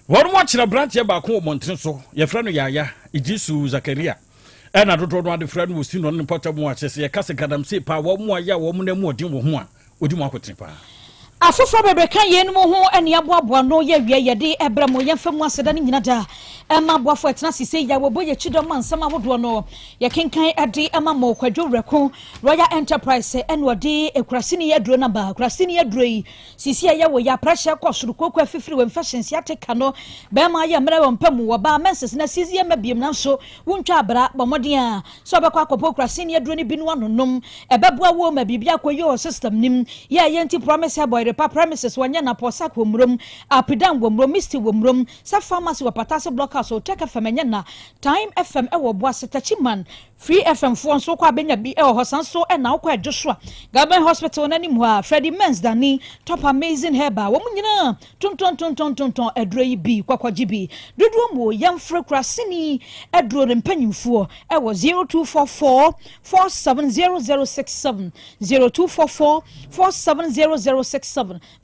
Wɔn mo akyerɛ aberanteɛ baako wɔ mmɔntene so, yɛfrɛ no Yaya Idisu Zakaria, ɛna dodoɔ no ade frɛ no wɔ si no ne mpɔtam a kyerɛ sɛ yɛka sɛ galamsey paa wɔn mo ayɛ a wɔn nan mu ɔden wɔ ho a ɔdi mu akotene paa. Afoforɔ bebree ka yeinom ho ne aboaboa ano yɛ awiei yɛde brɛ mo. Yɛmfa mu aseda no nyina da ma aboafoɔ a ɛtena ase sei a wɔbɔ yɛn kyidɔm ma nsɛm ahodoɔ no yɛkenkan de ma mo. Kwadwo Werɛko, Royal Enterprise ɛna ɔde Kuraseni aduro no aba. Kuraseni aduro yi sisi a ɛyɛ wo ya, pressure kɔ soro, kooko afifiri, wɔ infections, yɛate no, bɛrima ayɛ mmerɛ wɔ mpa mu, ɔbaa menses na sisi ɛmma biom nanso Wontwa abra, bɔ mmɔden ara sɛ wobɛkɔ akɔpɛ ɔkuraseni aduro no bi na woanonom. Ɛbɛboa wo ma biribi akɔ yie wɔ system no mu. Yɛ a yɛnti Promise Herbal, Yerepa Premises, wɔnyɛ Napɔ, Sack wɔ Murom, Apidan wɔ Murom, Misty wɔ Murom, Sɛ Pharmacy wɔ Patase Block House, Otec FM ɛnyɛ na, Time FM wɔ Obuasi, Techiman, Free FM foɔ nso wokɔ a bɛnya bi wɔ hɔ, saa nso na wokɔ Adwosoa, Government Hospital no anim hɔ a, Freddie Mens Dani, Top Amazing Herbal, wɔn nyinaa Tontɔntontɔntontɔn aduro yi bi kɔkɔgye bi dodoɔ mu o yɛmfrɛ kuraseni aduro no mpanyinfoɔ ɛwɔ 0244 470067 0244 470067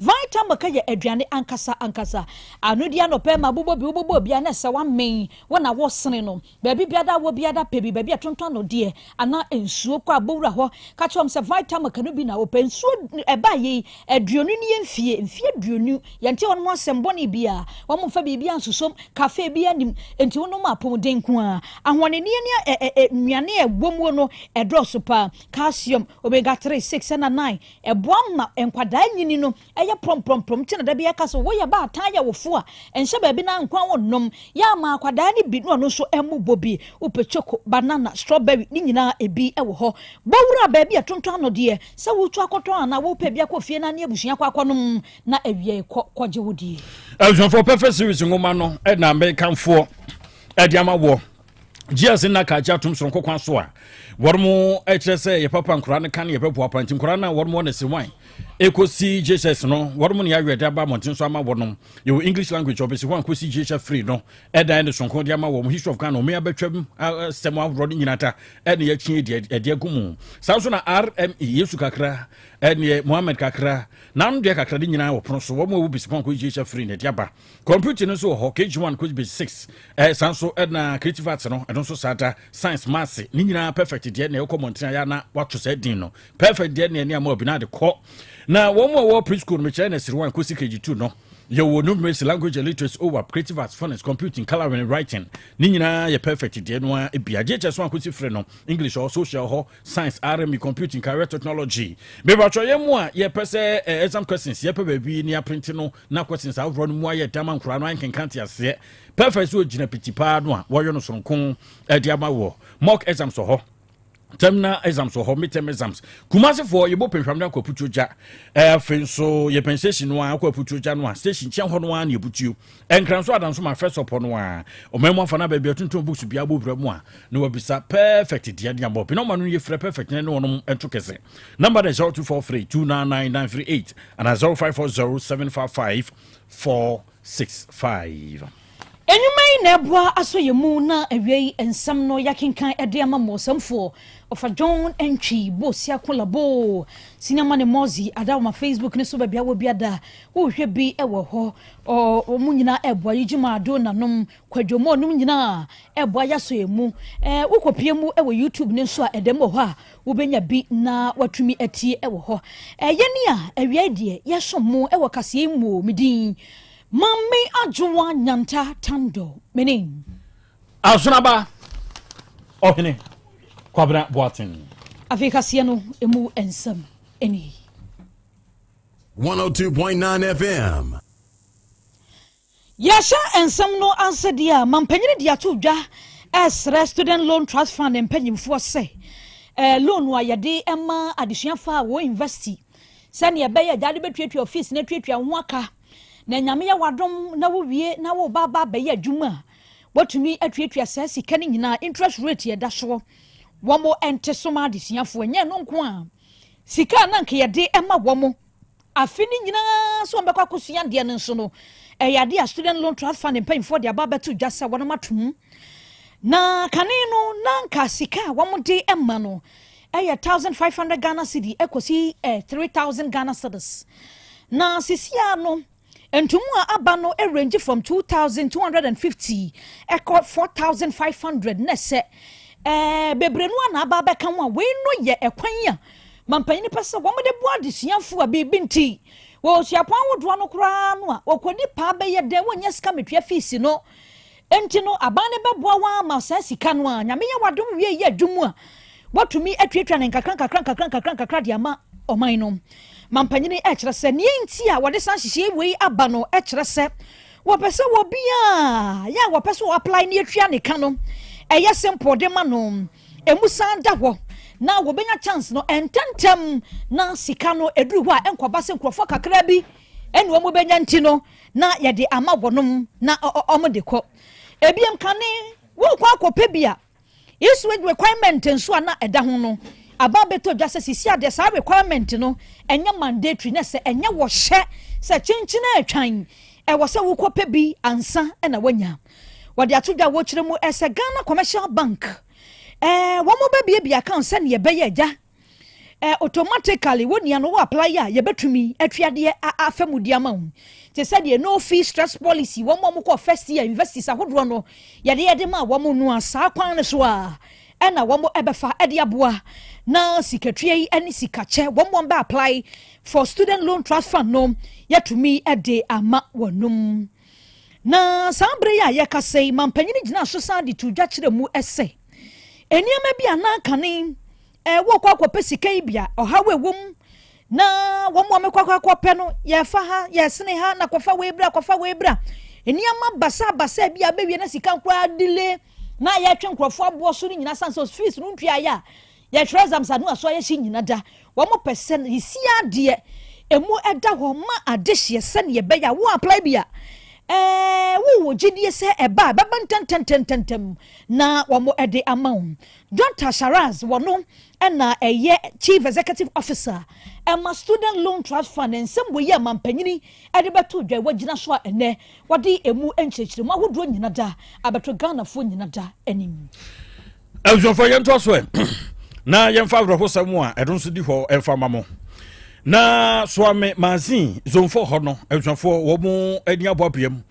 Vitamoka yɛ aduane ankasa ankasa ano di anɔpɛ ma bobɔ bi wobobɔ obi a na ɛsɛ wamen wo na wosene no Baabi biada a wɔ biada pɛ bi, baabi a ɛtontɔn anɔdeɛ anaa nsuo, kɔ a bɔ wura hɔ ka kyerɛ wɔn sɛ Vitamilk no bi na wopɛ. Nsuo ɛbaa yei aduonu nie mfie, mfie 20, yɛnte wɔn ho asɛm bɔne biara, wɔn mfa biribiara nsosom, cafe biara nnim, enti wonom a apɔmuden nko ara. Ahoɔdenneɛ ne ɛ ɛ nnuane a ɛwɔ muo no ɛdɔɔso paa, calcium, omega 3, 6 ɛna 9, ɛboa ma nkwadaa nyini no Ɛyɛ prɔmprɔmprɔm nti na da biara ka sɛ woyɛ baatan yɛ wofo a ɛnhyɛ baabi na nkoa wo nnom. Yɛ ama akwadaa no bi na ɔno nso mmobɔ bi. Wopɛ choco, banana, strawberry ne nyinaa ebi wɔ hɔ. Bɔ wura baabi a ɛtontɔn anɔdeɛ sɛ woretu akɔtɔn anaa worepɛ bi akɔ fie na ne abusua akɔ akɔnom na awiei kɔ kɔgye wo deɛ. Abusuafoɔ Perfect Series nwoma no na mekamfoɔ de ama woɔ. GS nna kaakye atom soronko kwan so a wɔn kyerɛ sɛ yɛ papa nkora no ka ne yɛbɛboa pa nti nkora no a wɔn wɔ ne sewan ɛkɔsi JHS no wɔn ne ayɛ de aba mmɔnten so ama wɔnom yɛwɔ English language ɔbɛsi hɔ ankɔsi JHS free no ɛdan ne soronko de ama wɔn history of Ghana wɔn abɛtwam asɛm ahoroɔ no nyinaa ta ɛne yɛkyi deɛ ɛde agu mu saa nso na RME Yesu kakra ɛneɛ Mohammed kakra n'ano deɛ kakra de nyinaa wɔ pono so wɔn a wɔ bɛsi hɔ ankɔsi JHS free na ɛde aba Computing no nso wɔ hɔ, KG1 kɔsi base 6. Eh, saa nso ɛna creative arts no, ɛno nso saa da, science, maths, ne nyinaa perfect deɛ na ɛkɔ mmɔnten ayɛ na wato saa din no. Perfect deɛ na ɛne ama obi na ade kɔ. Na wɔn a wɔwɔ preschool no, mekyerɛ nursery 1 kɔsi KG2 no, yɛwɔ numeracy, language and literacy, OWAP, creative arts, phonics, computing, colouring, writing, ne nyinaa yɛ perfect deɛ no ara bi. JHS 1 kɔsi 3 no, English hɔ, social hɔ, science, RME, computing, career technology. Mebatwɔ yɛn mu a yɛpɛ sɛ eh, exam questions, yɛpɛ baabi ne aprinte no na questions ahodoɔ no mu ayɛ dama nkoraa no ayɛ nkenka nteaseɛ perfect sɛ ɔgyina piti paa no a wɔyɛ no soronko de ama wɔ mock exams wɔ hɔ terminal exams wɔ hɔ midterm exams kumasefoɔ yɛbɔ pɛnhwam no akɔ aputuo gya afei nso yɛpɛn station no a akɔ aputuo gya no a station nkyɛn hɔ no a na yɛbutuo nkran so adanso ma fɛ sɔpɔ no a ɔman mu afa no baabi atuntun books bia bɔ wura mu a na wabisa perfect deɛ de abɔ bi na ɔma no yɛfrɛ perfect ne wɔnom nto kɛse Number no 0243 299 938 anaa 0540 755 465. Nnwuma yi na ɛboa asɔ yɛn mu na awiei nsɛm no yɛakenkan de ama mo. Ɔsɛmfoɔ Ɔfa John Antwi Bosiako Laboo Senior Money Mozi ada wɔ ma Facebook no so baabi a wɔ biada wohwɛ bi wɔ hɔ. Wɔn nyinaa ɛboa yi dwuma ado nanom Kwadwo mo nom nyinaa ɛboa yɛasɔ yɛn mu. Wokɔpie mu wɔ YouTube no nso a ɛdɛm wɔ hɔ a Wobɛnya bi na watumi atie wɔ hɔ. Yɛne a awiae deɛ yɛsom mo wɔ kaseɛ yi mu o, me din Maame Adwoa Nyanta Tandor, me ne. Asonaba Ɔhene Kwabena Boateng. Afei kaseɛ no emu nsɛm nie. 102.9 FM. Yɛhyɛ nsɛm no ase deɛ a, mampanyini de ato dwa resrɛ Student Loan Trust Fund mpanyimfoɔ sɛ loan a yɛde ma adesuafoɔ a wɔwɔ university sɛdeɛ ɛbɛyɛ agya de bɛtuatua fees na atuatua wo ho aka na Nyame yɛ w'adom na wowie na woreba aba abɛyɛ adwuma a woatumi atuatua saa sika no nyinaa interest rate ɛda soɔ wɔn nte so ma adesuafoɔ. Ɛnyɛ ɛno nko a, sika a na anka yɛde ma wɔn Afe no nyinaa sɛ wɔbɛkɔ akɔsua adeɛ no nso no, ɛyɛ adeɛ a Student Loan Trust Fund mpanyinfoɔ de aba abɛto dwa sɛ wɔnom atom. Na kane no, na anka sika a wɔde ma no ɛyɛ 1,500 Ghana cedi ɛkɔsi 3,000 Ghana cedis. Na sisia no, Ntomu a aba no range from 2,250 ɛkɔ 4,500 na sɛ bebree no a na aba abɛka ho a, wei no yɛ ɛkwan a mampanyin pɛ sɛ wɔn de boa adesuafoɔ a biribi nti wɔ suapɔn ahodoɔ no koraa no a wɔkɔdi paa bɛyɛ dɛ wɔnyɛ sika metua fees no. Nti no aban no bɛboa wɔn ama saa sika no a Nyame yɛ wadom wie yɛ adwuma a wɔtumi atuatua ne nkakra nkakra nkakra nkakra nkakra de ama ɔman no. Mampanyini ɛkyerɛ sɛ nea nti a wɔde san hyehyɛ wei aba no, ɛkyerɛ sɛ wɔpɛ sɛ wɔbiaa yɛ a wɔpɛ sɛ wɔapply ne atua ne ka no ɛyɛ simple de ma no, emu san da hɔ na wɔbɛnya chance no ɛntɛntɛm na sika no ɛduru hɔ a ɛnkɔba sɛ nkurɔfoɔ kakra bi ɛne wɔn bɛnya. Nti no na yɛde ama wɔnom na ɔmo de kɔ. Ebiem, kane wɔkɔ akɔpɛ bi a Eastwood requirement nso a na ɛda ho no aba bɛtɔ dwa sɛ sisi adeɛ saa requirement no ɛnyɛ mandatory, na sɛ ɛnyɛ wɔhyɛ sɛ kyenkyen atwan ɛwɔ sɛ wokɔpɛ bi ansa ɛna wanya. Wɔde ato dwa wɔkyerɛ mu ɛsɛ Ghana Commercial Bank wɔn mo bɛbiebie account sɛnea ɛbɛyɛ agya automatically wɔn nia no wɔ apply a yɛbɛtumi atuadeɛ afa mu di ama wo, te sɛ deɛ no fee stress policy wɔn a wɔkɔ first year universities ahodoɔ no yɛde ma wɔn no a, saa kwan no so a ɛna wɔn ɛbɛfa ɛde aboa na sikatua yi ɛne sikakyɛ wɔn wɔn bɛ apply for Student Loan Trust Fund no yɛtumi ɛde ama wɔn. Na saa bere yi a yɛkasa yi, mampanyin gyina so san de to dwa kyerɛ mu ɛsɛ nneɛma bi a nankane wɔkɔ akɔpɛ sika yi bi a ɔhaw ɛwɔ mu na wɔn a wɔkɔ akɔpɛ no yɛfa ha, yɛsene ha na kɔfa wei bra, kɔfa wei bra, nneɛma basabasa bi a bɛwie na sika koraa delay na yɛtwe nkurɔfoɔ aboɔ so no nyinaa san sɛ fees no ntua yɛ a yɛtwerɛ exams ano aso ayɛ hye nyina da. Wɔn pɛ sɛ yɛsi adeɛ emu ɛda hɔ ma adehyeɛ sɛneɛ ɛbɛyɛ a wo apply bi a wowɔ gyidie sɛ ɛba a bɛba ntɛntɛntɛntɛntɛm na wɔn ɛde ama wo. Dr Sharaz wɔno ɛna ɛyɛ Chief Executive Officer ɛma Student Loan Trust Fund. Nsɛm wɔ yi a mampanyini ɛde bɛto dwa wɔgyina so a ɛnɛ wɔde emu nkyerɛkyerɛmu ahodoɔ nyina da abɛto Ghanafoɔ nyina da anim. Abusuafoɔ, yɛntoa so ɛ na yɛmfa awerɛhosɛm a ɛno nso di hɔ ɛmfa ma mo. Na Soame Mazin zomfo hɔ no, abusuafoɔ, wɔ mo ani aboaboa mu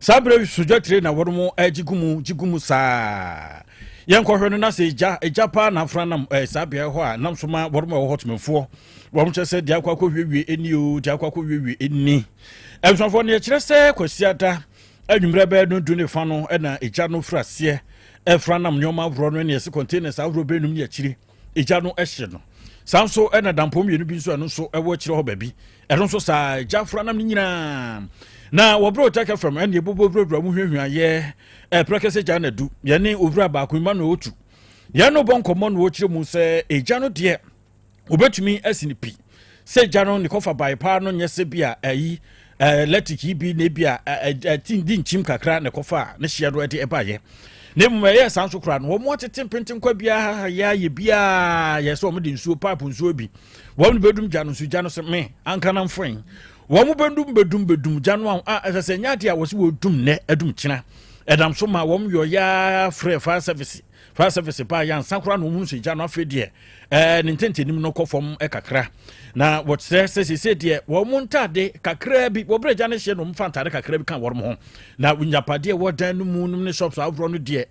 saa berɛ sodwatire na wɔn mo agye gu mu gye gu mu saa. Yɛnkɔhwɛ no na sɛ egya egya paa na afra nam saa beaeɛ hɔ a nam so ma wɔn a ɛwɔ hɔ temanfoɔ wɔn kyerɛ sɛ deɛ akɔ akɔwiewie ɛni o, deɛ akɔ akɔwiewie ɛni. Abusuafoɔ no, yɛkyerɛ sɛ Kwasiada anwummerɛ bɛyɛ no 10:30 no ɛna egya no firi aseɛ ɛfra nam nneɛma ahoroɔ no, ɛne ɛsɛ containers ahoroɔ bɛnum ne akyire egya no ɛhye no. Saa nso ɛna dampɔn mmienu bi nso ɛno nso ɛwɔ akyire hɔ baabi, ɛno nso saa egya fra nam no nyinaa. Na wɔbrɛ Otec FM ɛne ɛbobɔ wurawura mu hwehwɛ yɛ ɛprɛ gya na du yɛne owura baako, Emmanuel Otu, yɛn no bɔ nkɔmmɔ na wɔkyerɛ mu sɛ egya no deɛ obetumi asi ne pi sɛ gya no ne kɔfa bae paa no nyɛ sɛ bi a ɛyi electric yi bi na ebi a ɛti di nkyim kakra na ɛkɔfa a ne hyia no ɛde ɛbaayɛ. Na mmom ɛyɛ saa nso koraa no wɔn atete mpentenkwa biara yɛ ayɛ biara yɛ sɛ wɔn de nsuo pipe nsuo bi wɔn de bɛdum gya no nso gya no sɛ me ankana mfoin wɔn bɛdum bɛdum bɛdum gya no a ɛsɛ sɛ nyɛ adeɛ a wɔsi wɔdum nnɛ ɛdum kyena. Ɛdam so ma wɔn yɔ yaa frɛ fire service. Fire service baa yɛ ansa koraa na wɔn nso gya no afei deɛ ne ntɛntɛnim no kɔ fam kakra. Na wɔkyerɛ sɛ sese deɛ wɔn mo ntaade kakra bi wɔbrɛ gya no hyɛ na wɔn fa ntaade kakra bi ka wɔn ho na nyapadeɛ wɔ dan no mu nom ne shops ahodoɔ no deɛ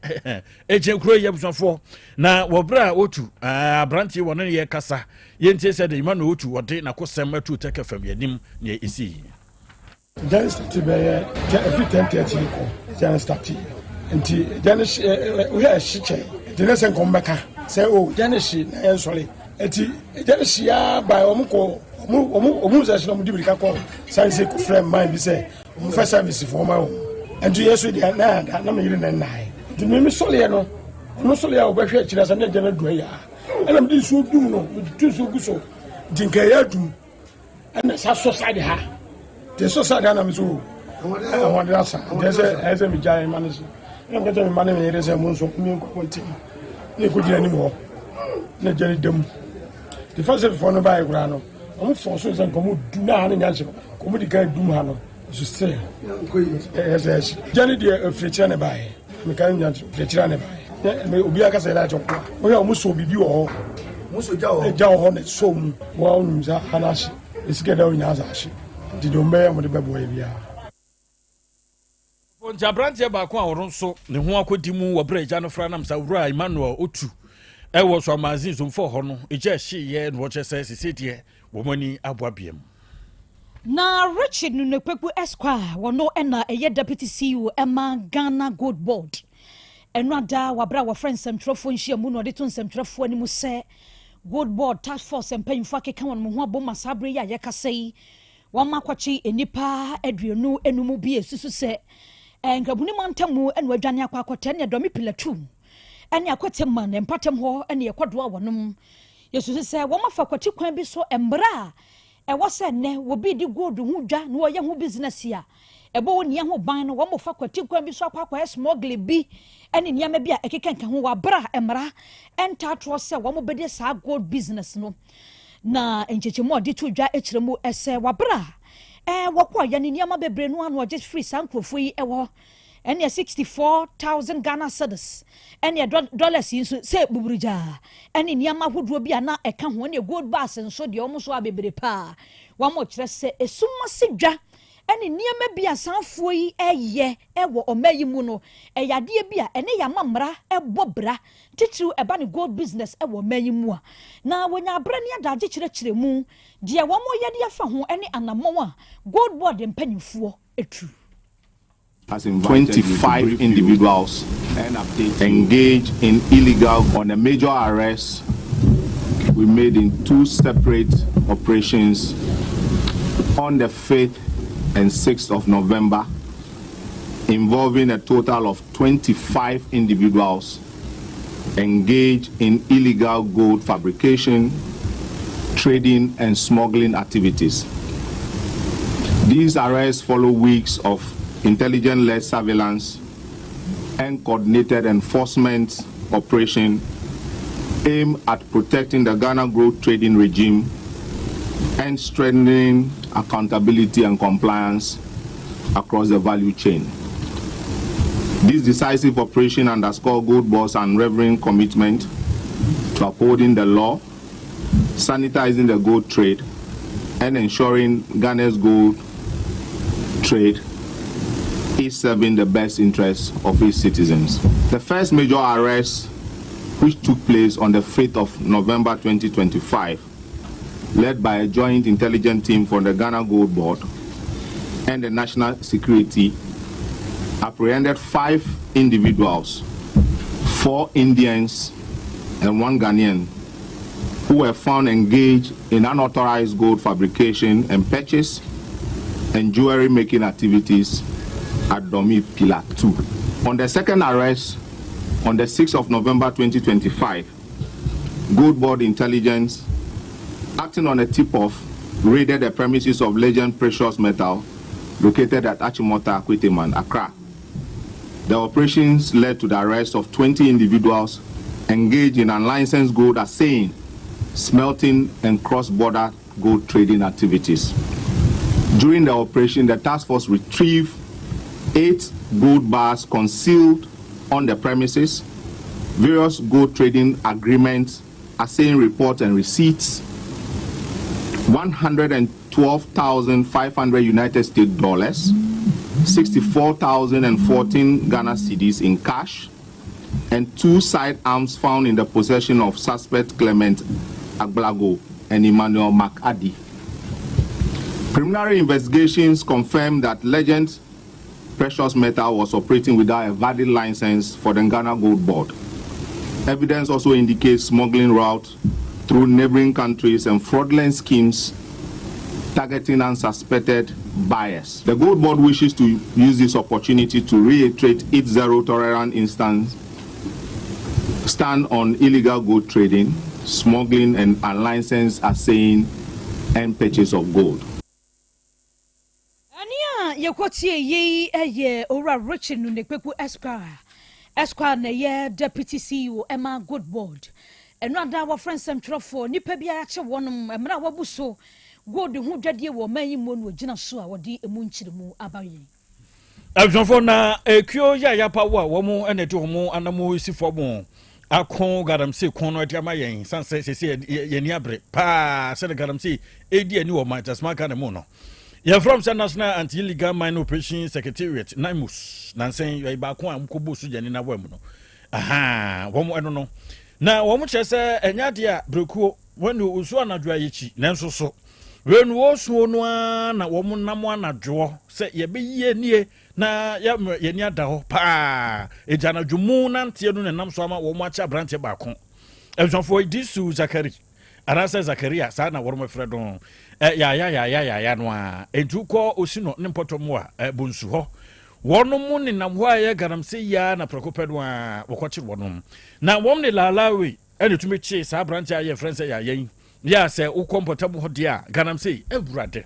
ɛgyina kuro yi. Abusuafoɔ, na wɔbrɛ a wɔtu aberanteɛ wɔn ne yɛ kasa, yɛntie sɛ de Emmanuel Otu wɔde n'akosɛm atu Otec FM yɛnim nea ɛsi yi. Gya no start bɛyɛ ɛfiri 10:30 kɔ gya no start, nti gya no hye wohwɛ ɛhye kyɛn, nti ne sɛ nkɔm bɛka sɛ o gya no hye na yɛn sɔre. Nti gya no hye aa ba wɔn kɔ wɔn sɛ hye na wɔn di mirika kɔ sanse kɔ frɛ mman bi sɛ wɔn fɛ service fo wɔn wɔn. Nti yɛ so deɛ na yɛ da na mo yere na nnae, nti mímí sɔre yɛ no ɔno sɔre yɛ a ɔbɛhwɛ akyire sɛ ne gya no adu ayɛ a ɛna mo de nsuo dum no, mo tu nsuo gu so nti nka ɛyɛ adum ɛna sa sɔ side ha te sɔ side ha na mi so ɛhoɔden asa, nti ɛsɛ mi gya ɛma ne so ɛna mi kɛtɛ mi ma ne mi yere sɛ mo nso mi nkɔ abɔnten ne ekɔ gyina anim hɔ na gya ne dam. Te fa sɛ fɔ no ba yɛ koraa no wɔn fɔ so sɛ nkɔmɔ du na ha ne nya nhyɛ nkɔmɔ di kan dum ha no nso sɛ ɛsɛ ɛhye gya ne deɛ efirikyerɛ ne ba yɛ mi ka nya efirikyerɛ ne ba yɛ ne obi akasa yɛ n'akyɛ kɔ wɔyɛ wɔn so biribi wɔ hɔ gya wɔ hɔ na so mu wɔn nim sɛ ha n'ahye esika da nyinaa sɛ ahye, nti deɛ wɔn bɛyɛ wɔn de bɛboa yɛ biara. Nti aberanteɛ baako a ɔno nso ne ho akɔdi mu wɔ berɛ agya no fra nam sa Wura Emmanuel Otu ɛwɔ so Amazin Zomfo hɔ no, egya ɛhyeeɛ na wɔkyerɛ sɛ sese deɛ wɔn ani aboa biam. Na Richard Nunekpeku Esquire, wɔno na ɛyɛ Deputy CEO ɛma Ghana Gold Board. Ɛno ada wɔ abere a wɔfrɛ nsɛmtwerɛfoɔ nhyiamu na ɔde to nsɛmtwerɛfoɔ anim sɛ Gold Board Task Force mpanyinfoɔ akeka wɔn ho abom ma saa abere yi a yɛkasa yi wɔn akɔkye nnipa 25 bi a esusu sɛ Nkrabuni mantam na wɔadwane akɔ akɔtɛ ne Dɔme Pilatu ne Akwete ne mpatam hɔ ne yɛkɔdoa wɔnom. Yɛsusu sɛ wɔn afa kwati kwan bi so mmerɛ a ɛwɔ sɛ nnɛ wɔbi di gold ho dwa na wɔyɛ ho business a ɛbɔ wɔn nia ho ban no, wɔn fa kwati kwan bi so akɔ akɔyɛ smuggle bi ne nneɛma bi a ɛkeka nka ho wɔ abere a mmara ntaatoɔ sɛ wɔn bɛdi saa gold business no. Na nkyɛkyɛmu a ɔde to dwa kyerɛ mu sɛ wabere a wɔkɔ yɛ ne nneɛma bebree no ano ɔgye firi saa nkurɔfoɔ yi ɛwɔ ɛne 64,000 Ghana cedis ɛne dollars yi nso sɛ buburugyaa ɛne nneɛma ahodoɔ bi a na ɛka ho, ɛne gold bars nso deɛ wɔn nso a bebree paa. Wɔn kyerɛ sɛ esum ase dwa ɛne nneɛma bi a sanfoɔ yi ɛyɛ ɛwɔ ɔman yi mu no, ɛyɛ adeɛ bi a ɛne yɛama mmara ɛbɔ bra, titiriw ɛba ne gold business ɛwɔ ɔman yi mu a na wɔnya abere ne adagye kyerɛkyerɛ mu deɛ wɔn yɛ de afa ho ɛne anammɔn a Gold Board mpanyinfoɔ etu. Has 25 individuals engaged in illegal on a major arrest we made in two separate operations on the 5th and 6th of November, involving a total of 25 individuals engaged in illegal gold fabrication, trading, and smuggling activities. These arrests follow weeks of intelligence-led surveillance and coordinated enforcement operation aimed at protecting the Ghana gold trading regime and strengthening accountability and compliance across the value chain. This decisive operation underscored Gold Board's unwavering commitment to upholding the law, sanitizing the gold trade, and ensuring Ghana's gold trade is serving the best interests of its citizens. The first major arrest, which took place on the 5th of November 2025, led by a joint intelligence team from the Ghana Gold Board and the National Security, apprehended five individuals, four Indians and one Ghanaian, who were found engaged in unauthorized gold fabrication and purchase and jewelry making activities at Domi Pillar 2. On the second arrest, on the 6th of November 2025, Gold Board Intelligence, acting on a tip-off, raided the premises of Legend Precious Metal located at Achimota, Akweteyman, Accra. The operations led to the arrest of 20 individuals engaged in unlicensed gold assaying, smelting, and cross-border gold trading activities. During the operation, the task force retrieved eight gold bars concealed on the premises, various gold trading agreements, assaying reports and receipts, 112,500 United States dollars, 64,014 Ghana cedis in cash, and two sidearms found in the possession of suspect Clement Agblago and Emmanuel McAddy. Preliminary investigations confirmed that Legend Precious Metal was operating without a valid license for the Ghana Gold Board. Evidence also indicates smuggling routes through neighboring countries and fraudulent schemes targeting unsuspected buyers. The Gold Board wishes to use this opportunity to reiterate its zero tolerance instance stand on illegal gold trading, smuggling, and unlicensed assaying and purchase of gold. Ɛne a yɛkɔtie yei ɛyɛ Owura Richard Nunekpeku Esquire. Esquire na ɛyɛ Deputy CEO ɛma Gold Board. Ɛno ada wɔfrɛ nsɛmtwerɛfoɔ nnipa bi a yɛakyɛ wɔnom mmerɛ a wabu so gold ho dwadeɛ wɔ ɔman yi mu no, wɔgyina so a wɔde emu nkyerɛmu aba yɛn. Abusuafoɔ, na ekuo yɛ a yɛapa wo a wɔn ɛna ɛde wɔn anam si fam ako galamsey ko no ɛde ama yɛn san sɛ sɛsɛ yɛn ani abere paa sɛde galamsey edi ani wɔ man tasman Ghana mu no. Yɛfrɛ m sɛ National Anti-Illegal Mine Operation Secretariat, NAIMOS. Nansɛn yɛ baako a wɔkɔbɔ sogyani no awa mu no. Aha, wɔn ɛno no. Na wɔn kyerɛ sɛ ɛnyɛ adeɛ a berekuo wɔn ne osuo anadwo a yɛkyi nanso so wei no wɔsuo no ara na wɔn nam anadwoɔ sɛ yɛbɛyie nie na yɛma yɛn ani ada hɔ paa. Enti anadwo mu nanteɛ no na ɛnam so ama wɔn akyɛ aberanteɛ baako. Abusuafoɔ Idisu Zakari anaasɛ Zakaria saa na wɔn frɛ no yaya yaya yaya no a. Enti wokɔ Osino ne mpɔtɔ mu a Bonsu hɔ wɔn mu nenam hɔ a ɛyɛ galamsey yi ara na prɛko pɛ no a wɔkɔkyere wɔn. Na wɔn ne Laalawe ɛna ɛtumi kyee saa aberanteɛ a yɛfrɛ no sɛ Yaya yi. Yɛ a sɛ wokɔ mpɔtam hɔ deɛ a galamsey awurade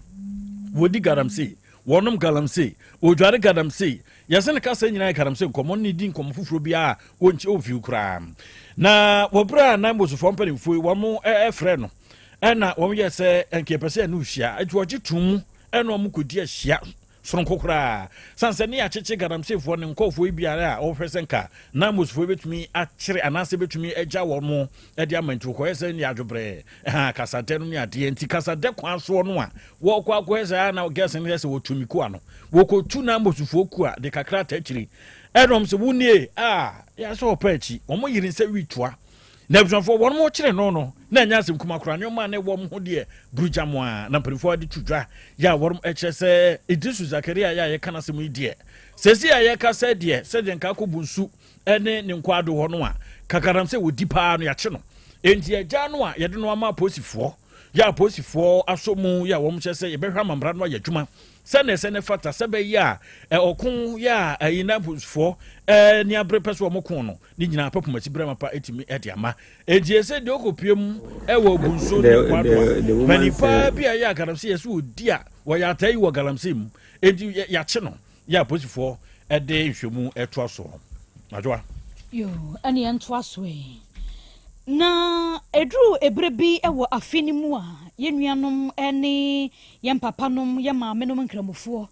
wɔdi galamsey Wɔnom galamsey, wɔdware galamsey, yɛse ne kasa nyinaa yɛ galamsey nkɔmmɔ ne di nkɔmmɔ foforɔ biara a wɔnkyi ɔmfiw koraa. Na wɔ berɛ a Nambosfoɔ mpanimfoɔ yi wɔn frɛ no ɛna wɔn yɛ sɛ nka yɛpɛ sɛ yɛne wo hyia, nti wɔgye to mu ɛna wɔn kɔdi ahyia soronko koraa sane sɛ ne yɛakyekye galamseyfoɔ ne nkɔɔfoɔ yi biara a wɔhwɛ sɛ nka Nambosfoɔ yi bɛtumi akyere anaasɛ bɛtumi agya wɔn mo de ama nti wɔkɔyɛ sɛ ne adwobrɛ ha kasadɛ no ne adeɛ nti kasadɛ kwan soɔ no a Wɔkɔ akɔyɛ saa na girls no yɛ sɛ wɔtu me kua no. Wɔkɔtu na mbosufoɔ kua de kakra ata akyiri. Ɛna wɔn sɛ wonie a yɛ sɛ ɔpɛ akyi. Wɔn yere nsa wi toa. Na abusuafoɔ wɔn mo kyere no no na ɛnyɛ asɛm kuma koraa. Nneɛma a na ɛwɔ wɔn ho deɛ burugya mo a na mpanimfoɔ de to dwa yɛ a wɔn kyerɛ sɛ Idrisu Zakaria yɛ a yɛka n'asɛm yi deɛ sɛsi a yɛka sɛ deɛ sɛdeɛ nka akɔbu nsu ne ne nkwaado hɔ no a kakaram sɛ wɔdi paa no yɛakye no. Enti agya no a yɛde no ama apolisifoɔ yɛ apolisifoɔ asɔ mu yɛ a wɔn kyerɛ sɛ yɛbɛhwɛ ama mmara no ayɛ adwuma sɛnea ɛsɛ ne fata sɛ bɛyɛ a ɔko yɛ a ɛyi na apolisifoɔ ne abere pɛ so wɔn ko no ne nyinaa pɛ pomasi berɛ mapa ɛtumi ɛde ama enti ɛsɛ deɛ ɔkɔpie mu ɛwɔ bunso ne kwadoa panin paa bi a ɛyɛ a galamsey yɛ so ɔdi a wɔyɛ ataa yi wɔ galamsey mu enti yɛakye no Yɛ a apolisifoɔ de nhwɛmu retoa soɔ. Adwoa. Yoo, ɛne yɛntoa so ɛ. Na ɛduru ɛberɛ bi wɔ afe no mu a, yɛn nuanom ne yɛn papanom, yɛn maamenom Nkramofoɔ,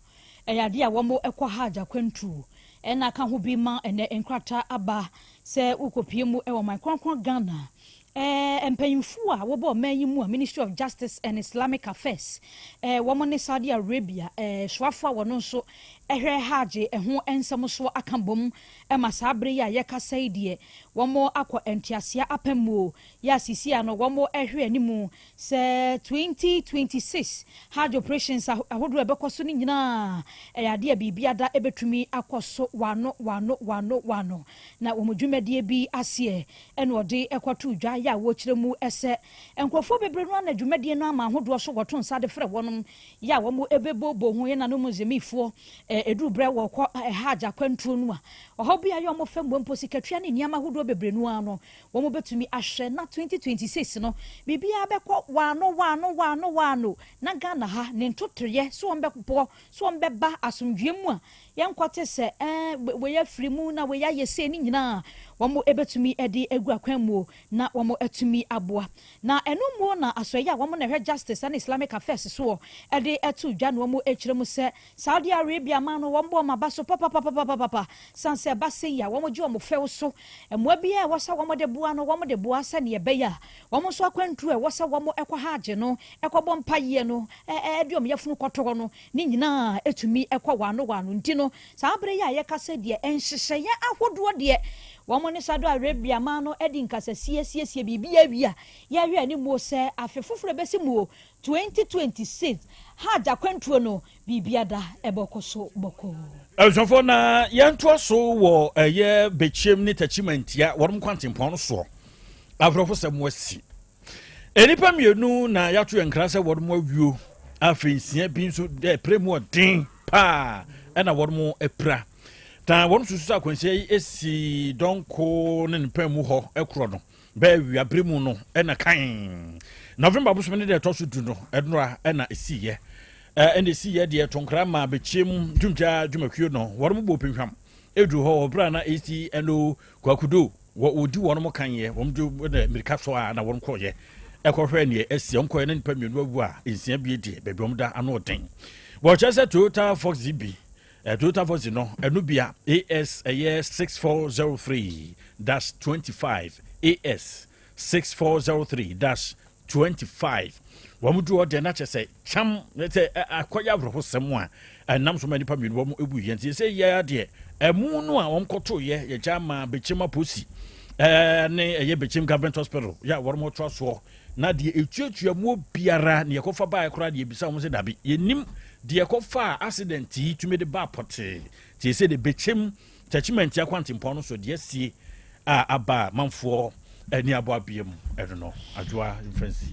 ɛyɛ adeɛ a wɔkɔ Hajj akwantuo. Ɛna aka ho bi ma ɛnnɛ nkrataa aba sɛ wokɔpue mu wɔ ɔman kronkron Ghana. Ɛɛ mpanyimfoɔ a wɔbɔ ɔman yi mu a Ministry of Justice and Islamic Affairs, ɛɛ wɔn ne Saudi Arabia ɛɛ soafoɔ a wɔn nso hwɛ Hajj ho nsɛm soɔ aka bom ma saa bere yi a yɛkasa yi deɛ wɔn akɔ nteaseɛ apam mu o, yɛ a seesei ano wɔn hwɛ anim Sɛ 2026 Hajj operations ahodoɔ a ɛbɛkɔ so no nyinaa ɛyɛ adeɛ a biribiada ɛbɛtumi akɔ so wano wano wano wano. Na wɔn dwumadie bi aseɛ ɛna wɔde kɔtoo dwa yɛ a wɔkyerɛ mu sɛ nkurɔfoɔ bebree no ara na dwumadie no ama ahodoɔ so wɔto nsa de frɛ wɔnom yɛ a wɔn ɛbɛbooboo ho yɛ nanom Muslimifoɔ ɛduru berɛ wɔkɔ Hajj akwantuo no a ɔhaw bi a yɛ wɔn fam mpo sikatua ne nneɛma ahodoɔ bebree no ara no Wɔbɛtumi ahwɛ na 2026 no biribiara bɛkɔ waano waano waano waano na Ghana ha ne ntotoeɛ sɛ wɔbɛbɔ sɛ wɔbɛba asomdwoeɛ mu a yɛnkɔte sɛ ɛɛ wei afiri mu na wei ayɛ sei ne nyinaa wɔbɛtumi de agu akwan mu na wɔatumi aboa. Na ɛno mu na asɔeɛ a wɔn na ɛhwɛ Justice ne Islamic Affairs soɔ de ato dwa na wɔkyerɛ mu sɛ Saudi Arabia man no wɔbɔ wɔn aba so papapapapapa sane sɛ ɛba sei a wɔgye wɔn fɛw so. Mmoa biara a ɛwɔ sɛ wɔde boa no wɔde boa sɛdeɛ ɛbɛyɛ a wɔn nso akwantuo a ɛwɔ sɛ wɔkɔ Hajj no kɔbɔ mpaeɛ no de wɔn yafunu kɔto hɔ no ne nyinaa tumi kɔ wɔano wɔano. Nti no saa berɛ yi a yɛkasa yi deɛ nhyehyɛeɛ ahodoɔ deɛ wɔn ne Saudi Arabia man no adi nkasasie asiesie biribiara awie a yɛrehwɛ anim sɛ afe foforɔ a ɛbɛsi mu o 2026 Hajj akwantuo no biribiada bɔkɔ so bɔkɔɔ. Abusuafoɔ na yɛntoa so wɔ ɛyɛ Bɛkyiem ne Takyimantia wɔnom kwantempɔn no soɔ. Awerɛhosɛm asi. Nnipa mmienu na yɛato yɛn nkra sɛ wɔnom awuo. Afei nsia bi nso dɛ pere mu ɔden paa ɛna wɔnom apira. Na wɔnom susu sɛ akwanhyia yi esi dɔnko ne ne pɛn mu hɔ ɛkorɔ no. Bɛyɛ awiabere mu no na kan November bosome ne deɛ ɛtɔ so du no ɛnora na ɛsiiɛ. Ɛna ɛsiiɛ deɛ tonkra ma bɛkyiem dwumtwa dwumakuo no wɔn bɔ pinhwam ɛduru hɔ wɔ berɛ a na ACNO Kwakudo wɔ wɔdi wɔn mo kanyɛ wɔn dwo na mmirika so a na wɔn kɔyɛ ɛkɔhwɛ neɛ ɛsi wɔn kɔyɛ na nipa mmienu awu a nsia bie deɛ baabi wɔn da ano ɔden. Wɔkyerɛ sɛ Toyota Fox bi Toyota Voxy no, ɛno bi a AS ɛyɛ 6403-25, AS 6403-25. 25. Wɔn duru hɔ deɛ na kyɛ sɛ kyam sɛ akɔyɛ awerɛhosɛm a ɛnam so ma nnipa mmienu wɔn ewu yɛ nti sɛ yɛ adeɛ ɛmu no a wɔn kɔto yɛ yɛgya ma Bɛkyɛm aposi ɛɛ ne ɛyɛ Bɛkyɛm government hospital yɛ a wɔn to asoɔ na deɛ etuatua mu biara ne yɛkɔfa baeɛ koraa deɛ ebisa wɔn sɛ dabi yɛnim deɛ ɛkɔfa accident yi tumi de ba pɔtee tie sɛ de Bɛkyɛm Techimanti akwantempɔn no so deɛ asie a aba a manfoɔ ani abɔ abea mu ɛno no Adwoa Mfansi.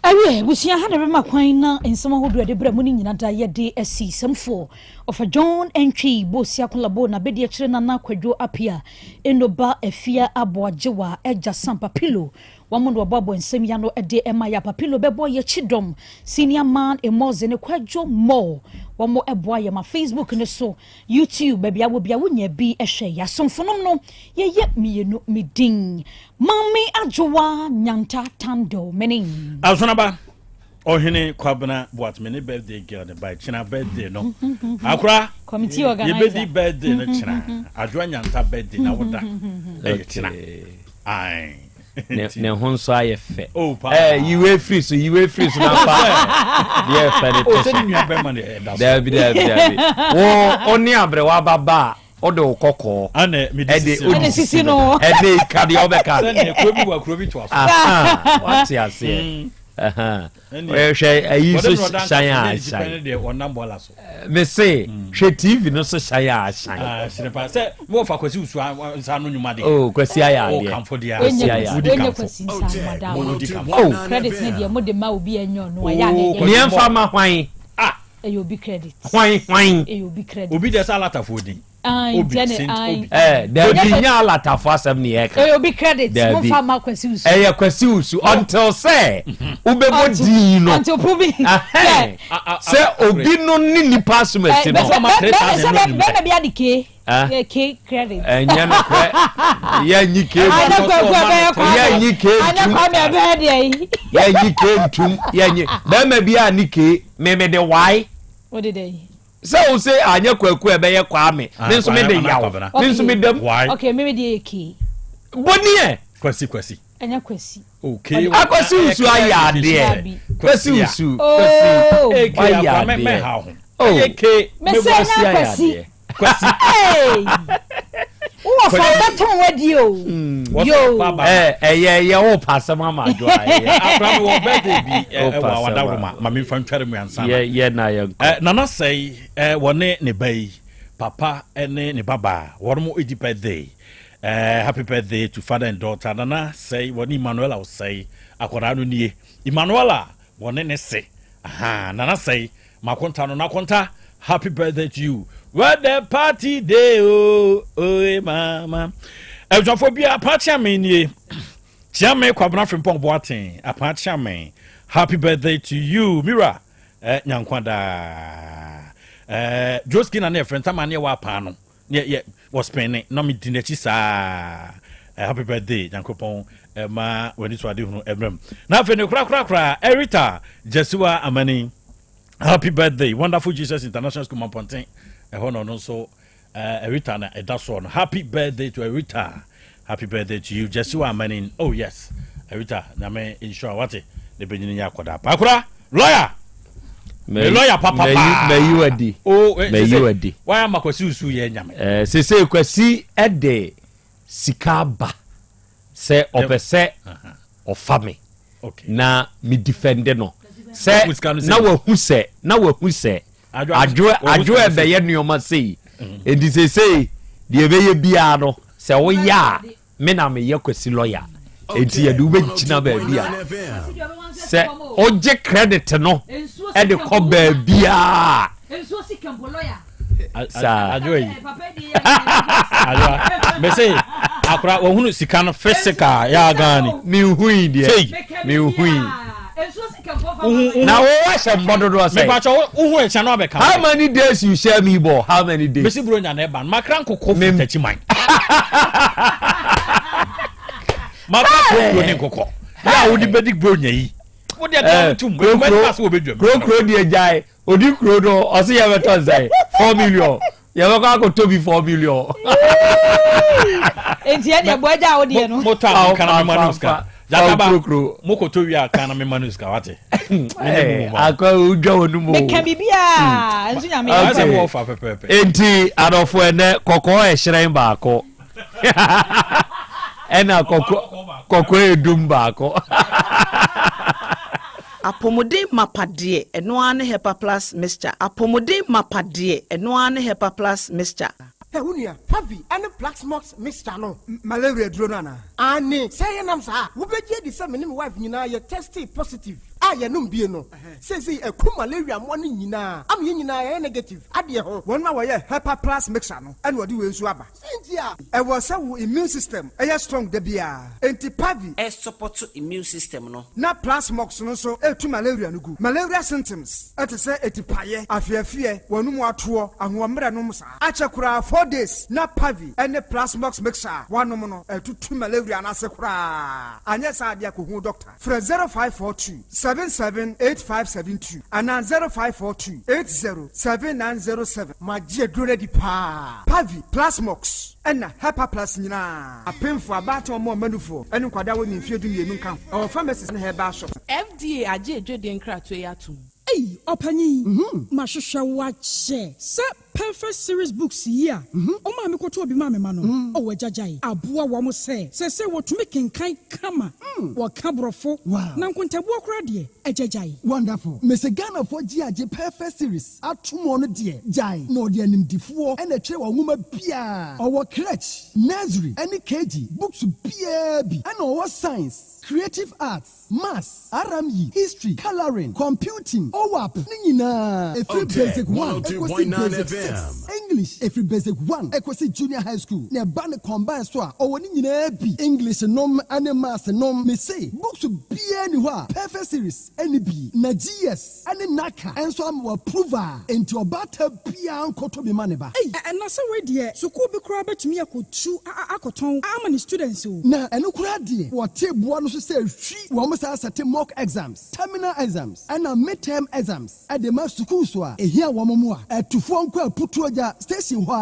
Awiɛ, abusua ha na ɛbɛma kwan na nsɛm ahodoɔ a yɛde brɛ mo no nyina da yɛde asi. Sɛmfoɔ, Ɔfa John Antwi, Bosia Kolabo, N'abɛdiakyire Nana Kwadwo Apia, Eno Ba Afia Aboagyewa, Agya Sam Papilo, wɔn na wɔboaboa nsɛm yi ano de ma yɛ. Papilo bɛbɔ yɛ kyidɔm, Senior Man Emɔdze ne Kwadwo Moore, wɔn boa yɛ ma Facebook no so YouTube baabi a wɔ bia wonya bi hwɛ yɛ asomfonom no yɛyɛ mienu me din Maame Adwowa Nyanta Tando mene. Asonaba Ɔhene Kwabena Boat me ne birthday girl ne ba kyena birthday no akora committee organizer yɛbɛdi birthday no kyena Adwoa Nyanta birthday na woda ɛyɛ kyena ae ne ho nso ayɛ fɛ oh, eh, yiwe firi so yiwe firi so na fa deɛ fɛ ne oh, to so daabi daabi daabi wo wo ne aberewa ba ba a wode wo kɔkɔɔ ɛde wode sisi no ɛde ka deɛ wobɛka wate aseɛ mm. Hwɛ ayi so hyɛn a ahyɛn. Mese hwɛ TV no so hyɛn a ahyɛn. Ah, sɛ mo fa Kwasi Usu nsa no nnwuma deɛ. Oh, Kwasi ayɛ adeɛ. Oh, kamfo deɛ. Kwasi ayɛ adeɛ. Wodi Wenye kamfo. Kwasi nsa ano ada ama. Wodi kamfo. Oh. Credit ne deɛ mo de ma obi a ɛnyɛ ɔno a yɛ a na ɛyɛ. Neɛ nfa ma hwan? Ah. Ɛyɛ obi credit. Hwan hwan? Ɛyɛ obi credit. Obi deɛ sɛ alatafoɔ din. Ayi Obi, nti ɛne Saint ayi. Obi. Eh, dabi nyɛ alatafo asɛm ne yɛka. Ɛyɛ obi credit. Dabi. Mo nfa ma Kwasi Usu. Ɛyɛ Kwasi Usu until sɛ wobɛbɔ din no. Until proven. Ahɛn. Sɛ obi no ne nipa asomasi no. Bɛrɛ bi adi ke. Ah. Yɛ ke credit. Ɛnyɛ nokorɛ. Yɛnyi ke Anyɛ kwaku ɛbɛyɛ kwame. Yɛnyi ke Anyɛ ntum. kwame ɛbɛyɛ deɛ yi. Yɛnyi ke ntum. Yɛnyi. Bɛrima bi a ne ke. Meme de wae. Wode dɛ yi. Sɛ wo se anyɛ kwaku a ɛbɛyɛ kwame. Ah, Me nso me de yaw. Me nso me dam. Why? Okay, me me deɛ yɛ kee. Boniɛ. Kwasi kwasi. Ɛnyɛ kwasi. Okay. Akwasi usu ayɛ adeɛ. Kwasi usu. Kwasi. Wayɛ adeɛ. Oh. Ɛyɛ ke. Me se ɛnyɛ kwasi. Kwasi. Hey. Wowɔ fa bɛtɔn wadi o. Yo. Ɛyɛ ɛyɛ wo pa asɛm ama adwo a ɛyɛ. Akora mi wɔ birthday bi ɛwɔ awada roma ma mi nfa ntware mu ansa. Yɛ yɛ na yɛ nkɔ. Nana sɛyi wɔne ne ba yi papa ne ne babaa wɔn mo edi birthday. Happy birthday to father and daughter Nana sɛyi wɔne Emmanuela ɔsɛyi akwadaa no nie Emmanuela wɔne ne se aha Nana sɛyi Makonta no Nakonta happy birthday to you where the party day oh oh mama abusuafoɔ bi apaa kyeame nie kyeame kwabena frimpong boaten apaa kyeame happy birthday to you mira eh, nyankwa daa eh, joski na ne yɛfrɛ ntama ne ɛwɔ apaa no ne yɛ wɔspɛn ne na medi n'akyi saa eh, happy birthday nyankopɔn eh, ma w'ani so ade hunu mmerɛ mu na afei ne korakorakora erita jasiwa amani happy birthday wonderful jesus international school mampɔnten ɛhɔ na ɔno nso eh, erita na ɛda soɔ no happy birthday to erita happy birthday to you jasiwa amani oh yes erita nyame nhyira wate ne bɛnyini nyɛ akɔda paakora lawyer me lawyer papa paa mayi wadi oh eh, mayi sese wadi why ama kwasi usu yɛ nyame eh, sese kwasi ɛde sika ba sɛ ɔpɛ sɛ ɔfa me okay na me defend no sɛ Wahu sika no sɛ- na wahu sɛ na wahu sɛ Adwo- adwo wahu adwo sika no sɛ- ɛbɛyɛ nneɛma sei nti sesei deɛ ɛbɛyɛ biara no sɛ woyɛ a Me na meyɛ Kwasi lɔya enti yɛde wobɛgyina baabi a sɛ wogye credit no de kɔ baabiaa saa adwoa yi adwoa mese akora wɔhunu sika no physical yɛ agani menhui deɛ menhui na wo wahyɛ mbɔ dodoɔ sɛ mepakyɛ wohu ɛkyɛ no abɛka how many days you share me bɔ how many days mesi buro nya na ɛba no makra nkokɔ firi takyi man makra kurokuro ne nkokɔ yɛ a wode bɛdi buro nya yi wode ɛde eh, tum kurokuro deɛ gyae odi kuro no ɔse yɛbɛtɔ nsɛn 4 million yɛbɛkɔ akɔtɔ bi 4 million enti ɛne ɛbɔ agya a wodeɛ no motɔ a mokana mema no sika. Jakaba Ɔkurokuro. mokɔtɔ wie a kan na mema no sika wate. Mene mu mu. Akɔ wodwa wɔ no mu. Meka biribiaa nso Nyame Ayɛ sɛ Okay. mowɔ fa pɛpɛɛpɛ. Enti adɔfo ɛnɛ kɔkɔɔ ɛhyerɛn baako ɛna kɔkɔɔ edum baako. Apɔmuden mapa deɛ, ɛno ara ne Hepa Plus Mixture. Apɔmuden mapa deɛ, ɛno ara ne Hepa Plus Mixture. Hɛ, wo nua, Pavi ne Plaxmox mixture no. Malaria aduro no anaa? Aane, sɛ ɛyɛ nam saa a, wobɛgye adi sɛ me ne me wife nyinaa yɛ testee positive a yɛnom bie no. Seesei aku malaria mmoa no nyinaa ama yɛn nyinaa yɛayɛ negative adeɛ ho. Wɔn a wɔyɛ Hepa Plus mixture no na wɔde wei nso aba. Sɛn nti a? Ɛwɔ sɛ wo immune system yɛ strong da biara, enti Pavi. Ɛsupɔto immune system no. Na Plasmox no nso tu malaria no gu. Malaria symptoms te sɛ atipaeɛ, afeafeɛ, w'anum atoɔ, ahoɔmmerɛ nom saa. Akyɛ koraa 4 days na Pavi ne Plasmox mixture a woanom no atutu malaria no ase koraa. Anyɛ saa deɛ a kɔhu doctor. Frɛ 0542 778572 anaa 0542 80 7907. Magye aduro no adi paa. Pavi, Plasmox, ɛna Hepa Plus nyinaa. Apemfo, abaatan, ɔmo a ɔma ne nkwadaa a wɔnni mfeɛ 12 nka ho. Ɛwɔ pharmacies ne herbal shops. FDA agye adwadie nkratoɔ yi atom. Ei, ɔpanyin, mahwehwɛ wo akyɛ sɛ Perfect Series books yi a ɔma me kɔtɔ obi ma me ma no ɔwɔ agyagyae aboa wɔn sɛ wɔtumi kenkan kama, wɔka borɔfo na nkontabuo koraa deɛ, agyagyae. Wonderful. Mese Ghanafoɔ gye agye Perfect Series atom no deɛ, gyae na ɔde animdifoɔ ɛna ɛtwerɛ wɔ nwoma biaa. Ɔwɔ crèche, nursery ɛne KG books biaa bi, ɛna ɔwɔ science, creative arts, maths, RME, history, colouring, computing, OWAP ne nyinaa ɛfiri basic 1 ɛkɔsi basic 6, English ɛfiri basic 1 ɛkɔsi junior high school, na ɛba ne combine so a, ɔwɔ ne nyinaa bi, English nom ne maths nom. Mese books biaa ni hɔ a Perfect Series ɛne bi, na GS ɛne NaCCA ɛnso ama wɔ approve a, enti ɔbaata biaa nkɔtɔ bi ma ne ba. Ei, ɛna sɛ wei deɛ, sukuu bi koraa bɛtumi akɔtu akɔtɔn ama ne students o. Na ɛno koraa deɛ, wɔte boa no so sɛ hwi wɔn saa sɛte mock exams, terminal exams ɛna midterm exams ɛde ma sukuu so a ehia wɔn mu a ɛtufoɔ nkɔ Aputuogya station hɔ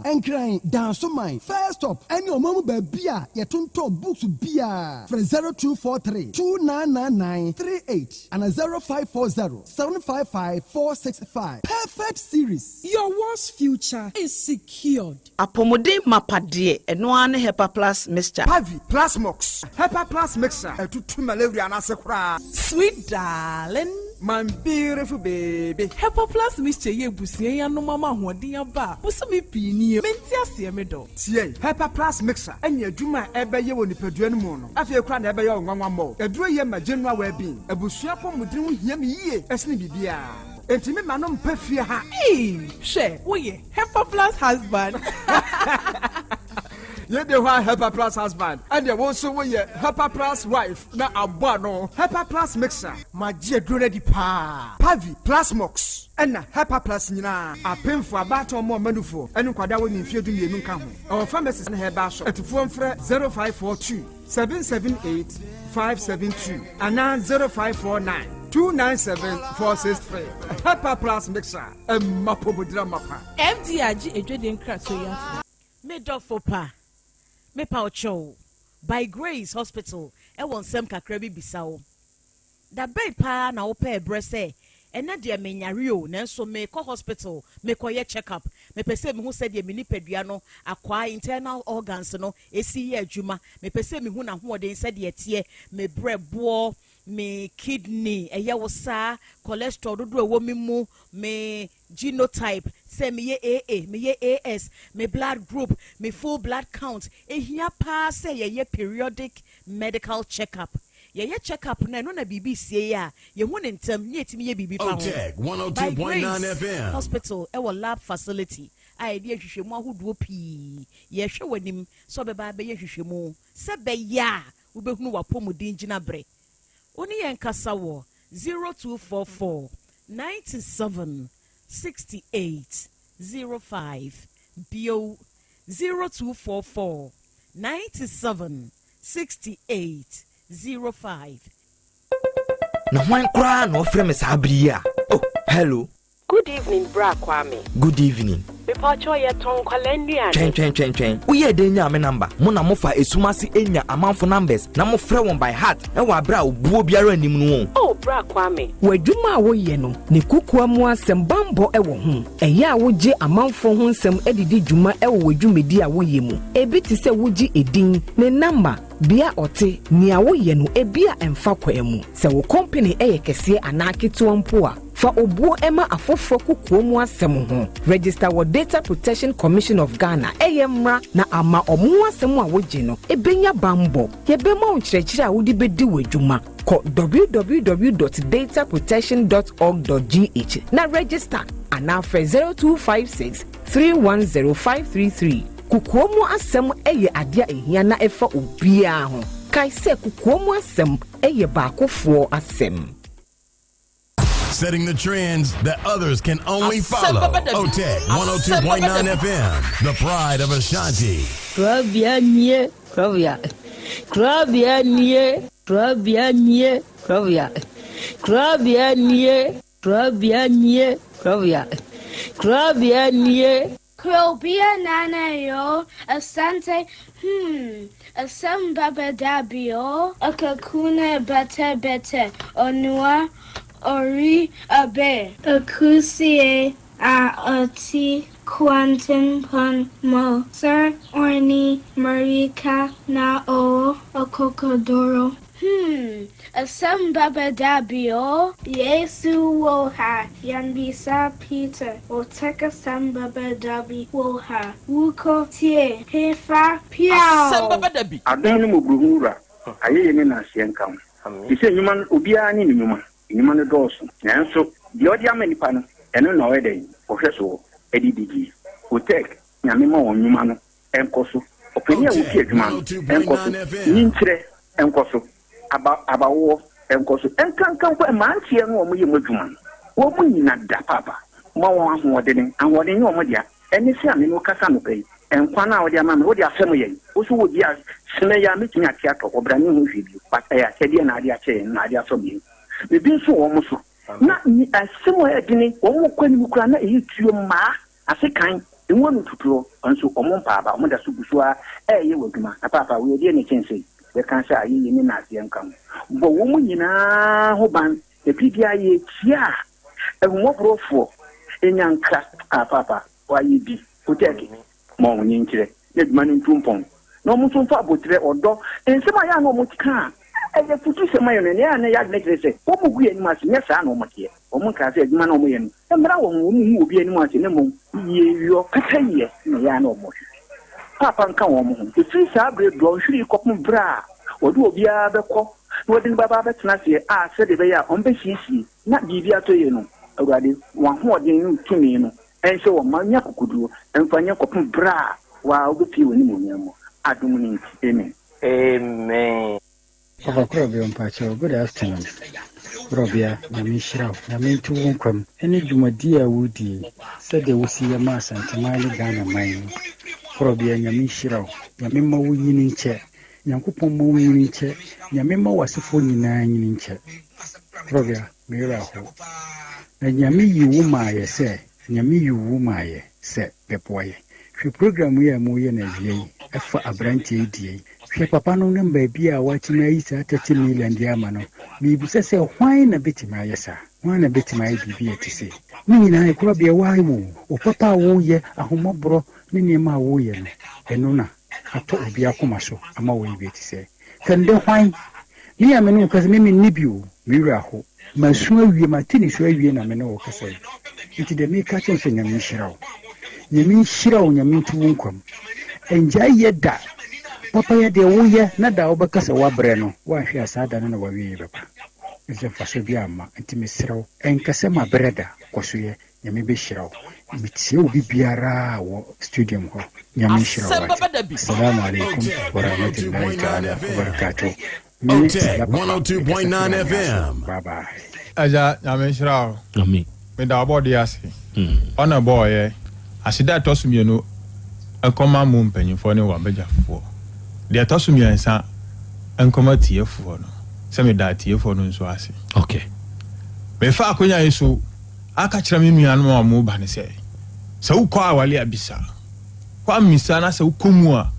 a, Nkran, Dansoman first stop, ɛne ɔman mu baabi a yɛtontɔn books biara. Frɛ 0243 299938 ana 0540 755 465. Perfect Series. Your world's future is secured. Apɔmuden mapa deɛ, ɛno ara ne Hepa Plus Mixture. Pavi, Plasmox, Hepa Plus mixture ɛtutu malaria no ase koraa. Sweet darling. My beautiful baby. Hepa Plus Mixture yɛ ebusua yi anom ama ahoɔden aba a bosome pii nie. Mente aseɛ, me dɔ. Tie, Hepa Plus mixture ɛne adwuma a ɛbɛyɛ wɔ nipadua no mu no, afei koraa na ɛbɛyɛ wo nwanwa mmɔ. Aduro yɛ ma general well-being. Abusua pɔmuden ho hia me yie ɛsene biribiara, enti me ma no mpa fie ha. Ee, hwɛ, woyɛ Hepa Plus husband. Yɛde hɔ a Hepa Plus husband, ɛdeɛ wo nso woyɛ Hepa Plus wife na abɔ ano. Hepa Plus mixture. Magye aduro no adi paa. Pavi, Plasmox, ɛna Hepa Plus nyinaa. Apemfo, abaatan, ɔmo a ɔma nufoɔ ɛne nkwadaa wɔ ne mfeɛ 12 nka ho. Ɛwɔ pharmacies ne herbal shop. Atufoɔ mfrɛ 0542 778 572 anaa 0549 297 463. Hepa Plus mixture, ɛma pomodira mapa. FDA agye adwadie nkratoɔ yi atom. Me dɔfo pa, mepa wo kyɛw, By Grace Hospital ɛwɔ nsɛm kakra bi bisa wo. Da bɛn paa na wopɛ ɛberɛ sɛ ɛnɛ deɛ menyare o, nanso mekɔ hospital mekɔyɛ check up, mepɛ sɛ mehu sɛdeɛ me nipadua no akwaa, internal organs no, ɛsi yɛ adwuma, mepɛ sɛ mehu n'ahoɔden sɛdeɛ ɛteɛ, me brɛboɔ, me kidney, ɛyɛ wo saa, cholesterol dodoɔ ɛwɔ me mu, me genotype, sɛ meyɛ AA, meyɛ AS, me blood group, me full blood count? Ehia paa sɛ yɛyɛ periodic medical check up. Yɛyɛ check up no, ɛno na biribi sie yi a, yɛhu ne ntɛm ne yɛtumi yɛ biribi fa ho. By Grace Hospital ɛwɔ lab facility a yɛde ahwehwɛmu ahodoɔ pii. Yɛhwɛ w'anim sɛ ɔbɛba abɛyɛ hwehwɛmu sɛ bɛyɛ a wobɛhunu w'apɔmuden gyina berɛ. Wo ne yɛn kasa wɔ 0244 97 68 05 bio, 0244 97 68 05. Na hwan koraa na ɔfrɛ me saa bere yi a? Oh, hello. Good evening bra Kwame. Good evening. Mepakyɛw yɛtɔn nkwadaa nnuane. Twɛn twɛn twɛn twɛn. Woyɛɛ dɛn nyaa me number? Mo na mofa esum ase nya amanfo numbers na mofrɛ wɔn by heart wɔ aberɛ a obuo biara nnim no o. Oh bra Kwame. W'adwuma a woyɛ no, ne kokoa mu asɛm bammɔ wɔ ho. Ɛyɛ a wogye amanfoɔ ho nsɛm de di dwuma wɔ w'adwumadi a woyɛ mu. Ebi te sɛ wogye edin, ne namba, bea a ɔte, nea woyɛ no, ebia ɛmfa kwan mu. Sɛ wo kɔmpene yɛ kɛseɛ anaa ketewa mpo a, Fa obuo ma afoforɔ kokoa mu asɛm ho. Register wɔ Data Protection Commission of Ghana, ɛyɛ mmra na ama ɔmo ho asɛm a wogye no bɛnya banbɔ. Yɛbɛma wo nkyerɛkyerɛ a wode bɛdi w'adwuma. Kɔ www dot dataprotection dot org dot gh na register anaa frɛ 0256 310 533. Kokoa mu asɛm yɛ adeɛ a ɛhia na ɛfa obiara ho. Kae sɛ kokoa mu asɛm yɛ baakofoɔ asɛm. Setting the trends that others can only follow. OTEC 102.9 FM, the pride of Ashanti. Krabea nie, krabea. Krabea nie, krabea nie, krabea. Krabea nie, krabea nie, krabea. Krabea nie. Krobea nana yo, Asante hmm, asem baba dabi o. Akakuna bete bete, onua ori abe. Akusie a ɔte kwantempɔn mu. Sir Orni Marika na ɔwɔ akokoduro. Hmm, asɛm bɛba da bi o. Yesu wɔ ha, yɛmmisa Peter, Otec asɛm bɛba da bi wɔ ha, Wokɔ tie hefa Asɛm piaw. bɛba da bi. Adom ne mmɔborɔhunu Wura, ayɛyie ne naaseɛ nka wo. Te sɛ nnwuma no, obiara ne ne nnwuma. Nnwuma no dɔɔso, nanso deɛ ɔde ama nnipa no, ɛno na ɔyɛ dɛn? Ɔhwɛ soɔ de di die. Otec, Nyame ma wɔn nnwuma no nkɔ so, ɔpanin a ɔsi adwuma no nkɔ so, nyinkyerɛ nkɔ so, aba abawoɔ nkɔ so, nkanka mpo mmeranteɛ no a wɔyɛ mu adwuma no, wɔn nyina da paapa, ma wɔn ahoɔdene, ahoɔden nyɛ wɔn dea, ɛne sɛ a me ne wo kasa anɔpa yi, nkwa no a wode ama me, wode afɛm yɛn, wo nso wɔ bi a sene yi a mɛtumi ate atɔ hɔ, bra menhu hwee bio, but ɛyɛ akyɛdeɛ na ade akyɛ yɛn, na ade afɛm yɛn, biribi nso wɔ wɔn so, na asɛm a ɛyɛ dene, wɔn kɔ anim koraa na ɛyɛ tuo mmaa. Ase kan, emu ano tuturɔ, nso wɔn mpa aba, wɔn da so gu so ara reyɛ wɔn adwuma. Na paapa, wei ɛdeɛn na ɛkyɛn sei? Yɛka sɛ ayeyie ne nnaseɛ nka ho. Bɔ wɔn nyinaa ho ban, na biribiara yɛretia a, ahummɔborɔfoɔ nya nkra. Ah, paapa, wɔayɛ bi. Otɛɛke, ma wɔn nkyerɛ, na adwuma no ntu mpɔn, na wɔn nso mfa aboterɛ, ɔdɔ, nsɛm a ɛyɛ a na wɔka a ɛyɛ afutusɛm ma yɛn no, ɛnna ɛyɛ a na yɛn adwene kyerɛ sɛ wɔgu yɛn anim ase, nyɛ saa na wɔteɛ. Wɔnkaa sɛ adwuma no a wɔyɛ no mmra wɔn ho, wɔnhu obi anim ase, na mmom yieyɔ, pɛpɛyɛ na ɛyɛ a na wɔhwehwɛ. Paapa nka wɔn ho. Ɛfiri saa berɛ dɔnhwere yi kɔpem berɛ a wɔde obiara bɛkɔ na wɔde no bɛba abɛtena aseɛ a sɛdeɛ ɛbɛyɛ a wɔbɛsiesie na biribi atɔ yie no, Awurade, w'ahoɔden ne wo tumi no nhyɛ wɔn ma wɔnya akokoduo mfa nyɛ kɔpem berɛ a wo ara wobɛpue w'animuonyam mu. Adom no nti, amen. Amen. Papa Korɔbea mpakyɛw good afternoon Korɔbea Nyame nhyira wo Nyame nto wo nkwa mu ɛne dwumadie a wodie yi sɛdeɛ wosi yɛ ma Asanteman ne Ghana man yi Korɔbea Nyame nhyira wo Nyame mma wo nyini nkyɛ Nyankopɔn mma wo nyini nkyɛ Nyame mma w'asefoɔ nyinaa nyini nkyɛ Korɔbea me werɛ ahow na Nyame yi wo maa yɛ sɛ Nyame yi wo maa yɛ sɛ bɛboa yɛ Hwɛ program yi a moreyɛ no awia yi ɛfa abranteɛ yi deɛ yi. Hwɛ papa no ne baabi a watumi ayi saa 30 million de ama no. Merebisa sɛ hwan na bɛtumi ayɛ saa? Hwan na bɛtumi ayɛ biribi a ɛte sei? Ne nyinaa ɛkorabea woayɛ o, wo papa a woreyɛ, ahummɔborɔ ne nneɛma a woreyɛ no, ɛno na atɔ obi akoma so ama wayɛ bi a ɛte sɛɛ. Kɛndɛ hwan? Me a me ne wo kasa, me menni bi o, me werɛ aho. Masu awie, mate nisuo awie na me ne wo kasa yi. Nti deɛ meka kyerɛ wo sɛ Nyame nhyira wo. Nyame nhyira wo, Nyame nto wo nkwa mu. Ɛngyae yɛ da. Papayɛ deɛ woyɛ na da a wobɛka sɛ woabrɛ no, woanhwɛ a saa da no na w'awieɛ bɛba. Ɛfiri sɛ mfasoɔ biara mma. Nti mesrɛ wo, ɛnka sɛ mabrɛ da, kɔ so yɛ. Nyame bɛhyira wo. Metie obi biara wɔ studium hɔ. Nyame nhyira wo wate. Assalamu alaikum warahmatullahi ta'ala wabarakatuh. Me ne Sala Papa mekasa firi Anwea so. Bye bye. Agya Nyame nhyira wo. Amen. Meda ɔbɔdeɛ ase. Ɔna ɛbɔɔ yɛ. Aseda a ɛtɔ so mienu nkɔma mo mpanyinfoɔ ne w'abagyafoɔ. Deɛ ɛtɔ so miɛnsa nkɔma atiefoɔ no sɛ meda atiefoɔ no nso ase. Okay. Mefa akonya yi so. Aka kyerɛ me nuanom a wɔreba no sɛ, sɛ wokɔ aware a bisa. Woammisa na sɛ wokɔ mu a,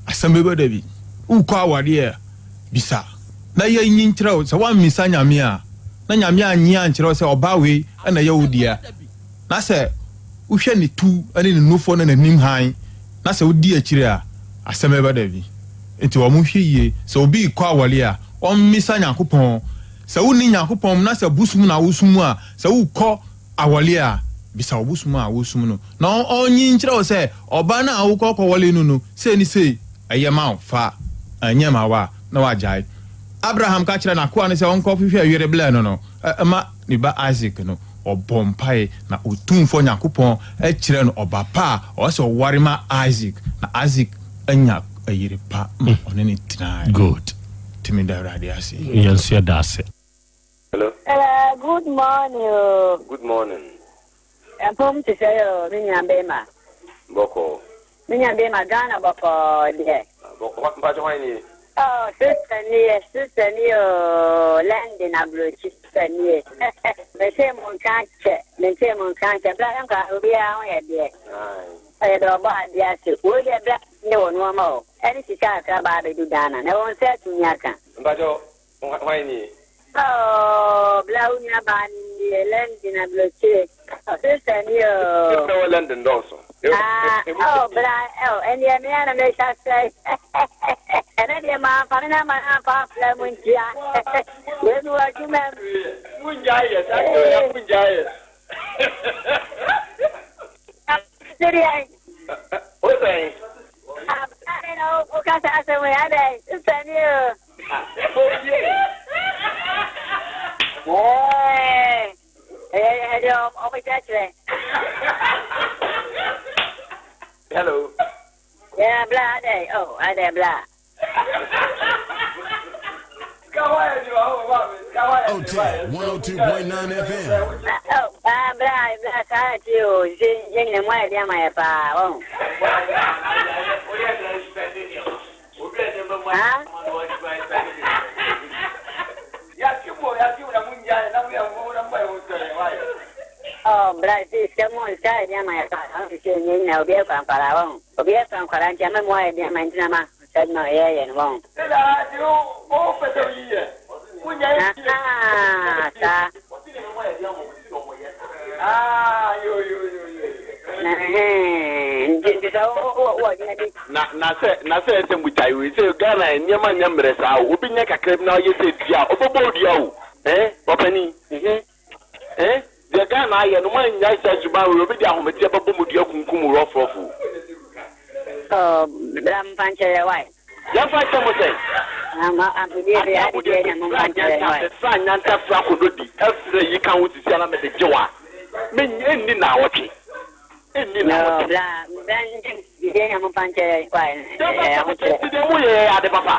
asɛm bɛba da bi. Wokɔ aware a, bisa na yɛnyi nkyerɛ wo. Sɛ woammisa Nyame a, na Nyame annye ankyerɛ wo sɛ ɔbaa wei na ɛyɛ wo dea, na sɛ wohwɛ ne tu ne ne nufoɔ ne n'anim hann, na sɛ wodi akyire a, asɛm bɛba da bi. Enti wɔnhwɛ yie. Sɛ obi rekɔ aware a, ɔmmisa Nyankopɔn. Sɛ wonni Nyankopɔn mu na sɛ bosom na wosom a, sɛ wokɔ awɔle a, bisa wo bosom a wosom no na ɔnyi nkyerɛ wo sɛ ɔbaa no a wokɔ kɔwɔle no no sei ne sei ɛyɛ ma wo fa, ɛnyɛ ma wo a, na wagyae. Abraham ka kyerɛɛ n'akoa no sɛ ɔnkɔ hwehwɛ yere blɛ no no ma ne ba Isak no, ɔbɔɔ mpae na Otumfoɔ Nyankopɔn kyerɛɛ no ɔba pa a ɔwɔ sɛ ɔware ma Isak, na Isak anya yere pa ma ɔne no tenae. Good. Nti meda Awurade ase. Yɛn nso yɛda ase. Hello. Hello, good morning o. Good morning. Mpom te sɛ o, me nua bema. Bɔkɔɔ. Me nua bema, Ghana bɔkɔɔ deɛ. Bɔkɔɔ, mpakyɛ hwan nie? Oh, sister nie, sister nie o, London aburokyi sister nie. Mentee mo nka kyɛ, mentee mo nka kyɛ, bra yɛnkɔ a obiara ho yɛ deɛ. Aye. Ɔyɛ dɛ ɔbɔ adeɛ ase, wei deɛ bra ne wɔ nnoɔma o, ɛne sika kakra ba abɛdu Ghana, na wɔn nsa atumi aka. Mpakyɛ hwan nie? Oh, bla wo nua baa no nie, London aburokyire. Oh, sister ni o. Nnipa wɔ London dɔɔso. Ah, oh, bla, oh, ɛnneɛ me ara na meka sɛ, ɛnɛ deɛ mamfa me namba no amfa amfra mu ntia. Wei mewɔ adwuma mu. Mongyae yɛ, saa deɛ ɔya mongyae yɛ. Sɛdeɛ. Wo sɛn? Abla na wokasa asɛm yi adɛn, sister ni o. Hello. Yeah, bla, adai. Oh, adai, bla. OTEC 102.9 FM. Oh, ah, bla, bla, saa ti o. Se, yɛn mu ayɛ de ama yɛ paa, wɔn. Oh, bra si sika mu sika yɛ nneɛma yɛ pa ɔn sisi enye nyina obi ɛfa nkwara wɔn obi ɛfa nkwara nti ama mu ayɛ nneɛma nti na ma sɛ adwuma yɛ yɛ no wɔn. Ahaa saa. Nti sɛ wowɔ adwuma bi. Na na sɛ na sɛ ɛsɛ mo gyae wei sɛ Ghana nneɛma nyɛ mmerɛ saa o obi nya kakra bi na ɔyɛ sɛ dua a ɔbɛbɔ wo dua o eh ɔpanin eh deɛ Ghana ayɛ no mo annyae saa suban wei obi de ahometeɛ bɛbɔ mo dua kunkum mo rɔf rɔf o. Oh bra mfa nkyɛ yɛ wai. Yɛmfa nkyɛ mo sɛn? Adeɛ mo deɛ mefra nyanta mefra nyanta fra kododi ɛfrɛ yi ka ho sisi a na mede gye wo a me ɛnni naawɔtwe. Nni na wɔte. Enti deɛ moyɛ yɛ ade papa.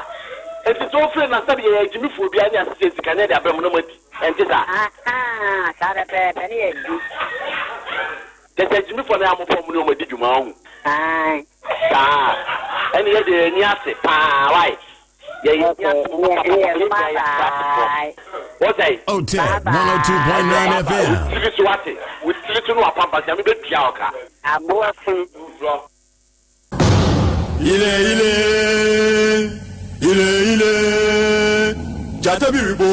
Enti sɛ ɔfiri na sɛbi yɛyɛ agyimifoɔ biara ne asese sika ne ɛde abrɛ mo na moadi. Ɛnte saa? Kyerɛ sɛ agyimifoɔ no yɛ a mofa wɔn ne wɔn adi dwuma wahu. Saa. Ɛne yɛ deɛ yɛn ani ase paa wai. OTEC 102.9 FM. Wo tiri so wate, wo tiri so no wapampa nyame bɛtua wo ka. Aboa funu. Ile ile, ile ile, gyata bi rebɔ.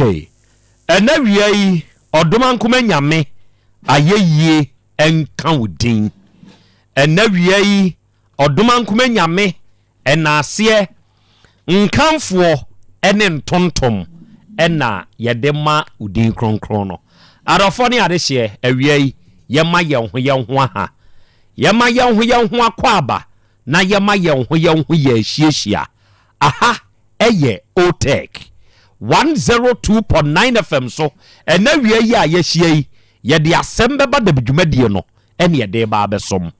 Okay. Ɛnɛ wia yi, Ɔdomankoma Nyame ayɛyie nka wo din. Ɛnɛ wia yi, Ɔdomankoma Nyame ɛnaaseɛ, nkamfoɔ ne ntontom na yɛde ma wo din kronkron no. Adɔfoɔ ne adehyeɛ, awia yi, yɛma yɛn ho yɛn ho aha. Yɛma yɛn ho yɛn ho akwaaba na yɛma yɛn ho yɛn ho yɛ ahyiahyia. Aha yɛ Otec 102.9 FM so. Ɛnnɛ awia yi a yɛahyia yi, yɛde asɛm bɛba dabi dwumadie no ɛne yɛde reba abɛsom.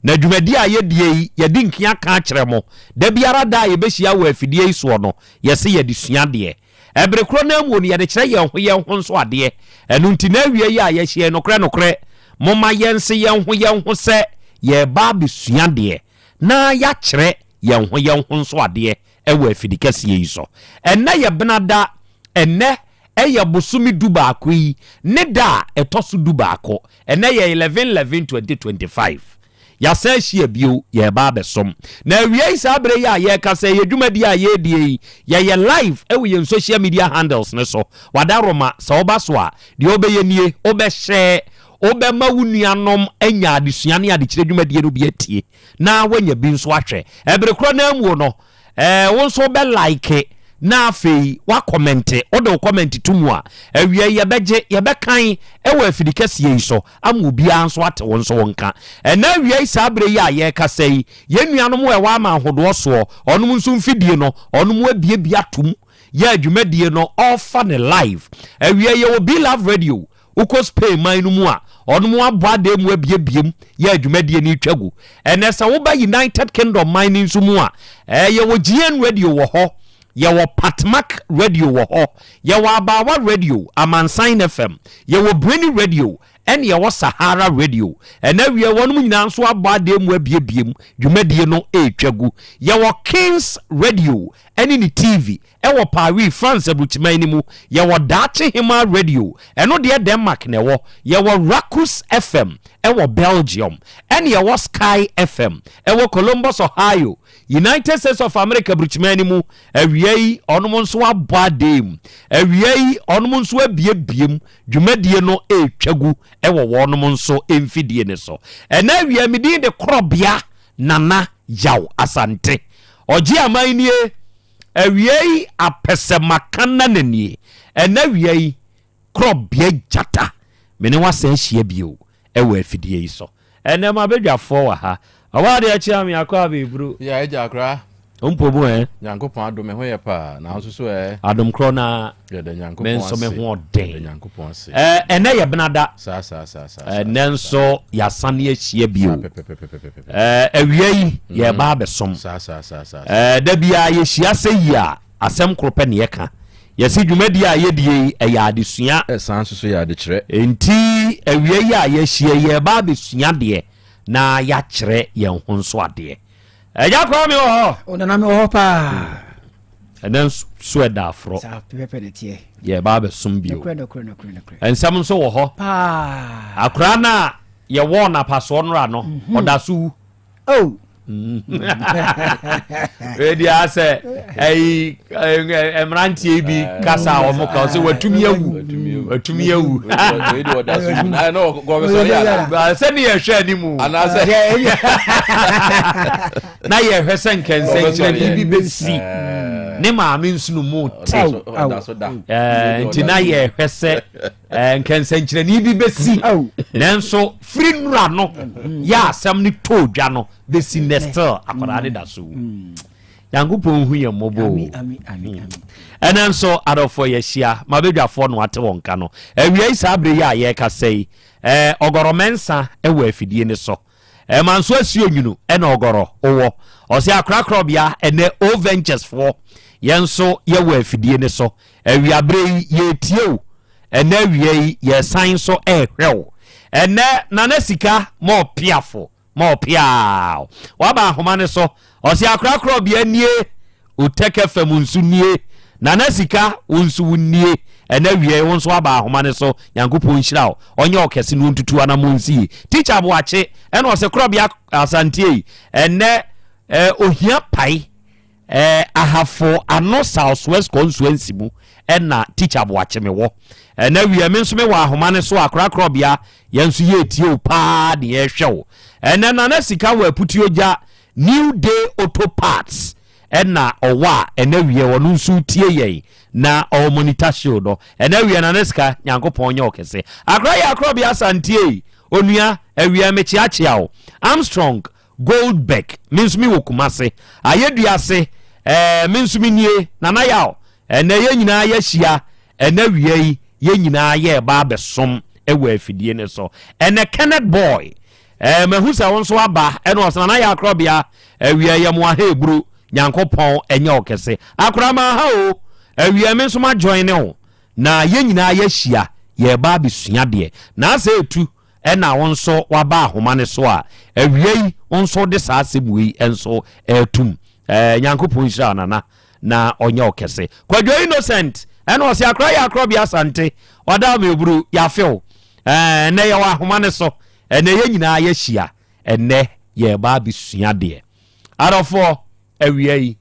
Na dwumadie a yɛdie yi, yɛde nkia ka akyerɛ mo. Da biara da a yɛbɛhyia wɔ afidie yi soɔ no, yɛse yɛde sua adeɛ. Ɛbere korɔ no ara mu no, yɛde kyerɛ yɛn ho yɛn ho nso adeɛ. Ɛno nti, na awia yi a yɛahyia yi, nokorɛ nokorɛ, momma yɛnse yɛn ho yɛn ho sɛ yɛreba abɛsua adeɛ na yɛakyerɛ yɛn ho yɛn ho nso adeɛ wɔ afidikɛseɛ yi so. Ɛnnɛ yɛ Benada, ɛnnɛ yɛ bosome dubaako yi ne da a ɛtɔ so dubaako. Ɛnnɛ yɛ 11 11 2025. Yɛasan ahyia bio, yɛreba abɛsom. Na awiei saa berɛ yi a yɛrekasa yi, yɛn dwumadie a yɛredie yi, yɛyɛ live wɔ yɛn social media handles no so. Wadaroma, sɛ woba so a, deɛ wobɛyɛ nie, wobɛhyɛ, wobɛma wo nuanom anya adesua ne adekyerɛ dwumadie no bi atie, na woanya bi nso ahwɛ. Ɛbere korɔ no ara mu no, Ɛɛ, wo nso wobɛ like na afei woakɔmɛnte. Wode wo kɔmɛnte to mu a, awia yi yɛbɛgye, yɛbɛkan wɔ afidi kɛseɛ yi so ama obiara nso ate wo nso wo nka. Ɛnnɛ awia yi saa berɛ yi a yɛrekasa yi, yɛn nuanom a ɛwɔ aman ahodoɔ soɔ, wɔnom nso mfidie no, wɔnom abiebie atom yɛ dwumadie no, ɔrefa no live. Awia yi yɛwɔ Be-Love Radio Wokɔ Spain man no mu a, wɔnom abɔ adan mu abiebiem yɛ dwumadie no retwa gu. Ɛnɛ sɛ woba United Kingdom man no nso mu a, eh, yɛwɔ GN Radio wɔ hɔ, yɛwɔ Patmak Radio wɔ hɔ, yɛwɔ Abaawa Radio, Amansan FM, yɛwɔ Breni Radio, ɛne yɛwɔ Sahara Radio. Ɛnɛ awie wɔnom nyinaa nso abɔ adan mu abiebiem dwumadie no retwa gu. Yɛwɔ Kings Radio ɛne ne TV Ɛwɔ Paris, France aburukyiman no mu. Yɛwɔ Daakye Hemaa Radio, ɛno deɛ Denmark na ɛwɔ. Yɛwɔ Rakus FM ɛwɔ Belgium. Ɛne yɛwɔ Sky FM ɛwɔ Columbus, Ohio, United States of America aburukyiman no mu. Awia yi, ɔnom nso abɔ adee mu. Awia yi, ɔnom nso abiebie mu. Dwumadie no retwa gu ɛwɔ wɔnom nso mfidie no so. Ɛnɛ awia, me din de Korɔbea Nana Yaw Asante. Ɔgye aman nie. Awiei apɛsɛmakanna nie. Ɛnnɛ awia yi, korɔbea gyata, me ne wo asan ahyia bio wɔ afidie yi so. Ɛnnɛ m'abadwafoɔ wɔ ha. Ɔwɔ adeɛ kyea me akɔ abɛburu. Yeah, agya akora. Wo mpo mu ɛ? Nyankopɔn adom me ho yɛ paa, na wo nso so ɛ? Adom korɔ no ara. Yɛda Nyankopɔn Me nso me ase. ho ɔden. Yɛda Nyankopɔn ase. Ɛ, ɛnnɛ yɛ benada. Saa saa saa saa. Ɛnnɛ nso yɛasane ahyia bio. Saa pɛpɛpɛpɛpɛpɛ. Ɛɛ, awia yi, yɛreba abɛsom. Ɛɛ, da biara yɛhyia sɛ yi a, asɛm koro pɛ na yɛka. Yɛse dwumadie a yɛdie yi, ɛyɛ adesua. Ɛsan nso so yɛ adekyerɛ. Enti awia yi a yɛahyia yi, yɛreba abɛsua adeɛ na yɛakyerɛ yɛn ho nso adeɛ. Agya Kwame wɔ hɔ? O Nana, mewɔ hɔ paa. Ɛnɛ nso ɛda aforɔ. Saa pɛpɛpɛ na ɛteɛ. Yɛreba abɛsom bio. Nokorɛ, nokorɛ, nokorɛ, nokorɛ. Nsɛm nso wɔ hɔ. Paa. Akwadaa no a yɛwɔɔ no apasoɔ nora no mhm. ɔda so wu. Oh. Ɛdi asɛ ɛyi mmeranteɛ bi kasa a wɔn ka sɛ watumi awu watumi awu. Sɛni yɛhwɛ anim. Na yɛhwɛ sɛ nkɛnsɛnkyerɛnne bi bɛsi ne maame nsono mu te nti na yɛhwɛ sɛ nkɛnsɛnkyerɛnne bi bɛsi nanso firi nnura no yɛ asɛm no too dwa no bɛsi nnɛ still akwadaa ne da so wu. Nyankopɔn hu yɛn mmɔbɔ o. Ɛnɛ nso adɔfoɔ yɛahyia mabadwafoɔ no ate wɔn ka no awia yi saa berɛ yi a yɛrekasa yi ɔgɔrɔ mɛnsa wɔ afidie no so. Ɛma nso asuo nwunu ɛna ɔgɔrɔ wɔ. Ɔse akorakorɔbea ɛnɛ O Ventures foɔ yɛn nso yɛwɔ afidie no so. Awia berɛ yi yɛretie wo. Ɛnɛ awia yi yɛresan nso rehwɛ wo. Ɛnɛ Nana Sika ma ɔpeafo ma ɔpeaw. Waba ahoma no so. Ɔse akorakorɔbea nie. Otec FM nso nie. Nana Sika wo nso wo nie. Ɛnɛ awia yi wo nso aba ahoma no so. Nyankopɔn nhyira wo. Ɔnyɛ wo kɛse na ɔntutu anamɔn nsi yie. Teacher Aboakye ɛna ɔse Korɔbea Asante ei. Ɛnɛ eh, ohia pae eh, Ahafo Ano South West Constituency mu. ɛna Teacher Boakye mewɔ. Ɛnɛ awia me nso mewɔ ahoma no so a korakorɔbea yɛn nso yɛretie wo paa ne yɛrehwɛ wo. Ɛnɛ Nana Sika wɔ Aputuogya New Day Auto Parts ɛna ɔwɔ a ɛnɛ awia ɔno nso tie yɛn na ɔwɔ monitor show no. Ɛnɛ awia Nana Sika Nyankopɔn nyɛ ɔkɛse. Akora yɛ akorɔbea Asanteei onua awia mekyeakyea wo. Armstrong Goldberg, me nso me wɔ Kumase. Ayeduase, ɛɛ me nso me nie, Nana Yaw, ɛnɛ yɛn nyinaa yɛahyia, ɛnɛ awia yi yɛn nyinaa yɛreba abɛsom wɔ afidie no so. Ɛnɛ Kenneth Boy, ɛɛ mahu sɛ wo nso aba, ɛna ɔsɛ Nana Yaw Akorɔbea, awia yɛ mo aha eburu, Nyankopɔn ɛnyɛ ɔkɛse. Akora ma aha o, awia me nso ma join ne wo, na yɛn nyinaa yɛahyia, yɛreba abɛsua deɛ. Na asɛ etu, Ɛna wo nso waba ahoma no so a, awia yi wo nso wode saa asɛm wei nso ɛretum. Ɛɛ Nyankopɔn nhyira wo nana na ɔnyɛ wo kɛse. Kwadwo Innocent ɛna ɔse akora yɛ akorɔ bia Asante ɔda meburu yafew. Ɛɛ ɛnɛ yɛwɔ ahoma no so ɛnɛ yɛn nyinaa yɛahyia ɛnɛ yɛreba abɛsua deɛ. Adɔfoɔ awia yi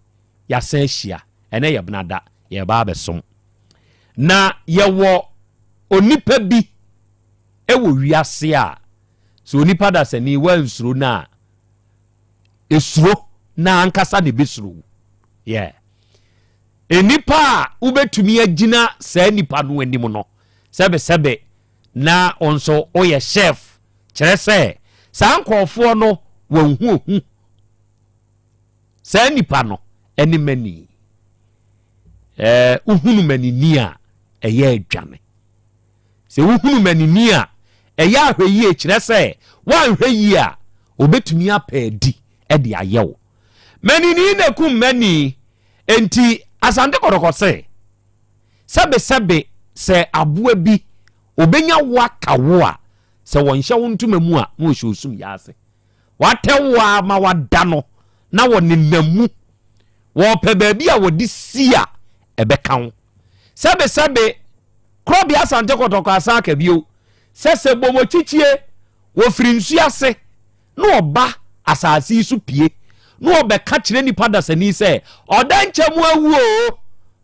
yɛasan ahyia ɛnɛ yɛ benada yɛreba abɛsom. Na yɛwɔ onipa bi Wɔ wiase a, sɛ onipa dasani wansuro no a, esuro na ankasa na ebesuro wo. Yeah. Nnipa a wobɛtumi agyina saa nipa no anim no, sɛbesɛbe na wo nso woyɛ chef, kyerɛ sɛ saa nkurɔfoɔ no wɔn ho ohu. Saa nipa no ne mani. Eh, wohunu manini a, ɛyɛ adwane. Sɛ wohunu manini a, ɛyɛ ahwɛyie, kyerɛ sɛ woanhwɛ yie a, wɔbɛtumi apɛ adi de ayɛ wo. Manini na ɛkum mani, enti Asante Kɔtɔkɔ se, sɛbesɛbe sɛ aboa bi ɔbɛnya wo aka wo a, sɛ wɔnhyɛ wo ntoma mu a, na wɔhyɛ osum yɛ ase. Wɔatɛ wo ara ma wada no na wɔnenam mu. Wɔrepɛ baabi a wɔde si a ɛbɛka wo. Sɛbesɛbe, Korɔbea Asante Kɔtɔkɔ asan aka bio sɛ sɛ Bomokyikye wɔfiri nsuo ase na ɔba asase yi so pue na ɔbɛka kyerɛ nipa dasani sɛ ɔda nkyɛ mu awu oo,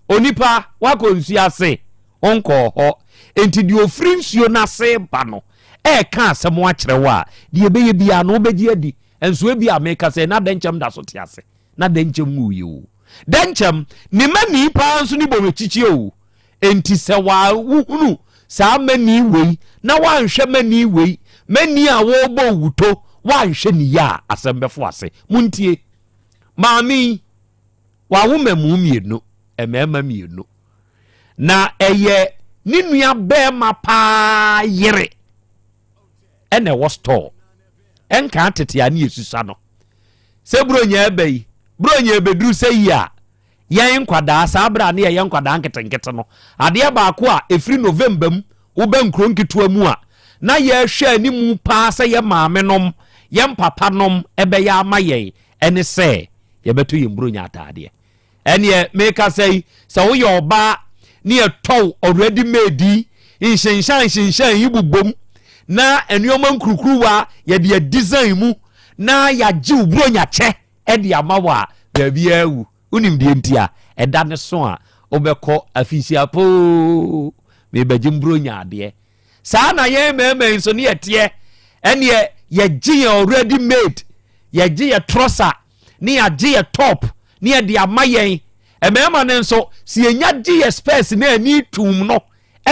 onipa wakɔ nsuo ase, wonkɔɔ hɔ. Enti deɛ ɔfiri nsuo no ase ba no ɛreka asɛm akyerɛ wo a, deɛ ɛbɛyɛ biara no wobɛgye adi. Nso ebia meka sɛ na dɛnkyɛm da so te ase. Na dɛnkyɛm nwuiɛ o. Dɛnkyɛm, ne mani paa nso ne bɔwɛkyikyi o. Enti sɛ wohunu saa mani wei na woanhwɛ mani wei, mani a wɔrebɔ owuto, woanhwɛ ne yie a, asɛm bɛfo ase. Montie. Maame yi, wawo mmamu mmienu, mmarima mmienu. Na ɛyɛ ne nua bɛrima paa yere ɛna ɛwɔ store. Ɛnkaa tete a ne yɛsusa no. Sɛ Buronya ɛba yi, Buronya ɛbɛduru sɛ yi a, yɛn nkwadaa, saa berɛ a ne yɛyɛ nkwadaa nketenkete no, adeɛ baako a ɛfiri November mu woba nkuro nketewa mu a, na yɛhwɛ animu paa sɛ yɛ maame nom, yɛn papa nom ɛbɛyɛ ama yɛn ɛne sɛ yɛbɛtɔ yɛn Buronya ataadeɛ. Ɛneɛ mekasa yi, sɛ woyɛ ɔbaa ne yɛtɔ wo already made yi, nhyɛnhyɛn nhyɛnhyɛn yi bobom na nneɛma nkurukuruwa yɛde adesign mu na yɛagye wo buronya kyɛ de ama wo a, baabiara awu. Wonim deɛ nti a? Ɛda ne so a wobɛkɔ afinhyia poo, mebɛgye mburonya adeɛ. Saa na yɛn mmarima yi nso ne yɛteɛ. Ɛneɛ yɛgye yɛn already made, yɛgye yɛ trɔsa ne yɛagye yɛ top ne yɛde ama yɛn. Mmarima no nso, sɛ yɛnya gye yɛ spɛs na ani tum no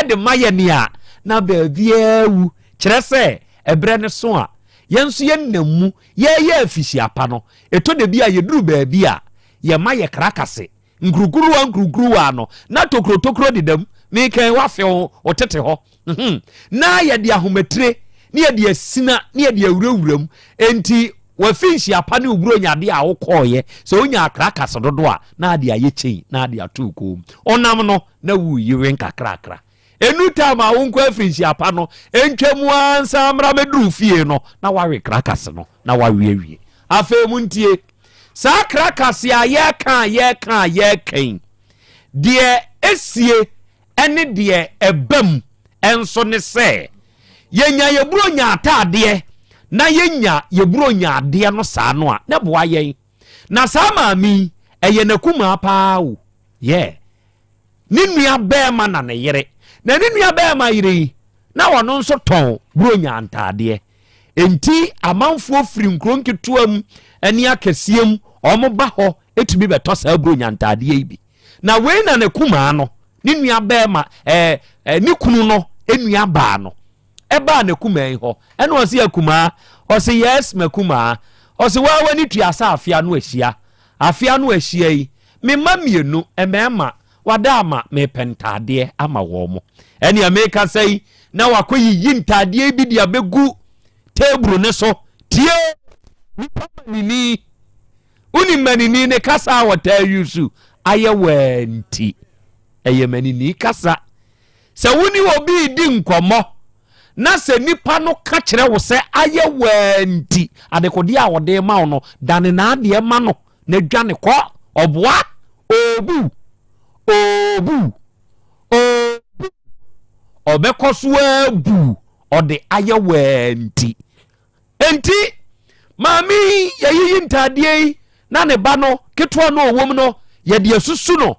de ma yɛn a, na baabiara awu. Kyerɛ sɛ, ɛberɛ no so a, yɛn nso yɛnam mu, yɛreyɛ afihyia pa no, ɛtɔ da bi a yɛduru baabi a, yɛma yɛ krakase. Nkurukuruwa nkurukuruwa no, na tokurotokuro deda mu. Mekan wafe wo tete hɔ. Mhm. Na yɛde ahomatire, ne yɛde asina, ne yɛde awurawura mu. Enti, wafi nhyia pa ne oburonya adeɛ a wokɔɔyɛ, sɛ wonya akrakase dodo a, na ade ayɛ kyɛn, na ade ato wo kɔn mu. Wonam no, na woreyiwe nkakrakra. Ɛnu time a wonkɔ afiri nhyia pa no, ntwa mu ara nsan mmra mɛduru fie no, na wawe krakase no, na wawe awie. Afei montie, saa krakase a yɛreka a yɛreka a yɛreka yi, deɛ ɛsie ne deɛ ɛba mu nso ne sɛ, yɛnya yɛ buronya ataadeɛ na yɛnya yɛ buronya adeɛ no saa no a, na ɛboa yɛn. Na saa maame yi, ɛyɛ n'akumaa paa o. Yeah. Ne nua bɛɛma na ne yere. Na ne nua bɛɛma yere yi, na ɔno nso tɔn Buronya ntaadeɛ. Enti amanfoɔ firi nkuro nketewa mu ne akɛseɛ mu, wɔn ba hɔ tumi bɛtɔ saa Buronya ntaadeɛ yi bi. Na wei na ne kumaa no, ne nua bɛɛma, ɛɛ, ne kunu no nua baa no, ɛbaa n'akumaa yi hɔ. Ɛna ɔse, Akumaa? Ɔse, Yes, m'akumaa. Ɔse, Waa w'ani tua sɛ afe ano ahyia. Afe ano ahyia yi, me mma mmienu, mmarima, wada ama mepɛ ntaadeɛ ama wɔn. Ɛnea mekasa yi, na wakɔyiyi ntaadeɛ yi bi de abɛgu teeburu no so. Tie! Nipa manini. Wonim manini ne kasa a wɔtaa yusu ayɛ waa nti. Ɛyɛ manini kasa. Sɛ wo ne obi redi nkɔmmɔ na sɛ nipa no ka kyerɛ wo sɛ ayɛ waa nti, adekodeɛ a ɔde rema wo no, dane n'adeɛ ma no na dwane kɔ. Ɔboa? Ɔɔbu. Ɔɔbu. Ɔɔbu. Ɔbɛkɔ so abu. Ɔde ayɛ waa nti. Enti, maame yi yɛyiyi ntaadeɛ yi na ne ba no ketewa no ɔwom no yɛde asusu no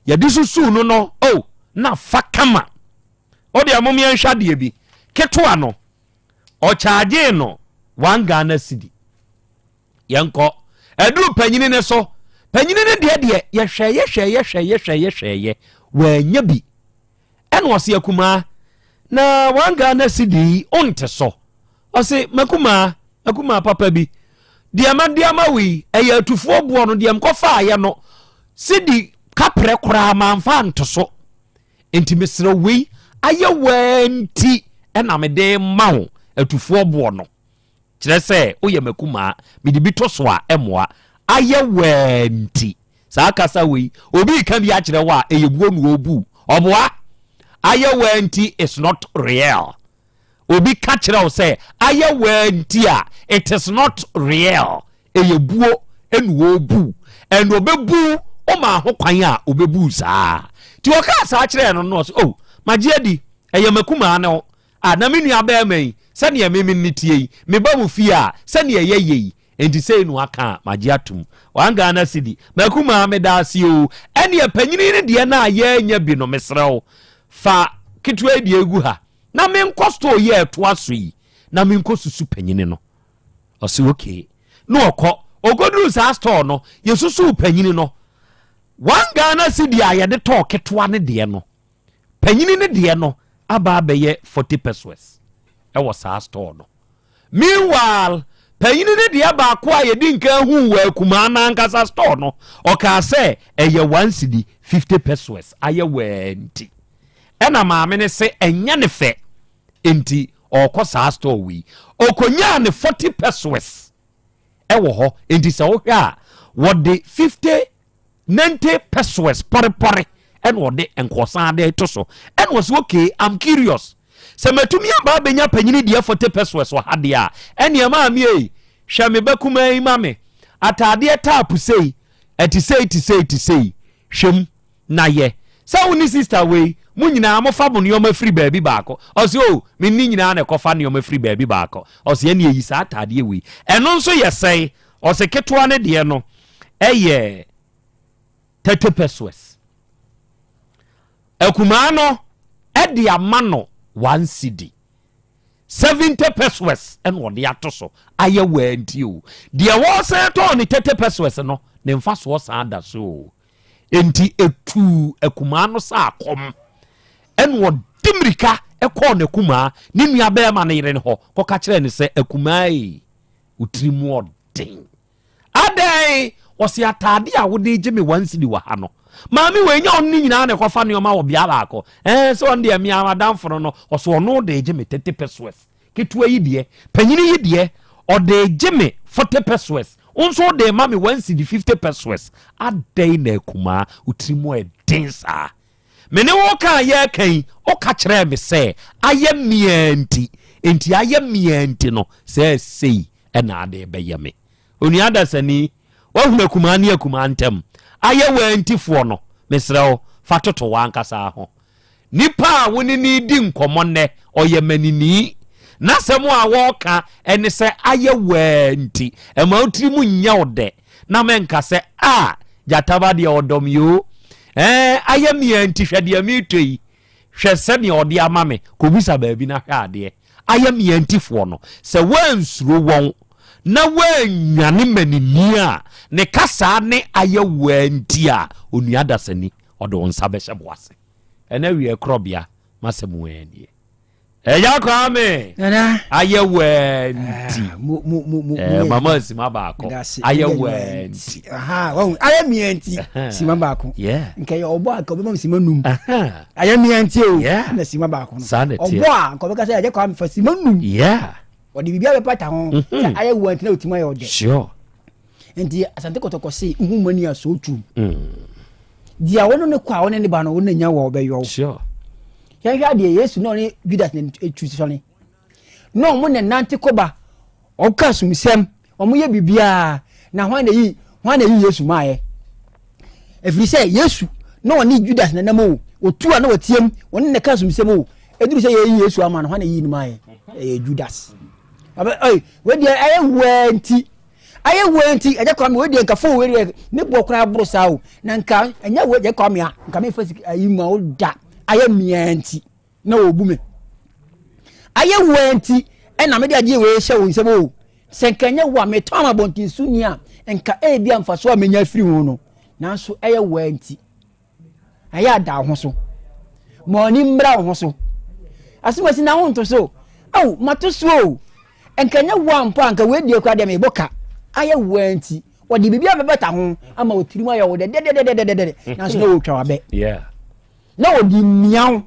yɛde susuu no no oh na fa kama o deɛ mom yɛnhwɛ adeɛ bi ketewa no ɔkyagyee no one Ghana cedi yɛnkɔ ɛduru panyini ne so panyini ne deɛ deɛ yɛhwɛ yɛhwɛ yɛhwɛ yɛhwɛ yɛhwɛ yɛ wɔanya bi ɛna ɔse akumaa na one Ghana cedi yi ɔnte so Ɔse, M'akumaa, m'akumaa papa bi, deɛ made ama wo yi, ɛyɛ atufoɔ boɔ no, deɛ mekɔfaeɛ no, sidi kaprɛ koraa mamfa anto so. Enti mesrɛ wei ayɛ waa nti ɛna mede ma wo atufoɔ boɔ no. Kyerɛ sɛ woyɛ m'akumaa, mede bi to so a ɛmmoa. Ayɛ waa nti. Saa kasa wei, obi reka bi akyerɛ wo a, ɛyɛ buo na ɔbu. Ɔboa. Ayɛ waa nti is not real. Obi ka kyerɛ wo sɛ ayɛ waa nti a, it is not real. Ɛyɛ buo ɛna ɔrebu. And ɔbɛbu wo ho kwan a ɔbɛbu saa. Nti ɔkaa saa kyerɛɛ no no ɔsɛ, oh, magye adi, ɛyɛ m'akumaa ne wo. Ah, na me nua bɛrima yi, sɛdeɛ me me ne tie yi, meba mo fie a, sɛdeɛ yɛyɛ yi, enti sei no aka a, magye atom. One Ghana cedi. M'akumaa, meda ase o. Ɛneɛ panyini no deɛ no a yɛanya bi no, mesrɛ wo, fa ketewa yi deɛ gu ha. na menkɔ store yi a ɛtoa so yi na menkɔ susu panyini no. Ɔse okay. Na ɔkɔ. Ɔkɔduru saa store no, yɛsusuu panyini no. One Ghana cedi a yɛde tɔɔ ketewa no deɛ no, panyini no deɛ no aba abɛyɛ 40 pesos ɛwɔ saa store no. Meanwhile, panyini no deɛ baako a yɛdi nkan huu wɔ akumaa no ankasa store no, ɔkaa sɛ ɛyɛ one cedi 50 pesos ayɛ wɛɛ nti. Ɛna maame no se ɛnyɛ ne fɛ nti ɔrekɔ saa store wei. Ɔkɔnyaa ne 40 pesos ɛwɔ hɔ nti sɛ wohwɛ a wɔde 50 90 pesos pɔrepɔre ɛna ɔde nkɔsan de to so. Ɛna ɔse okay, I'm curious sɛ matumi aba abɛnya panyini deɛ 40 pesos wɔ ha deɛ a, ɛneɛ maame ei, hwɛ me ba kumaa yi ma me ataadeɛ taapo sei, ɛte sei te sei te sei, hwɛ mu. Na yɛ sɛ wo ne sista wei mo nyinaa mofa mo nneɛma firi baabi baako. Ɔse oh, me ne nyinaa na ɛkɔfa nneɛma firi baabi baako. Ɔse ɛneɛ yi saa ataadeɛ wei. Ɛno nso yɛ sɛe? Ɔse ketewa no deɛ no ɛyɛ 30 pesos. Akumaa no ɛde ama no 1 cedi. 70 pesos ɛna ɔde ato so ayɛ waa nti o. Deɛ wɔsan tɔn ne 30 pesos no ne mfasoɔ san da so o. Enti etuu akumaa no sɛ akɔm. Ɛnna ɔde mmirika kɔɔ n'akumaa, ne nuabarima no yere no hɔ kɔka kyerɛɛ no sɛ, Akumaa ei, wo tiri mu ɔden. Adɛn? Ɔse ataade a wode regye me one cedi wɔ ha no, maame wei nyɛ ɔno ne nyinaa na ɛkɔfa nneɛma wɔ bea baako. Ɛɛ sɛ ɔno deɛ mea madamfo no no, ɔse ɔno de regye me 30 pesos. Ketewa yi deɛ, panyini yi deɛ, ɔde regye me 40 pesewas, wo nso wode rema me one cedi 50 pesewas. Adɛn na akumaa, wo tiri mu yɛ den saa? Me ne wo ka a yɛreka yi, woka kyerɛɛ me sɛ ayɛ me ara nti, enti ayɛ me ara nti no, sɛ sei na ade rebɛyɛ me. Onua dasani, woahunu akumaa ne akumaa ntam ayɛ wo ara ntifoɔ no, mesrɛ wo, fa toto w'ankasa ho. Nipa a wo ne no redi nkɔmmɔ nnɛ, ɔyɛ manini. N'asɛm a wɔreka ne sɛ ayɛ waa nti, ɛma wo tirim nyɛ wo dɛ. Na mɛnka sɛ, Ah, gyataba deɛ ɔdɔ me o. Ɛɛ ayɛ mea nti hwɛ deɛ meretɔ yi. Hwɛ sɛdeɛ ɔde ama me. Kɔbisa baabi na hwɛ adeɛ. Ayɛ mea ntifoɔ no, sɛ woansuro wɔn na woannwane manini a, ne kasaa ne ayɛ woa nti a, onua dasani, ɔde wo nsa bɛhyɛ bo ase. Ɛnɛ awiɛ korɔbea, m'asɛm woa nie. Ɛya Kwame ayɛ wɛɛ nti ah, mama sima baako ayɛ wɛɛ nti ayɛ mmiɛ nti sima baako nka yɛ ɔbɔ a nka ɔbɛma sima num ayɛ mmiɛ nti o na sima baako no ɔbɔ a nka ɔbɛka sɛ ɛyɛ Kwame fa sima num ɔde biribi abɛpata ho mhm. sɛ ayɛ wɛɛ nti na ɔtumi ayɛ ɔdɛ nti Asante Kɔtɔkɔ se nhu mani a so tum mm. deɛ wɔne ne kɔ a wɔne ne ba no wɔne nya wɔ ɔbɛyɔ sure. Yɛnhwɛ adeɛ Yesu na ɔne Judas na etu sɔne na wɔn na nante kɔba ɔka sumsɛm wɔn yɛ biribiara na hwan na yi hwan na yi Yesu maayɛ ɛfiri sɛ Yesu na ɔne Judas na nam o otu a na wɔteam wɔne na ka sumsɛm o ɛduru sɛ yɛyi Yesu ama no hwan na yi no maayɛ ɛyɛ Judas ɔbɛ ɔy wei deɛ ɛyɛ wɛɛ nti Ayɛ wei nti ɛnyɛ kwame wei deɛ nka fon wei deɛ ne boɔ koraa boro saa o na nka ɛnyɛ wei deɛ kwame a nka mefa sika ayi ma wo da ayɛ mmea nti na wɔbu me ayɛ wei nti ɛna mede adeɛ wei hyɛ wo nsam o sɛ nka ɛnyɛ wo a metɔn ama abɔnten so ni a nka ebi a mfasoɔ a menya afiri ho no nanso ɛyɛ wei nti Ɛyɛ a da wo ho so. Ma w'ani mmra wo ho so. Asomasi na wo nto so. Ao, mato so o. Nka nyɛ wo ampa anka wei deɛ koraa deɛ mebɔ ka. Ayɛ wo ara nti. Wɔde biribi abɛbata ho ama wo tirim ayɛ wo dɛdɛdɛdɛdɛdɛ. Nanso na wɔretwa w'abɛ. Na wɔde mia wo.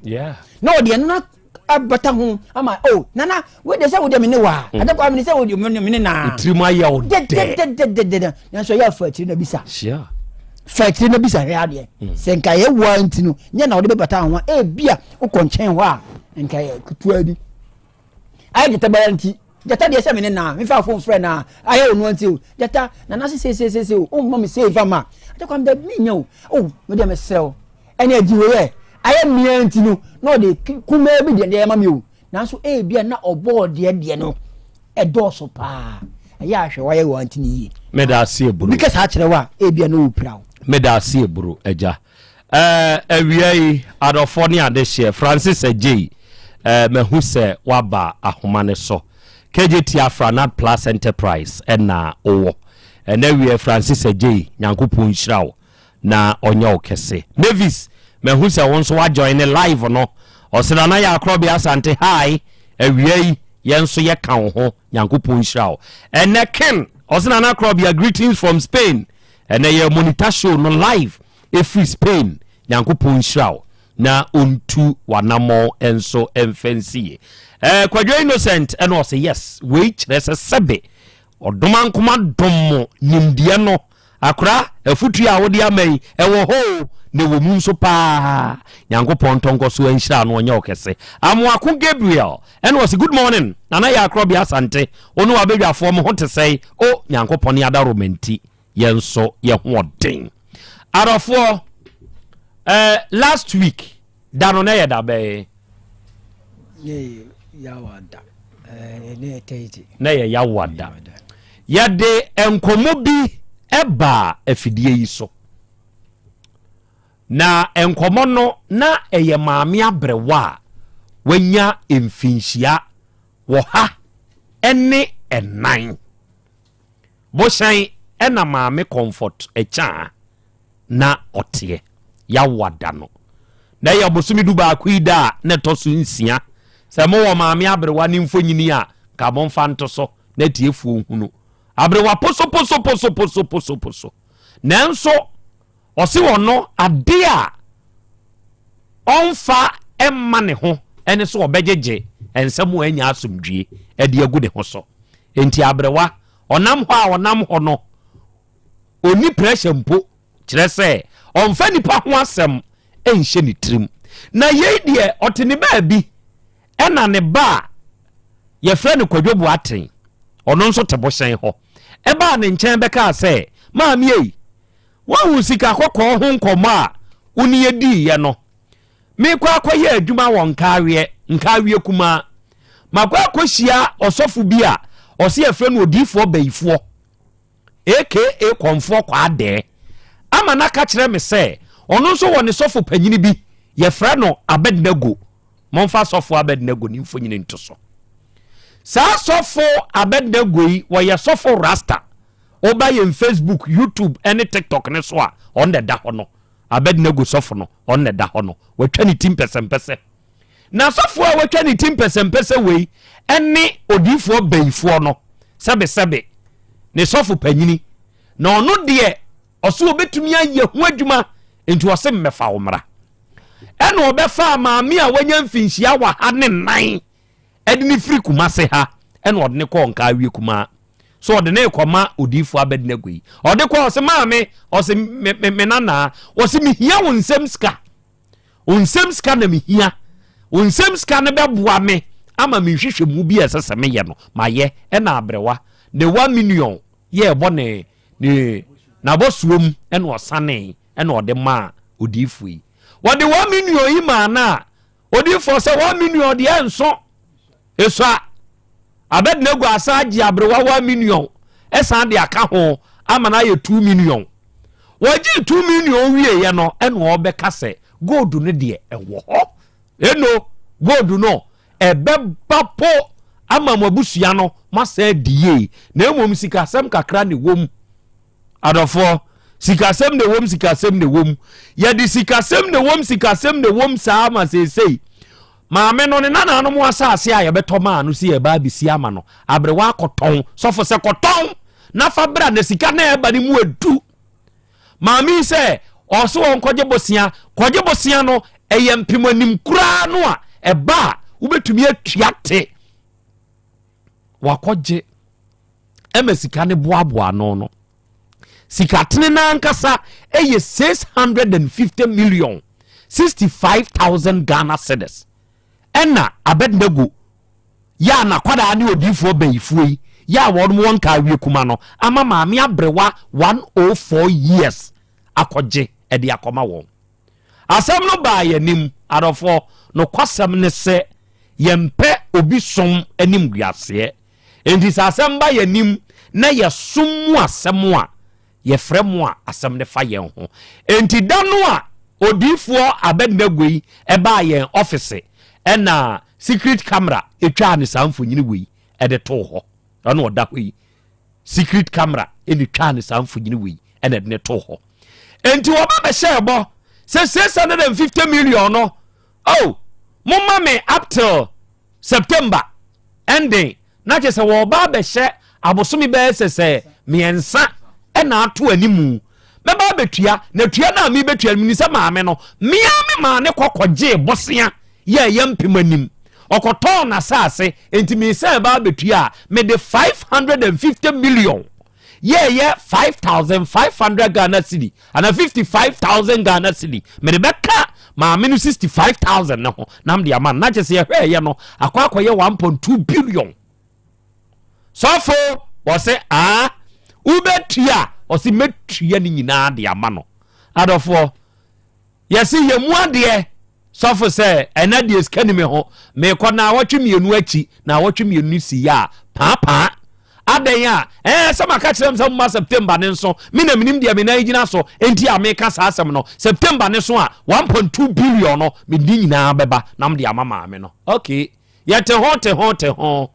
Na wɔde ɛno no abata ho ama o oh, nana wei de sɛ wo deɛ me ne wa mm. ade kwa me ne sɛ wo deɛ me ne naa tirim ayɛ wo dɛ dɛdɛdɛdɛdɛ nanso ɛyɛ afa akyiri na bisa fa akyiri na bisa hwɛ adeɛ mm. sɛ nka yɛ wa nti no nyɛ na wɔde bɛbata ho a ebi a wokɔ nkyɛn hɔ a nka yɛ ketewa bi ayɛ gyata bɛyɛ nti gyata deɛ sɛ me ne naa mefa fon frɛ naa ayɛ wo noa nti o gyata nana se seeseesee o womma me sei fa ma ade kwa me da menyɛ o o me deɛ mesrɛ wo Ɛne agyi wei ɛ, ayɛ mmea nti no na ɔde kumaa bi deɛ deɛ ɛma mi o nanso ebia na ɔbɔɔ deɛ deɛ no ɛdɔɔso paa ɛyɛ ahwɛ wayɛ wɔn antini yie. Meda ase eburu. Obi kasa akyerɛ wo a ebia na ɔpira wo. Meda ase eburu agya. Ɛɛ awia yi adɔfoɔ ne adehyeɛ Francis Agyei ɛɛ mahu sɛ waba ahoma ne so. KJT Afranad Plus Enterprise ɛna owɔ. Ɛnɛ awia Francis Agyei Nyankopɔn nhyira wo. na ɔnyɛ wo kɛse. Mavis mahu sɛ wo nso wa join ne live no. Ɔse Nana Yaa Korɔbea Asante hi awia yi yɛn nso yɛ ka wo ho Nyankopɔn nhyira wo. Ɛnɛ Ken ɔse Nana Korɔbea greetings from Spain. Ɛnɛ yɛ monitor show no live ɛfiri Spain. Nyankopɔn nhyira wo na ɔntu w'anammɔn nso mfa nsi yie. Eh, Kwadwo Innocent ɛna ɔse yes wei kyerɛ sɛ sɛbe ɔdomankoma dom mo nimdeɛ no Akora, afutuo a wode ama yi, ɛwɔ hɔ o, na ɛwɔ mu nso paa. Nyankopɔn ntɔ nkɔ so nhyira no ɔnyɛ wo kɛse. Amoako Gabriel ɛna ɔse good morning Nana Yaa Korɔbea Asante, wo ne w'abadwafoɔ mo ho te sɛn? O Nyankopɔn ne adaworoma nti yɛn nso yɛ ho ɔden. Adɔfoɔ, eh, last week da no na ɛyɛ da bɛn? Na yɛ yawa da. Yɛde nkɔmmɔ bi baa afidie yi so. Na nkɔmmɔ no na ɛyɛ maame aberewa a wanya mfinhyia wɔ ha ne ɛnan. Bohyɛn na maame Comfort Akyaa na ɔteɛ. Yawa da no. Na ɛyɛ bosome dubaako yi da a na ɛtɔ so nsia. Sɛ mowɔ maame aberewa ne mfonyini a, nka momfa nto so na atiefoɔ nhunu. Aberewa posoposoposoposoposoposo. Nanso ɔse ɔno ade a ɔmfa mma ne ho ne sɛ ɔbɛgyegye nsɛm a anya asomdwie de agu ne ho so. Enti aberewa, ɔnam hɔ a ɔnam hɔ no, ɔnni pressure mpo, kyerɛ sɛ ɔmfa nipa ho asɛm nhyɛ ne tirim. Na yei deɛ ɔte ne baabi ɛna ne ba a yɛfrɛ no Kwadwo Boateng, ɔno nso te bohyɛn hɔ, ɛbaa ne nkyɛn bɛkaa sɛ, Maame ei, Woahu sika kɔkɔɔ ho nkɔmmɔ a wo ne yɛ diiɛ no? Merekɔ akɔyɛ adwuma wɔ Nkaaweɛ, Nkaaweɛ Kumaa. Makɔ akɔhyia ɔsɔfo bi a ɔse yɛfrɛ no Odiyifoɔ Bayifoɔ, aka Kɔmfoɔ Kwaadɛɛ, ama no aka kyerɛ me sɛ Ɔno nso wɔ ne sɔfo panyini bi, yɛfrɛ no Abednego. Momfa sɔfo Abednego ne mfonyini nto so. Saa sɔfo Abednego yi, wɔyɛ sɔfo Rasta. Woba yɛn Facebook, YouTube ne TikTok ne so a, ɔno na ɛda hɔ no. Abednego sɔfo no, ɔno na ɛda hɔ no. Watwa ne ti mpɛsɛmpɛsɛ. Na sɔfo a watwa ne ti mpɛsɛmpɛsɛ wei ne odiyifoɔ bayifoɔ no, sɛbesɛbe, ne sɔfo panyini. Na ɔno deɛ, ɔse ɔbɛtumi ayɛ ho adwuma, nti ɔse mmɛfa wo mmra. Ɛna ɔbɛfaa maame a wanya mfinhyia waha ne nan ɛde ne firi Kumase ha, ɛna ɔde ne kɔɔ Nkaawie Kumaa. So ɔde ne rekɔma odiyifoɔ Abednego yi. Ɔde kɔɔ, ɔse maame, ɔse me, me, me nanaa, ɔse mehia wo nsam sika. Wo nsam sika na mehia. Wo nsam sika no bɛboa me ama me nhwehwɛmu bi a ɛsɛ sɛ meyɛ no mayɛ. Ɛna aberewa ne 1 million yɛ ɛbɔ ne ne n'abɔsoɔ mu ɛna ɔsanee ɛna ɔde maa odiyifoɔ yi. Wɔde 1 million yi maa no a, odiyifoɔ sɛ 1 million deɛ ɛnso esua. Abednego asan agye aberewa 1 million ɛsan de aka ho ama no ayɛ 2 million. Wɔgye 2 million wieɛ no, ɛna ɔbɛka sɛ gold no deɛ ɛwɔ hɔ. Eno gold no ɛbɛba po ama mo abusua no mo asan di yie, na mmom sikasɛm kakra na ɛwɔ mu. Adɔfoɔ, sikasɛm na ɛwɔ mu, sikasɛm na ɛwɔ mu. Yɛde sikasɛm na ɛwɔ mu, sikasɛm na ɛwɔ mu saa ma seesei maame no ne nananom asase a yɛbɛtɔ maa no si yɛba abɛsi ama no, aberewa akɔtɔn. Sɔfo sɛ kɔtɔn na fa bra na sika na ɛba ne mu edu. Maame yi sɛ ɔso wɔn kɔgye bosea, kɔgye bosea no ɛyɛ mpem anim koraa no a ɛba a wobɛtumi atua te wakɔgye ɛma sika ne boaboa ano no. Sika tene n'ankasa ɛyɛ 650,065,000 Ghana cedis. Ɛna Abednego yɛ a n'akwadaa ne odiifoɔ bayifoɔ yi yɛ a wɔn wɔn ka awie kuma no ama maame aberewa 104 years akɔgye ɛde akɔma wɔn. Asɛm no baa yɛn anim. Adɔfoɔ, nokwasɛm ne sɛ yɛmpɛ obi som anim guaseɛ, nti sɛ asɛm ba yɛn anim na yɛsom mu asɛm a, yɛfrɛ mo a asɛm no fa yɛn ho. Nti da no a odiifoɔ Abednego yi ɛbaa yɛn ɔfise, ɛna secret camera ɛtwaa ne saa mfonyini wei ɛde too hɔ. Ɛna ɔda hɔ yi, secret camera ɛna twaa ne saa mfonyini wei ɛna ɛde ne too hɔ. Nti wɔba bɛhyɛ ɛbɔ sɛ 650 million no, oh, momma me up till September ending, na kyerɛ sɛ wɔba abɛhyɛ abosome bɛyɛ sɛ 3 ɛna ato animu mɛba abɛtua. Na tua no a mebɛtua no, meni sɛ maame no mea me maa ne kɔkɔgyee bosea yɛ ɛyɛ mpem anim ɔkɔtɔn n'asase, nti mesɛ ɛba abɛtua a mede 550 million yɛɛyɛ 5500 Ghana cedi ana 55,000 Ghana cedi mede bɛka maame no 65,000 ne ho na mede ama no. Na kyɛ sɛ yɛhwɛɛyɛ no akɔ akɔyɛ 1.2 billion. Sɔfo wɔsɛ aa wobɛtua, ɔse mɛtua ne nyinaa de ama no. Adɔfoɔ, yɛse yɛ mu adeɛ. Sɔfo sɛ ɛna deɛ sika ni me ho, mekɔ na awɔtwe 2 akyi na awɔtwe 2 si yɛ a paapaa adɛn a ɛɛ sɛ maka kyerɛ m sɛ moma September ne nso me na menim deɛ me nan gyina so, enti a meka saa asɛm no, September ne so a 1.2 billion no mede nyinaa bɛba na mede ama maame no. Okay, yɛte ho te ho te ho,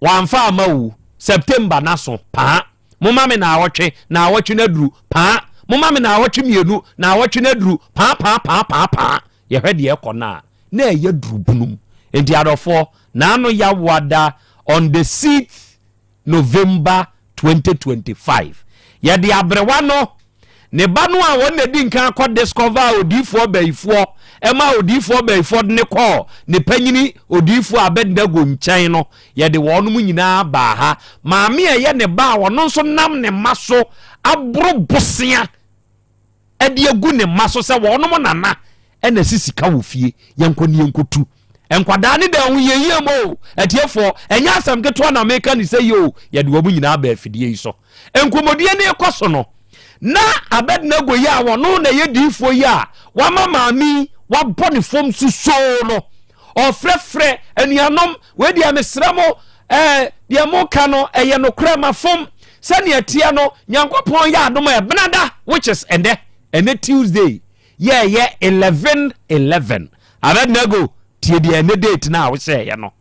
wamfa ama wo. September na so paa, moma me na awɔtwe, na awɔtwe no aduru paa, moma me na awɔtwe 2, na awɔtwe no aduru paa paa paa paa paa. Yɛhwɛ deɛ ɛkɔ no a na ɛyɛ duru bunum. Nti adɔfoɔ, n'ano yawada on the 6th November 2025, yɛde aberewa no ne ba no a wɔn na di nkan akɔ discover odiifoɔ bayifoɔ, ɛma odiifoɔ bayifoɔ de ne kɔɔ ne panyini odiifoɔ Abednego nkyɛn no, yɛde wɔn mu nyinaa baa ha. Maame a ɛyɛ ne ba a ɔno nso nam ne mma so aboro bosea ɛde agu ne mma so sɛ wɔn nana ɛna si sika wɔ fie, yɛnkɔ ne yɛnkɔtu nkwadaa ne da ho yɛyie mu o. Atiefoɔ, ɛnyɛ asɛm ketewa na meka ne sɛ yi o. Yɛde wɔn nyinaa baa afidie yi so. Nkɔmmɔdie ne kɔ so no na Abednego yi a wɔno na ɛyɛ diifoɔ yi a wama maame yi wabɔ ne fam susoo no, ɔfrɛfrɛ anuanom wei deɛ, mesrɛ mo, deɛ moka no ɛyɛ nokorɛ ma fam sɛnea ɛteɛ no. Nyankopɔn yɛ adom a ɛbenada, which is ɛnɛ. Ɛnɛ Tuesday yɛɛyɛ 11 11. Abednego tie deɛ ɛnɛ date no a wohyɛɛyɛ no.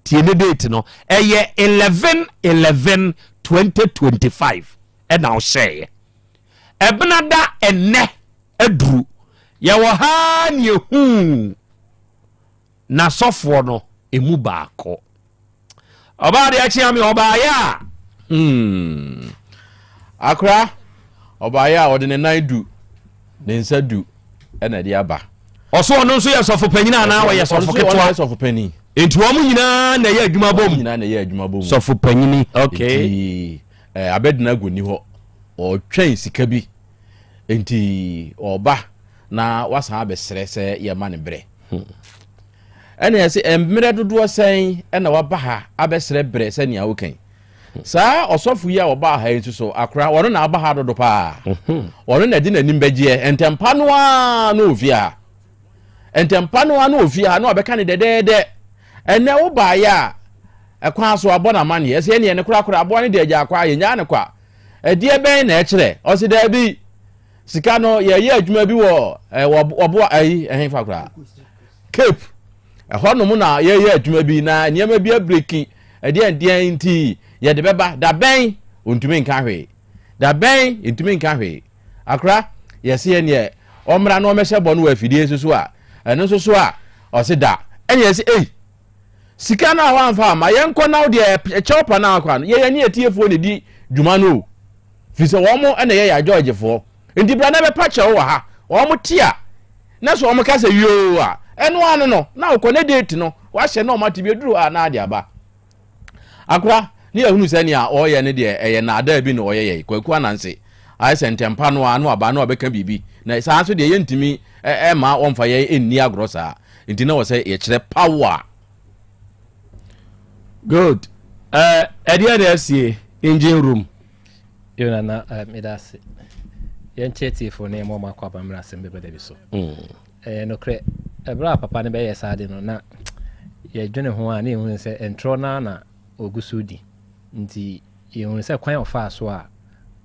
Tie ne date no ɛyɛ 11 11 2025 ɛna wohyɛɛyɛ. Ɛbenada ɛnɛ aduru yɛwɔ ha ne ehuu n'asɔfoɔ no emu baako. Ɔbaa deɛ kyea me ɔbaayɛ a. Hmm. Akora, ɔbaayɛ a ɔde ne nan du, ne nsa du ɛna ɛde aba. Ɔso ɔno nso yɛ sɔfo panyin anaa ɔyɛ sɔfo ketewa? Ɔno yɛ sɔfo panyin. Nti wɔn nyinaa na ɛyɛ adwuma bom. Wɔn nyinaa na ɛyɛ adwuma bom. Sɔfo panyin, okay. Nti eh, Abednego ni hɔ, ɔtwɛn sika bi. Nti ɔba na wasan abɛsrɛ sɛ yɛma no berɛ. Hmm. Ɛna ɛsɛ mmerɛ dodoɔ sɛn ɛna waba ha abɛsrɛ berɛ sɛnea woka yi. Saa ɔsɔfo yi a ɔbaa ha yi nso so akora ɔno na aba ha dodo paa. Mhm. Ɔno na ɛde n'anim bɛgyeɛ ntɛmpa no ara na ofie ha. Ntɛmpa no ara na ofie ha na ɔbɛka ne dɛdɛɛdɛ. Ɛnɛ wobaeɛ a ɛkwan so abɔ n'amanneɛ ɛsɛ ɛneɛ ne korakora aboa no de agya akwa yɛnyaa no kwa. Ɛdeɛ bɛn na ɛkyerɛ? Ɔse daabi. Sika no yɛyɛ adwuma bi wɔ wɔboa ayi ɛhe fa koraa Cape ɛhɔ nom na yɛyɛ adwuma bi na nneɛma bi abireki ɛdeɛn deɛn nti yɛde bɛba da bɛn ɔntumi nka hwee da bɛn ntumi nka hwee akora yɛse yɛ neɛ ɔmmra na ɔmmɛhyɛ bɔ no wɔ afidie nso so a ɛno nso so a ɔse da ɛne yɛse ei sika no a wamfa ama yɛnkɔ na wo deɛ ɛkyɛw pa no akɔ ano yɛyɛ ne atiefoɔ na ɛdi dwuma no o Firi sɛ wɔn na ɛyɛ yɛn adwɔɔgyefoɔ. Nti bra na bɛpa kyɛw wɔ ha. Wɔn te a, na sɛ wɔn ka sɛ yoo a, ɛno ano no, na wokɔ ne date no, wahyɛ na wɔn ate bi aduru hɔ a na ade aba. Akora, ne yɛhunu sɛ nea ɔreyɛ no deɛ ɛyɛ naadaa bi na ɔyɛ yɛn. Kwaku Ananse, ayɛ sɛ ntɛmpa no ara na waba na wabɛka biribi. Na saa nso deɛ yɛntumi mma wɔmfa yɛn nni agorɔ saa. Nti na wɔ sɛ yɛkyerɛ power. Good. Ɛdeɛ na asie engine room. Yo nana eh, meda ase. Yɛnkyɛ atiefoɔ na yɛma wɔn akɔ aba mmerɛ asɛm bɛba da bi so. Mm. Ɛyɛ nokorɛ, ɛberɛ a papa no bɛyɛ saa de no na yɛdwene ho a na yɛhunu sɛ ntorɔ no ara na ɔgu so di. Nti yɛhunu sɛ kwan a ɔfaa so a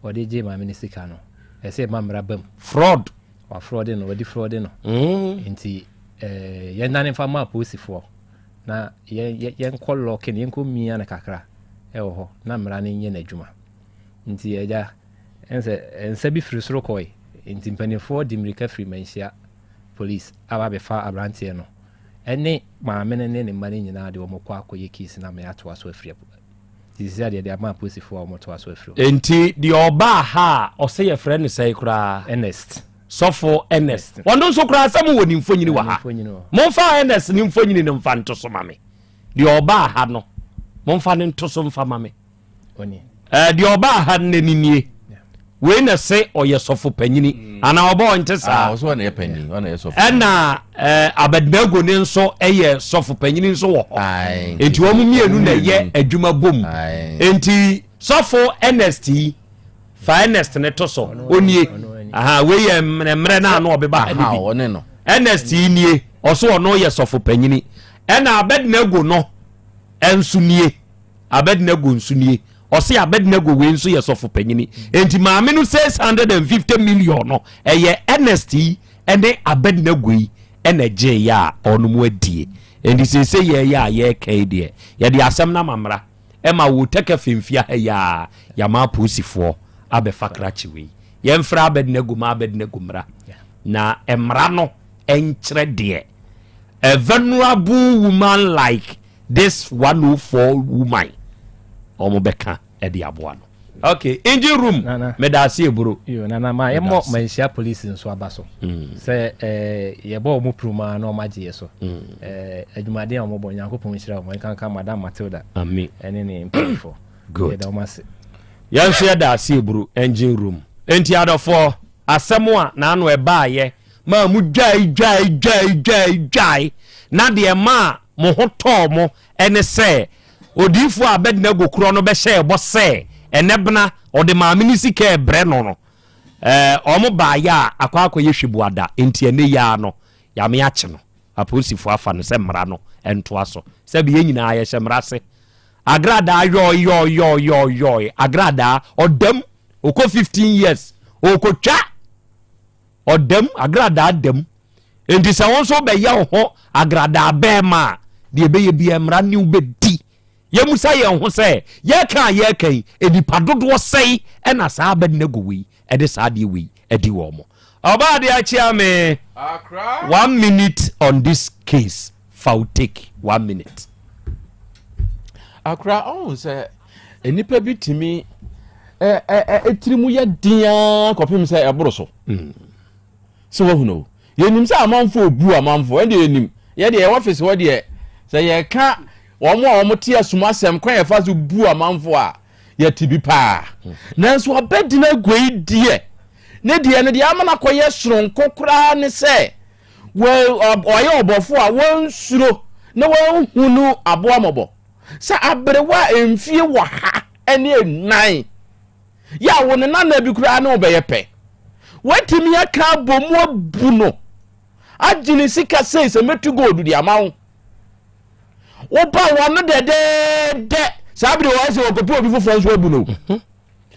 ɔde gyee maame no sika no, ɛsɛ yɛma mmara ba mu. Fraud. Wafrɔde no, wadi frɔde no. Mm. Nti eh, yɛnnane mfa ma apolisifoɔ na yɛnkɔ lɔke no, yɛnkɔ mia no kakra wɔ hɔ na mmara no nyɛ n'adwuma. Nti agya, ɛnsɛ nsa bi firi soro kɔe. Nti mpanimfoɔ de mmirika firi Manhyia police aba abɛfa aberanteɛ no ɛne maame no ne ne mma no nyinaa de wɔn kɔ akɔyɛ case no ama yɛatoa so afiri Nti sisi adeɛ de ama apolisifoɔ a wɔtoa so afiri hɔ. Nti deɛ ɔbaa ha a ɔsɛ yɛfrɛ no sɛe koraa? Ernest. Sɔfo Ernest. Ɔno nso koraa sɛ mowɔ ne mfonyini wɔ ha. Momfa Ernest ne mfonyini no mfa nto so ma me. Deɛ ɔbaa ha no, momfa no nto so mfa ma me. Eh, deɛ ɔbaa ha nnɛ no nie. Wei na se ɔyɛ sɔfo panyini mm. anaa ɔbɔ ɔnte saa. Ah, Ɛna eh, Abednego ne nso yɛ sɔfo panyini nso wɔ hɔ. Enti wɔn mmienu na ɛyɛ adwuma bom. Enti sɔfo Ernest yi fa Ernest ne to so onie. Aha, wei yɛ mmerɛ no ano ɔbɛba ha no bi. Ernest yi nie, ɔso ɔno yɛ sɔfo panyini. Ɛna Abednego no nso nie. Abednego nso nie. Ɔse Abednego wei nso yɛ sɔfo panyini. Enti maame no 650 million no ɛyɛ Ernest yi ɛne Abednego yi ɛna ɛgyeeɛ a ɔnom adie. Enti seesei yɛyɛ a yɛreka yi deɛ yɛde asɛm no ama mmara ɛma wo tɛkɛ femfia ha yi a yɛama apolisifoɔ abɛfa krakye wei. Yɛmfrɛ Abednego ma Abednego mmra na mmara no ɛnkyerɛ deɛ a venerable woman like this 104 woman wɔn bɛka ɛde aboa no okay engine room meda ase eburo. yo nana ma yɛmmɔ manhyia police nso aba so mm. sɛ eh, yɛbɔ wɔn puruma na wɔn agye yɛ so mm. eh, adwumaden a wɔbɔ nyankopɔn nhyira wɔn nkanka madam matilda ami ɛne ne mpanyinfoɔ good yɛda wɔn ase. Yɛn nso yɛda ase eburo engine room enti adɔfoɔ asɛm a n'ano ɛbaayɛ maa mo dwae dwae dwae dwae dwae na deɛ maa mo ho tɔɔ mo ne sɛ odiyifoɔ a Abednego korɔ no bɛhyɛɛ bɔ sɛ ɛnɛ bena ɔde maame no sika rebrɛ no no, ɛɛ, wɔn baayɛ a akɔ akɔyɛ hwɛbuada, enti ɛnɛ yi ara no, Yame akye no. Apolisifoɔ afa no sɛ mmara no ntoa so. Sɛbi yɛn nyinaa yɛhyɛ mmara ase. Agradaa yɔe yɔe yɔe yɔe yɔe, agradaa, ɔdam, ɔkɔ 15 years, ɔkɔtwa. Ɔdam, agradaa dam. Enti sɛ wo nso wobɛyɛ wo ho agradaa bɛrima a, deɛ ɛbɛyɛ biara mmara ne wo bɛdi. Yɛmmisa yɛn ho sɛ, yɛreka a yɛreka yi, nnipa dodoɔ sɛn na saa Abednego wei de saa adeɛ wei adi wɔn? Ɔbaa adeɛ akyea me. One minute on this case, fa wo take one minute. Akora ɔhu sɛ nnipa bi tumi tiri mu yɛ den ara kɔpem sɛ ɛboro so. Mm. Sɛ wahu no. Yɛnim sɛ amanfoɔ bu amanfoɔ, ɛndeɛ yɛnim. Yɛ deɛ yɛwɔ office hɔ deɛ, sɛ yɛka wɔn a wɔn te asum asɛm kwan yɛfa so bu amanfoɔ a, yɛte bi paa. Nanso Abednego yi deɛ, ne deɛ no deɛ ama no akɔyɛ soronko koraa ne sɛ, ɔyɛ ɔbɔfoɔ a wɔnsuro na wɔnhunu aboa mmɔbɔ. Sɛ aberewa a mfie wɔ ha ne nnan yɛ a wo ne nana bi koraa ne wo bɛyɛ pɛ. Woatumi aka abɔ mu abu no agye ne sika sei sɛ mɛtu gold de ama wo. Woba wɔn no dɛdɛɛdɛ saa bere wɔn sɛ wɔkɔpɛ obi foforɔ nso abu no. Mhm.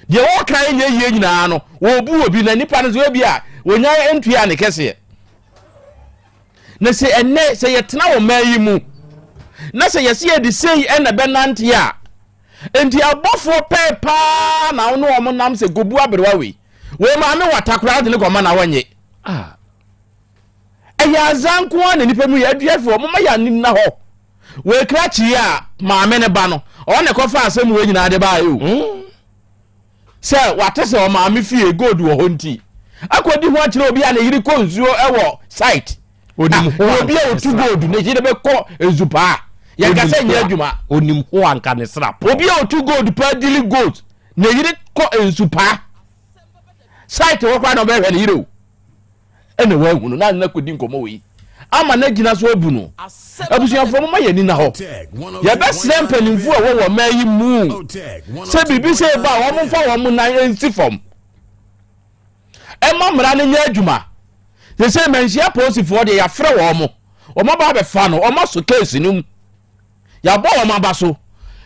Deɛ wɔka nyɛ yie nyinaa no wɔbu obi na nipa no nso ebi a wɔnya ntua ne kɛseɛ. Na sɛ ɛnnɛ sɛ yɛtena wɔ man yi mu na sɛ yɛsɛ yɛde sei ɛna bɛnante a Enti abɔfoɔ pɛɛ paa na wo ne wɔn nam sɛ gobu aberewa wei. Wei maame wata koraa de ne kɔma na wɔnye. Ah. Ɛyɛ adza nko ara na nipa mu yɛ adua fi hɔ moma yɛ ani nna hɔ. Wei krakye yi a maame ne ba no ɔno na ɛkɔfa asɛm wei nyinaa de baeɛ o. Mm. Sɛ wate sɛ ɔmaame fie gold wɔ hɔ nti akɔdi ho akyerɛ obi a ne yere kɔ nsuo wɔ site. Onim ho anka obi a otu gold ne yere bɛkɔ nsu paa. Yɛnka sɛ nyɛ adwuma. Onim ho anka ne sra pɔ. Obi a otu gold paa dili gold ne yere kɔ nsu paa. Site hɔ koraa na ɔbɛhwɛ ne yere o. Ɛna wahunu na na kɔdi nkɔmmɔ wei ama no agyina so abu no. Abusuafoɔ momma yɛn ani nna hɔ. Yɛbɛsrɛ mpanimfoɔ a ɛwɔ wɔ man yi mu sɛ biribi sɛ ba a wɔmfa wɔn nan nsi fam. Ɛma mmara no nyɛ adwuma. Sɛ sɛ manhyia polisifoɔ deɛ yɛafrɛ wɔn mo. Wɔn aba abɛfa no, wɔn aso keesi no mu. Yɛabɔ wɔn aba so.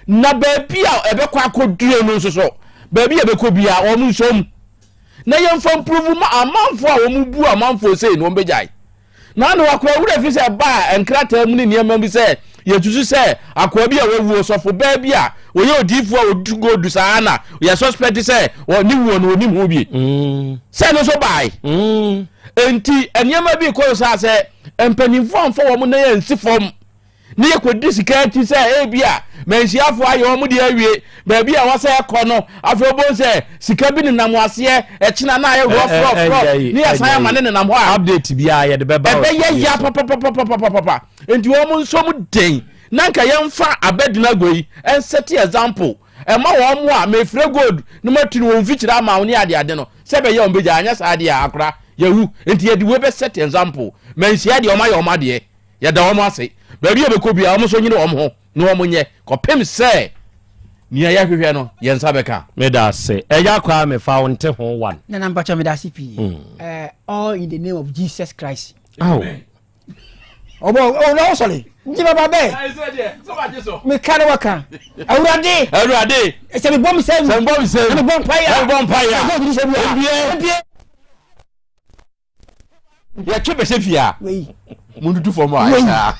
Na baabi a ɛbɛkɔ akɔduro no nso so, baabi a ɛbɛkɔ biara wɔn nso mu. Na yɛmfa mpuruvu ma amanfoɔ a wɔn bu amanfoɔ sei no wɔn bɛgyae. Na ano akora wura fi sɛ ɛbaa nkrataa mu ne nneɛma bi sɛ yɛsusu sɛ akoa bi a wawuo sɔfo baa bi a wɔyɛ odiifoɔ a wɔtu gold saa na yɛ suspect sɛ ne wuo no wɔnim ho bi. Mm. Sɛ no nso bae. Mm. Enti nneɛma bi kɔ so sɛ mpanimfoɔ amfa wɔn nan ansi fam. ne yɛkɔdi sika akyi sɛ ebi a manhyiafoɔ ayɛ wɔn deɛ awie baabi a wɔsɛ ɛkɔ no afei wobɛhu sɛ sika bi nenam aseɛ ɛkyena na ayɛ rɔfrɔfrɔ ne yɛsan ama ne nenam hɔ a update biara yɛde bɛba ɛbɛyɛ ya papapapapapapa nti wɔn nso mu den na nka yɛmfa abɛdinago yi ɛnsɛte example ɛma wɔn mo a mefrɛ gold no matu no wɔn mfikyire ama wo ne adeade no sɛ bɛyɛ wɔn bɛgya anyɛ saa deɛ akora yɛwu nti yɛde wei bɛsɛte example manhyia deɛ wɔn ayɛ wɔn adeɛ Yɛda wɔn ase. Baabi a wɔbɛkɔ biara, wɔn nso nyere wɔn ho na wɔnyɛ kɔpem sɛ nea yɛhwehwɛ no yɛn nsa bɛka. Meda ase. Ɛya koraa me fa wo nte ho one. Nana mpakyɛ meda ase pii. Mm. All in the name of Jesus Christ. Aw. Ɔbɔ ɔwɔ ɔsɔre. Nti baba bɛɛ. Meka ne waka. Awurade. Awurade. Sɛ mebɔ me sɛm. Sɛ mebɔ me sɛm. Na mebɔ mpaeɛ a. Na mebɔ mpaeɛ a. Ɛbɔ obi sɛ bia. Ebie. Yɛtwe bɛhyɛ fie a muntutu fam a ɛsaa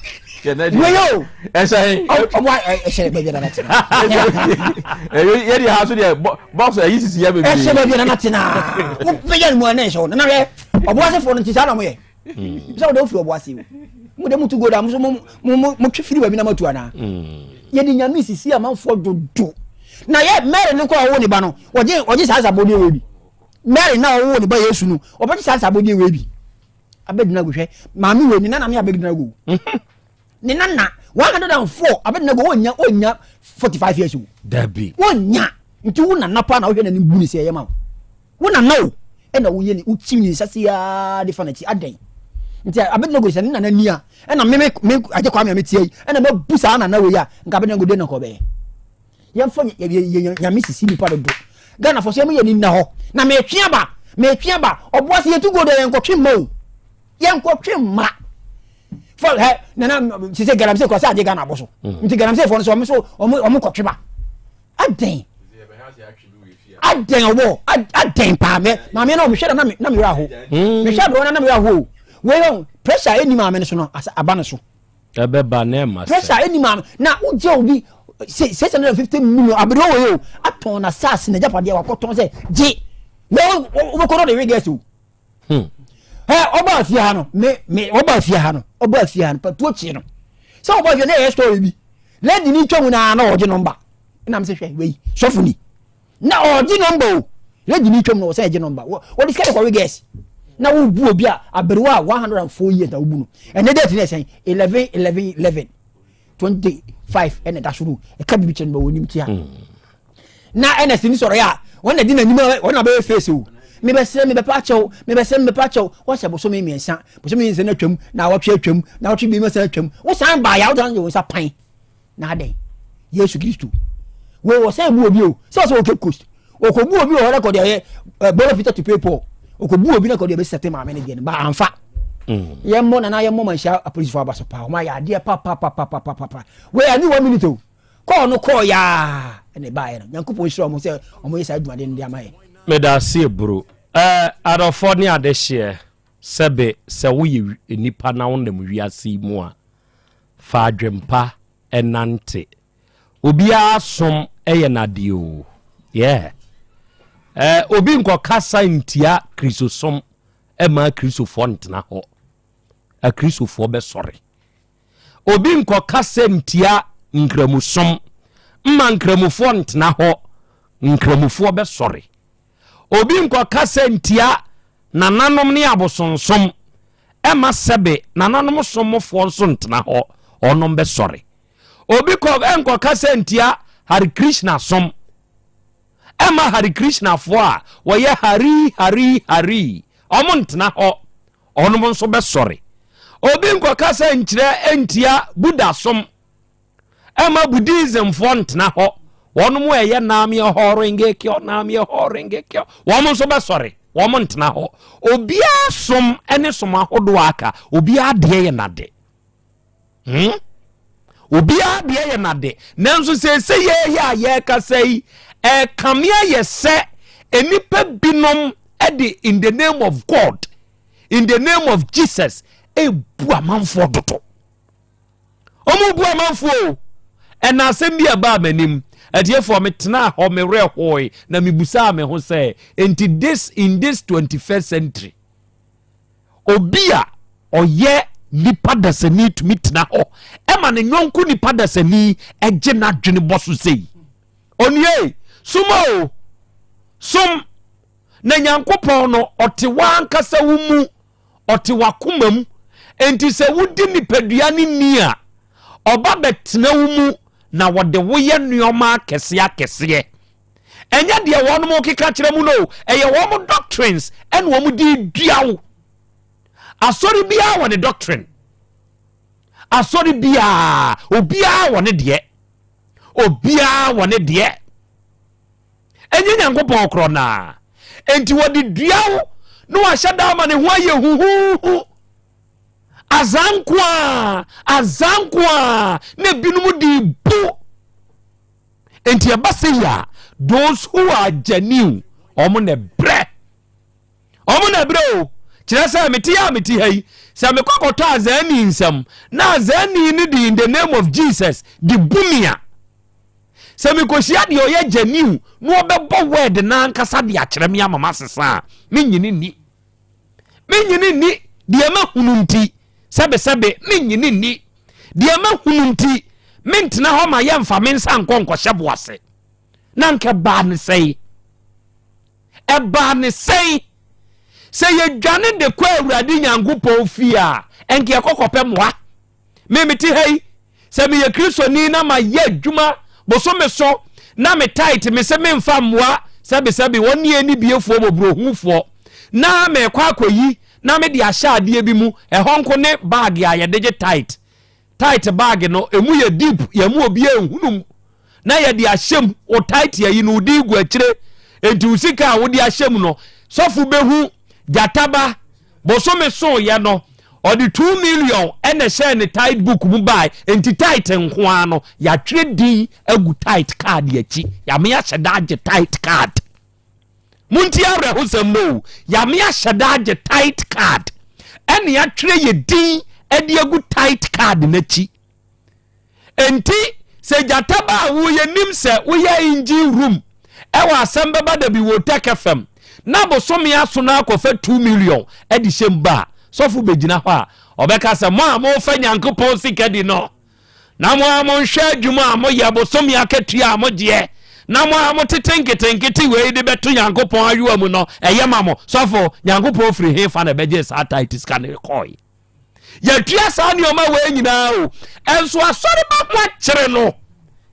wei o ɛsɛn ɔbɔ ɛhyɛ baabi a nana tena yɛde ha so deɛ box ɛyi sisi yɛ bebree ɛhyɛ baabi a nana tena mo bɛyɛ no mu ɛnɛ nhyɛ nana hwɛ ɔbɔ asefoɔ no nti saa na mo yɛ sɛ wɔde ofiri ɔbɔ ase o mo de mo tu gold a mo so mo mo mo twe firi baabi na mo atu anaa yɛde nyame sisi amanfoɔ dodo na yɛ mɛri no kɔ ɔwɔ ne ba no ɔgye ɔgye saa sabɔ deɛ wɔ bi. Mary na ɔwoo ne ba Yesu no, ɔbɛgye saa abɔdeɛ wei bi. Abednego hwɛ, maame wei ne nana ne Abednego. Mhm. Ne nana 104 Abednego wɔnya wɔnya 45 years o. Dabi. Wɔnya nti wo nana paa na wohwɛ n'anim bu ne sɛ ɛyɛ ma wo. Wo nana o ɛna woyɛ ne wokyi ne nsa siaa de fa n'akyi adɛn. Nti Abednego sɛ ne nana ni a ɛna me me agye kwa me a metia yi ɛna mabu saa nana wei a nka Abednego de na nka ɔbɛyɛ. Yɛmfa yɛ nyame sisi nipa dodo. Ghana fo sɛ yɛn ni nna hɔ. Na metwe aba, metwe aba. Ɔboa sɛ yɛtu gold yɛn kɔtwe mma o. Yɛn kɔtwe mma. Fɔ hɛ nana sise galamsey kura sɛ agye Ghana abɔ so. Mm. Nti galamsey fo no sɛ ɔmo so ɔmo ɔmo kɔtwe ba. Adɛn. Adɛn ɔwɔ adɛn paa mɛ maame no mehwɛ na na mewura ho. Hmm. Mehwɛ aberewa na na mewura ho. Wei hɔ pressure ɛni maame no so no aba no so. Ɛbɛba na ɛma sɛ. Pressure ɛni maame na wogye obi 650 million aberewa wɔ yɛ o atɔn na saase na agyapadeɛ wakɔtɔn sɛ gye wobɛkɔ no de wegɛs o. Hmm. Ɛ ɔba afie ha no me me ɔba afie ha no ɔba afie ha no patuo kye no sɛ ɔba afie na ɛyɛ story bi lady ni twɛ mu na na ɔgye nɔmba ɛna mi sɛ hwɛ wei sɔfo ni na ɔgye nɔmba o lady ni twɛ mu na ɔsɛ ɛgye nɔmba wɔde sika de kɔwe gɛs na wobu obi a aberewa a 104 years na wobu no ɛnɛ date na ɛsɛn 11 11 11 25 ɛna ɛda so no ɛka biribi kyerɛ no ma wɔnim tia hmm. na ɛna sini sɔrɔ yɛ a wɔn na di n'anim wɔn na bɛyɛ face o mebɛsrɛ mebɛpa akyɛw mebɛsrɛ mebɛpa akyɛw wɔsɛ bosome mmiɛnsa bosome mmiɛnsa no atwam na awɔtwe atwam na awɔtwe bi mmiɛnsa atwam wosan baa yɛ awodan yɛ wɔn nsa pan na adɛn yesu kristo wei wɔsɛn bu obi o sɛ wɔsɛ wɔ cape coast ɔkɔbu obi wɔ hɔ na kɔde ɔyɛ bɔlɔ peter to pay paul ɔkɔbu obi na kɔde ɛbɛsɛte maame no deɛ no ba amfa mm. yɛmmɔ nana yɛmmɔ ma nhyia apolisifoɔ aba so paa ɔma yɛ adeɛ papapapapapa wei ani one minute o kɔɔ no kɔɔ yaa ɛna ɛbaeɛ no nyankopɔn nhyira ɔmo sɛ ɔmo yɛ saa adwumaden no de ama yɛ. Meda ase eburo. Ɛɛ adɔfoɔ ne adehyeɛ sɛbe sɛ woyɛ nipa na wonam wiase yi mu a fa adwempa nante. Obiara som yɛ n'adeɛ o. Yeah. Eh, obi nkɔkasa ntia Kristosom ɛma Kristofoɔ ntena hɔ. Akristofoɔ bɛsɔre. Obi nkɔkasa ntia Nkramosom mma Nkramofoɔ ntena hɔ. Nkramofoɔ bɛsɔre. Obi nkɔkasa ntia nananom ne abosonsom ɛma sɛbe nananom somfoɔ nso ntena hɔ, ɔnom bɛsɔre. Obi kɔ ɛnkɔkasa ntia Hare Krishna som ɛma Hare Krishnafoɔ a wɔyɛ Hari Hari Hari ɔmo ntena hɔ, ɔnom nso bɛsɔre. Obi nkɔkasa nkyerɛ ntia Buddha som ɛma Buddhismfoɔ ntena hɔ, wɔn mu ɛyɛ Nam-myoho Renge-kyo, Nam-myoho Renge-kyo, wɔn nso bɛsɔre, wɔn ntena hɔ. Obiara som ne som ahodoɔ aka, obiara deɛ yɛ n'ade. Hmm? Obiara deɛ yɛ n'ade. Nanso seesei yɛyɛ a yɛrekasa yi, ɛrekame ayɛ sɛ nnipa binom de in the name of God, in the name of Jesus, ebu amanfoɔ dodo. Wɔn bu amanfoɔ o. Ɛna asɛm bi a ɛbaa m'anim. Atiefoɔ, metenaa hɔ, me werɛ hoe, na mebusaa me ho sɛ, enti this in this 21st century, obi a ɔyɛ nipa dasani tumi tena hɔ ɛma ne nyɔnko nipa dasani ɛgye n'adwene bɔ so sei? Onie, som o, som na Nyankopɔn no ɔte w'ankasa wo mu. Ɔte w'akoma mu. Enti sɛ wodi nipadua no ni a, ɔba bɛtena wo mu na wɔde wo yɛ nneɛma akɛseɛ akɛseɛ. Ɛnyɛ deɛ wɔnom keka kyerɛ mu no o, ɛyɛ wɔn doctrines ɛna wɔn de dua wo. Asɔre biara wɔ ne doctrine. Asɔre biara, obiara wɔ ne deɛ. Obiara wɔ ne deɛ. Ɛnyɛ Nyankopɔn korɔ no ara. Enti wɔde dua wo na wahyɛ da ama ne ho ayɛ huhuuhu. Azaa nko a, azaa nko a na ebinom de bu. Enti ɛba sɛ yi a, those who are genuine, wɔn na ɛbrɛ. Wɔn na ɛbrɛ o. Kyerɛ sɛ mete a mete ha yi, sɛ mekɔ kɔtɔ azaani nsɛm na azaani no de in the name of Jesus de bu me a, Sɛ mekɔhyia deɛ ɔyɛ genuine na ɔbɛbɔ word no ankasa de akyerɛ me ama masesa a, menyini nni. Menyini nni deɛ mahunu nti, sɛbesɛbe menyini nni. Deɛ mahunu nti, mentena hɔ ma yɛmfa me nsa nkɔ nkɔhyɛ bo ase. Na nka ɛbaa ne sɛe. Ɛbaa ne sɛn? Sɛ yɛdwane de kɔ Awurade Nyankopɔn fie a, ɛnka yɛkɔ kɔpɛ mmoa. Me mete ha yi, sɛ meyɛ Kristoni na mayɛ adwuma bosome so na me tight me se memfa mmoa sɛbesɛbe wɔn ne ɛni biefoɔ mmɔborɔhunufoɔ na mekɔ akɔyi na mede ahyɛ adeɛ bi mu, ɛhɔ nko ne baage a yɛde gye tight. Tight bag no emu yɛ deep, yɛn mu obiara nhunu mu na yɛde ahyɛ mu. Wo tight ayi no wode gu akyire, enti wo sika a wode ahyɛ mu no sɔfo bɛhu. Gyataba bosome so yɛ no ɔde 2 million ɛna ɛhyɛɛ ne tight book mu bae, enti tight nko ara no yɛatwerɛ din agu tight card akyi, yɛame ahyɛ da agye tight card. Montie awerɛhosɛm no o, Yame ahyɛ da agye tithe card ɛne atwerɛ yɛ din de agu tithe card no akyi. Enti sɛ gyata ba a wo yɛnim sɛ woyɛ engine room ɛwɔ asɛm bɛba da bi wɔ Tech FM na bosome aso no akɔfa 2 million de hyɛ mu ba a, sɔfo bɛgyina hɔ a ɔbɛka sɛ mo a mofa Nyankopɔn sika di no na mo a monhwɛ adwuma a moyɛ bosome akatua a mogyeɛ na mo a motete nketenkete wei de bɛto Nyankopɔn ayowa mu no ɛyɛ ma mo. Sɔfo, Nyankopɔn firi he fa na ɛbɛgye saa tithe sika no kɔe? Yɛtua saa nneɛma wei nyinaa o, ɛnso asɔreba ho akyere no.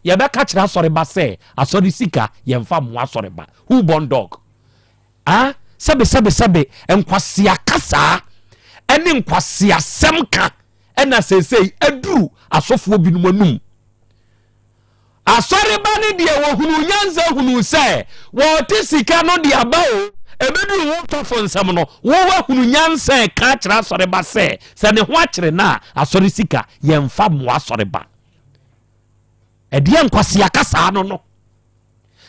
Yɛbɛka kyerɛ asɔreba sɛ asɔre sika yɛmfa mmoa asɔreba. Who born dog? Ah, sɛbe sɛbe sɛbe, nkwasea kasaa ɛne nkwaseasɛm ka ɛna seesei aduru asɔfoɔ binom anum. Asɔreba no deɛ wɔhunuu nyansa hunuu sɛ wɔrete sika no de aba o, ɛbɛduru wo sɔfo nsam no, wo woahunu nyansa ɛka akyerɛ asɔreba sɛ, sɛ ne ho akyere no a, asɔre sika, yɛmfa mmoa asɔreba. Ɛdeɛ nkwasea kasaa no no.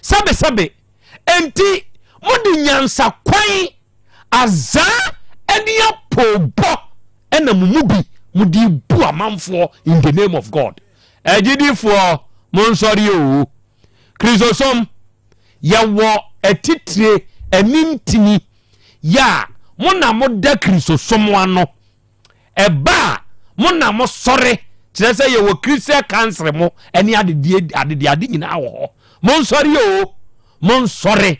Sɛbesɛbe, enti mode nyansa kwan azaa ne apoobɔ ɛna mo mu bi mode bu amanfoɔ in the name of God. Agyidifoɔ monsɔre oo. Kristosom, yɛwɔ atitire ɛne ntini yɛ a mo na moda Kristosom ano. Ɛba a mo na mosɔre, kyerɛ sɛ yɛwɔ Christian council mo ɛne adedeɛ adedeɛ ade nyinaa wɔ hɔ. Monsɔre oo, monsɔre.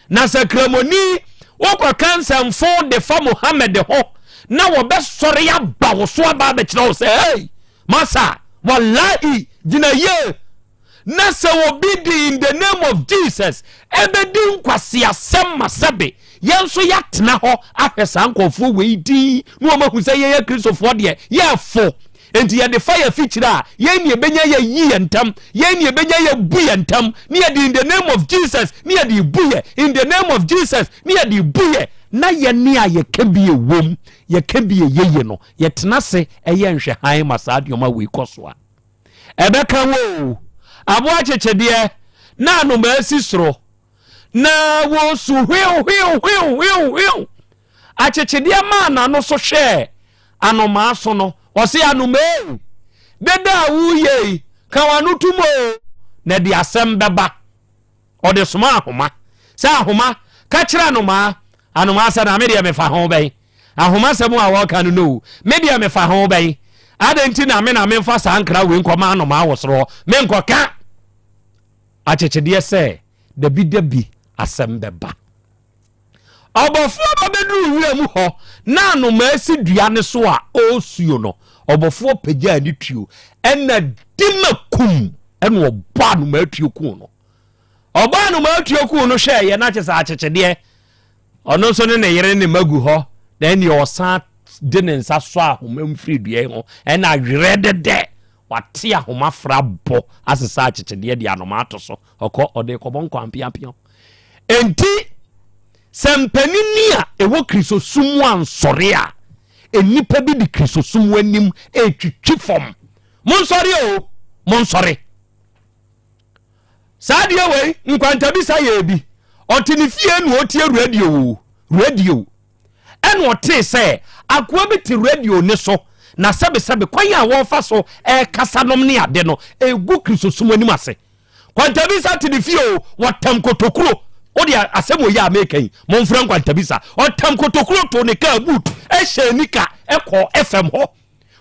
Na sɛ Kramoni wokɔka nsɛmfo de fa Mohammed ho na wɔbɛsɔre aba wo so aba abɛkyerɛ wo sɛ hey, masa wallahi gyina yie na sɛ obi de in the name of Jesus ɛbɛdi nkwaseasɛm ma sɛbe yɛn nso yɛatena hɔ ahwɛ saa nkurɔfoɔ wei din na wɔn ahu sɛ yɛyɛ Kristofoɔ deɛ yɛfo Enti yɛde fa yɛ afikyire a, yɛn ne yɛbɛnya yɛ yi yɛn ntam, yɛn ne yɛbɛnya yɛ bu yɛn ntam, ne yɛde in the name of Jesus, ne yɛde bu yɛ, in the name of Jesus, ne yɛde bu yɛ, na yɛne a yɛka bi ɛwom, yɛka bi ɛyɛye no, yɛtena ase ɛyɛ nhwɛhan ma saa nneɛma wei kɔ so a. Ɛbɛka wo o, aboa kyekyedeɛ, na anomaa si soro, na wɔsu hwew hwew hwew hwew hwew. Akyekyedeɛ maa n'ano so hwɛɛ anomaa so no, ɔse, Anomaa ei, dede a woreyɛ yi, ka w'ano tom oo, na ɛde asɛm bɛba. Ɔde somaa ahoma sɛ, Ahoma, ka kyerɛ anomaa. Anomaa sɛ, Na me deɛ mefa ho bɛn? Ahoma sɛm a wɔreka no no o, me deɛ mefa ho bɛn? Adɛn nti na me na memfa saa nkra wei nkɔma anomaa wɔ soro hɔ? Menkɔka akyekyedeɛ sɛ dabidabi asɛm bɛba. Ɔbɔfoɔ ba bɛduruu wira mu hɔ na anomaa si dua no so a ɔresuo no, ɔbɔfoɔ pagyaa ne tuo ɛna dima kum ɛna ɔbɔ anomaa tuo kuu no. Ɔbɔ anomaa tuo kuu no hwɛɛyɛ na kyɛ sɛ akyekyedeɛ ɔno nso ne ne yere ne mma gu hɔ na ɛneɛ ɔsan de ne nsa sɔ ahoma mfiri dua yi ho ɛna werɛ dedɛ wate ahoma fra bɔ asesa akyekyedeɛ de anomaa ato so ɔkɔ ɔde kɔbɔ nkwa mpeampea. Enti, sɛ mpaninni a ɛwɔ Kristosom mu ansɔre a, nnipa bi de Kristosom anim retwitwi fam. Monsɔre o, monsɔre. Saa adeɛ wei, nkwantabisa yɛ bi. Ɔte ne fie na ɔtie radio o, radio. Ɛna ɔtee sɛ akoa bi te radio ne so na sɛbesɛbe kwan a wɔfa so ɛrekasa nom ne ade no, ɛgu Kristosom anim ase. Kwantabisa te ne fie o, wɔtam kotokuro. Wo deɛ asɛm wɔ yi a meka yi, momfrɛ Nkwantabisa. Ɔtam kotokuro too ne kaa boot, ɛhyɛɛ nika ɛkɔɔ FM hɔ.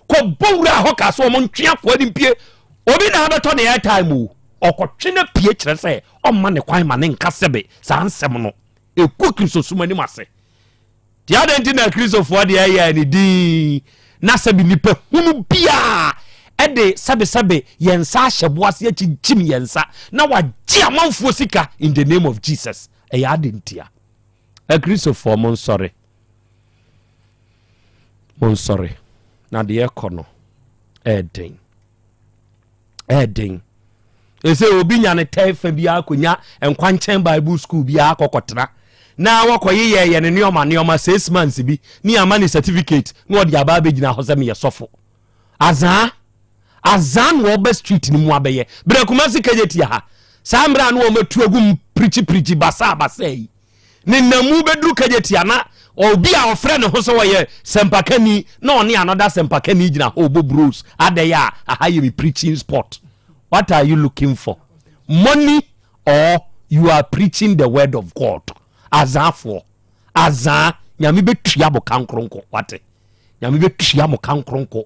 Kɔbɔ wura hɔ kaa sɛ wɔn ntwe akoa no mpie. Obi na abɛtɔ ne airtime o. Ɔkɔtwe no pie kyerɛ sɛ ɔmma ne kwan ma ne nka sɛbe saa nsɛm no. Ɛgu Kristosom anim ase. Nti adɛn nti na Kristofoɔ deɛ ɛyɛ ne din na sɛbe nipa hunu biara ɛde sɛbesɛbe yɛn nsa ahyɛ bo ase akyinkyim yɛn nsa na wagye amanfoɔ sika in the name of Jesus? Ɛyɛ adɛn ntia? Akristofoɔ monsɔre, monsɔre na deɛ ɛkɔ no ɛɛden. Ɛɛden ɛsɛ obi nya ne tɛfa biara kɔnya nkwankyɛn bible school biara kɔkɔtena na wɔkɔyeyɛ yɛ ne nneɛma nneɛma six months bi ne ama ne certificate na ɔde aba abɛgyina hɔ sɛ meyɛ sɔfo. Azaa azaa na ɔba street no mu abɛyɛ berɛ Kumasi kagye tia ha saa mmerɛ a na wɔmatu agu mu pirikyi pirikyi basaa basaa yi. Ne nnamu bɛduru Kejetia na obi a ɔfrɛ ne ho sɛ ɔyɛ sɛmpakani na ɔne another sɛmpakani gyina hɔ ɔbɔ bros. Adɛn a aha yɛ me preaching spot. What are you looking for? Money or you are preaching the word of God? Azaafoɔ, azaa, Nyame bɛtua mo ka nkronko, wate? Nyame bɛtua mo ka nkronko.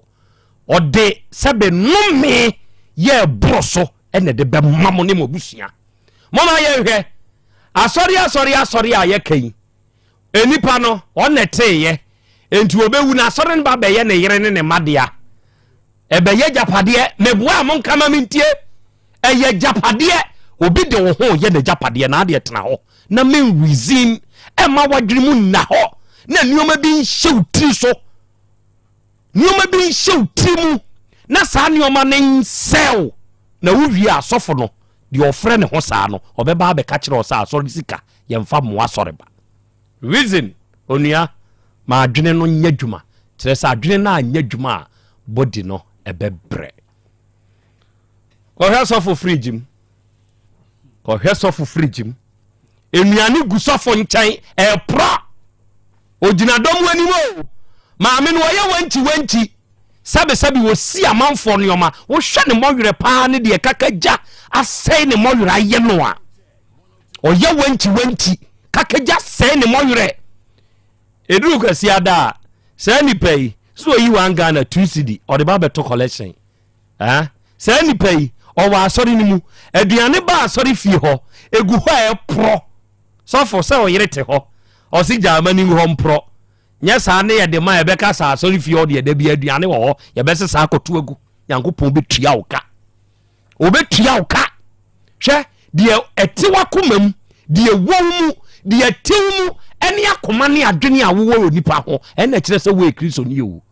Ɔde sɛbe nnome yɛ ɛboro so ɛna ɛde bɛma mo ne mo abusua. Moma yɛnhwɛ asɔre asɔre asɔre a yɛka yi. Nnipa no ɔna teeyɛ nti ɔbɛwu na asɔre no ba bɛyɛ ne yere ne ne mma dea. Ɛbɛyɛ gyapadeɛ. Meboa a monka ma mentie. Ɛyɛ gyapadeɛ. Obi de wo ho yɛ n'agyapadeɛ na adeɛ tena hɔ na men reason ɛma wadwene mu nna hɔ na nneɛma bi nhyɛ wo tiri so. Nneɛma bi nhyɛ wo tiri mu na saa nneɛma no nsɛw na wowie asɔfo no deɛ ɔfrɛ ne ho saa no ɔbɛba abɛka kyerɛ wo sɛ asɔre sika yɛmfa mmoa asɔre ba. Reason onua ma adwene no nyɛ adwuma kyerɛ sɛ adwene no anyɛ adwuma a body no ɛbɛbrɛ. Kɔhwɛ sɔfo fridge mu. Kɔhwɛ sɔfo fridge mu. Nnuane gu sɔfo nkyɛn ɛporɔ. Ogyina dɔm anim o. Maame no ɔyɛ wankyi wankyi. Sɛbesɛbe wɔsi amanfoɔ nneɛma. Wohwɛ ne mmɔwerɛ paa ne deɛ kaka gya asɛe ne mmɔwerɛ ayɛ no a. Ɔyɛ wankyi wankyi. Kaka gya sɛe ne mmɔwerɛ. Ɛduru Kwasiada a, saa nipa yi, sɛ ɔyi one Ghana, two cedi, ɔde ba bɛto collection. Eh? Saa nipa yi, ɔwɔ asɔre no mu. Aduane ba asɔre fie hɔ, ɛgu hɔ a ɛporɔ. Sɔfo, sɛ ɔyere te hɔ, ɔse gyaa ma no ngu hɔ mporɔ. Nyɛ saa ne yɛde ma yɛbɛka sɛ asɔre fie hɔ deɛ da bi aduane wɔ hɔ, yɛbɛsesa akɔto agu. Nyankopɔn bɛtua wo ka. Ɔbɛtua wo ka. Hwɛ, deɛ ɛte w'akoma mu, deɛ ɛwɔ wo mu, deɛ ɛte wo mu, ɛne akoma ne adwene a wowɔ wɔ nipa ho, ɛna ɛkyerɛ sɛ woyɛ Kristoni o.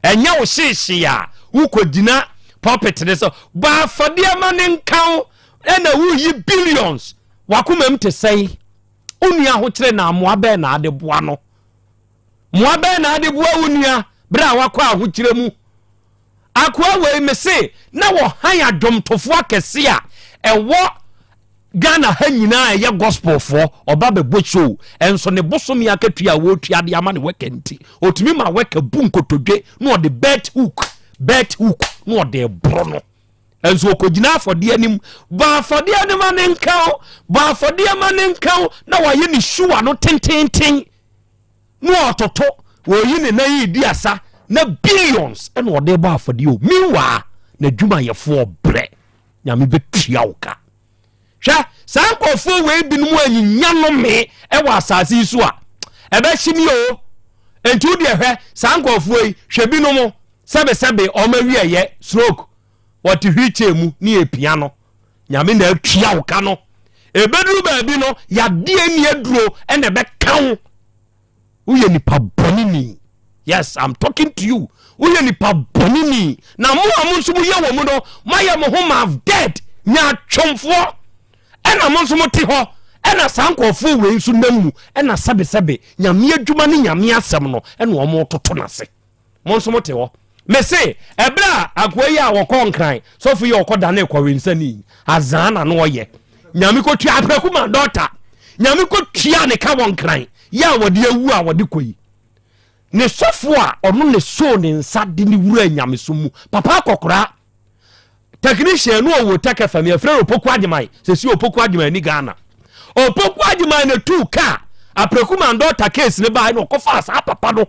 Ɛnyɛ wo hyeehyee a wokɔgyina pulpit ne sɛ bɔ afɔdeɛ ma ne nka wo, ɛna woyi billions. W'akoma mu te sɛn? Wo nua ahokyere na mmoa bɛn na ade boa no? Mmoa bɛn na ade boa wo nua berɛ a wakɔ ahokyerɛ mu? Akoa wei mese na wɔhan adwomtofoɔ akɛse a ɛwɔ Ghana ha nyinaa ɛyɛ gospelfoɔ ɔba bɛbɔ show ɛnso ne bosome akatua a wɔtua de ama ne wɛka nti ɔtumi ma wɛka bu nkotodwe na ɔde belt hook belt hook na ɔde boro no ɛnso ɔkɔgyina afɔdeɛ anim bɔ afɔdeɛ no ma ne nka wo bɔ afɔdeɛ ma ne nka wo na wayɛ ne shuwa no tententen na ɔtoto wɔyi ne nan yi di asa na billions ɛna ɔde bɔ afɔdeɛ o meanwhile n'adwumayɛfoɔ brɛ nyame bɛtua wo ka hwɛ saa nkurɔfoɔ wei binom anyinya nome ɛwɔ asase yi so a ɛbɛhye mi o nti wo deɛ hwɛ saa nkurɔfoɔ yi hwɛ binom sɛbesɛbe ɔma wiɛyɛ stroke wɔte wheelchair mu ne yɛpia no nyame na atua wo ka no ɛbɛduru baabi no yadeɛ ni aduro ɛna ɛbɛka wo woyɛ nipa bɔne ni yes i'm talking to you woyɛ nipa bɔne ni na mo a mo nso moyɛ wɔ mu no moayɛ mo ho ma dead nyaatwomfoɔ ɛna mo nso mote hɔ ɛna saa nkurɔfoɔ wei nso nam mu ɛna sɛbesɛbe nyame adwuma ne nyame asɛm no ɛna wɔn toto n'ase Mo nso mote hɔ. Mese, ɛberɛ a akoa yi a wɔkɔ Nkran, sɔfo yi a ɔkɔ dane kɔwensani, azaa na no ɔyɛ. Nyame kɔtua aprɛko ma dɔta. Nyame kɔtua ne ka wɔ Nkran, yɛ a wɔde awu a wɔde kɔ yi. Ne sɔfo a ɔno ne soo ne nsa de ne wura nyamesom mu. Papa akɔkora, technician no ɔwɔ Tech FM, yɛfrɛ no Opoku Agyeman, sɛsi Opoku Agyeman ni Ghana. Opoku Agyeman na tuu kaa aprɛko ma dɔta case ne baa na ɔkɔfaa saa papa no.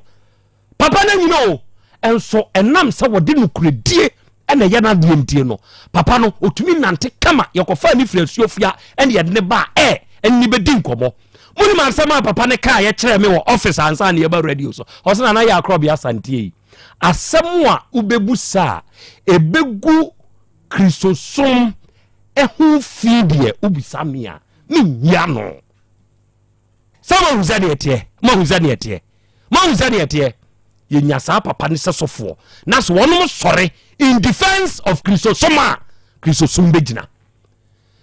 Papa no anyini o, nso ɛnam sɛ wɔde nokorɛdie na ɛyɛ n'adeɛ ntie no, papa no ɔtumi nante kama. Yɛkɔfaa ne firi asuofia ɛne yɛde ne baa ɛ ɛne ne bɛdi nkɔmmɔ. Monim asɛm a papa no kaa yɛkyerɛɛ me wɔ office ansa na yɛba radio so? Ɔsɛ Nana yɛ akorɔbea asanteɛ yi. Asɛm a wobɛbu sa a ɛbɛgu Kristosom ho fi deɛ wobisa me a menyi ano. Sɛ moahu sɛdeɛ ɛteɛ, moahu sɛdeɛ ɛteɛ, moahu sɛdeɛ ɛteɛ. Yɛnya saa papa no sɛ sɔfoɔ na sɛ wɔnom sɔre in defense of Kristosom a, Kristosom bɛgyina.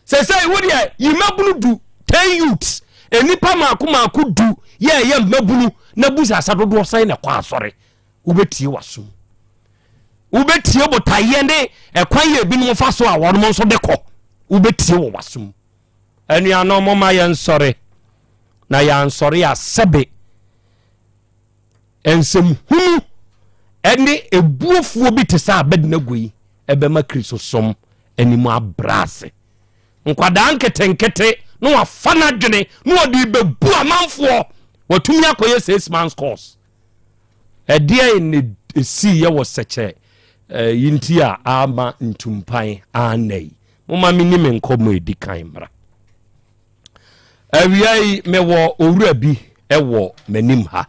Sɛsɛi wo deɛ yi mmabunu du, 10 youths, nnipa maako maako du yɛ ɛyɛ mmabunu na bu sɛ asa dodoɔ sɛn na ɛkɔ asɔre. Wobɛtie w'asom. Wobɛtie botaeɛ ne ɛkwan yɛ ebinom fa so a wɔnom nso de kɔ. Wobɛtie wɔ w'asom. Anuanom, momma yɛnsɔre. Na yɛansɔre a sɛbe nsɛmhunu ne ebuofuo bi te sɛ Abednego yi ɛbɛma Kristosom anim abrɛ ase. Nkwadaa nketenkete na wafa n'adwene na ɔde bɛbu amanfoɔ. Watumi akɔyɛ 6 months course. Ɛdeɛn ne ɛsiiɛ wɔ sɛkyɛ yi nti a ama ntumpan anna yi? Moma menni me nkɔmmɔ ɛdi kan mmra. Awia yi mewɔ owura bi wɔ m'anim ha.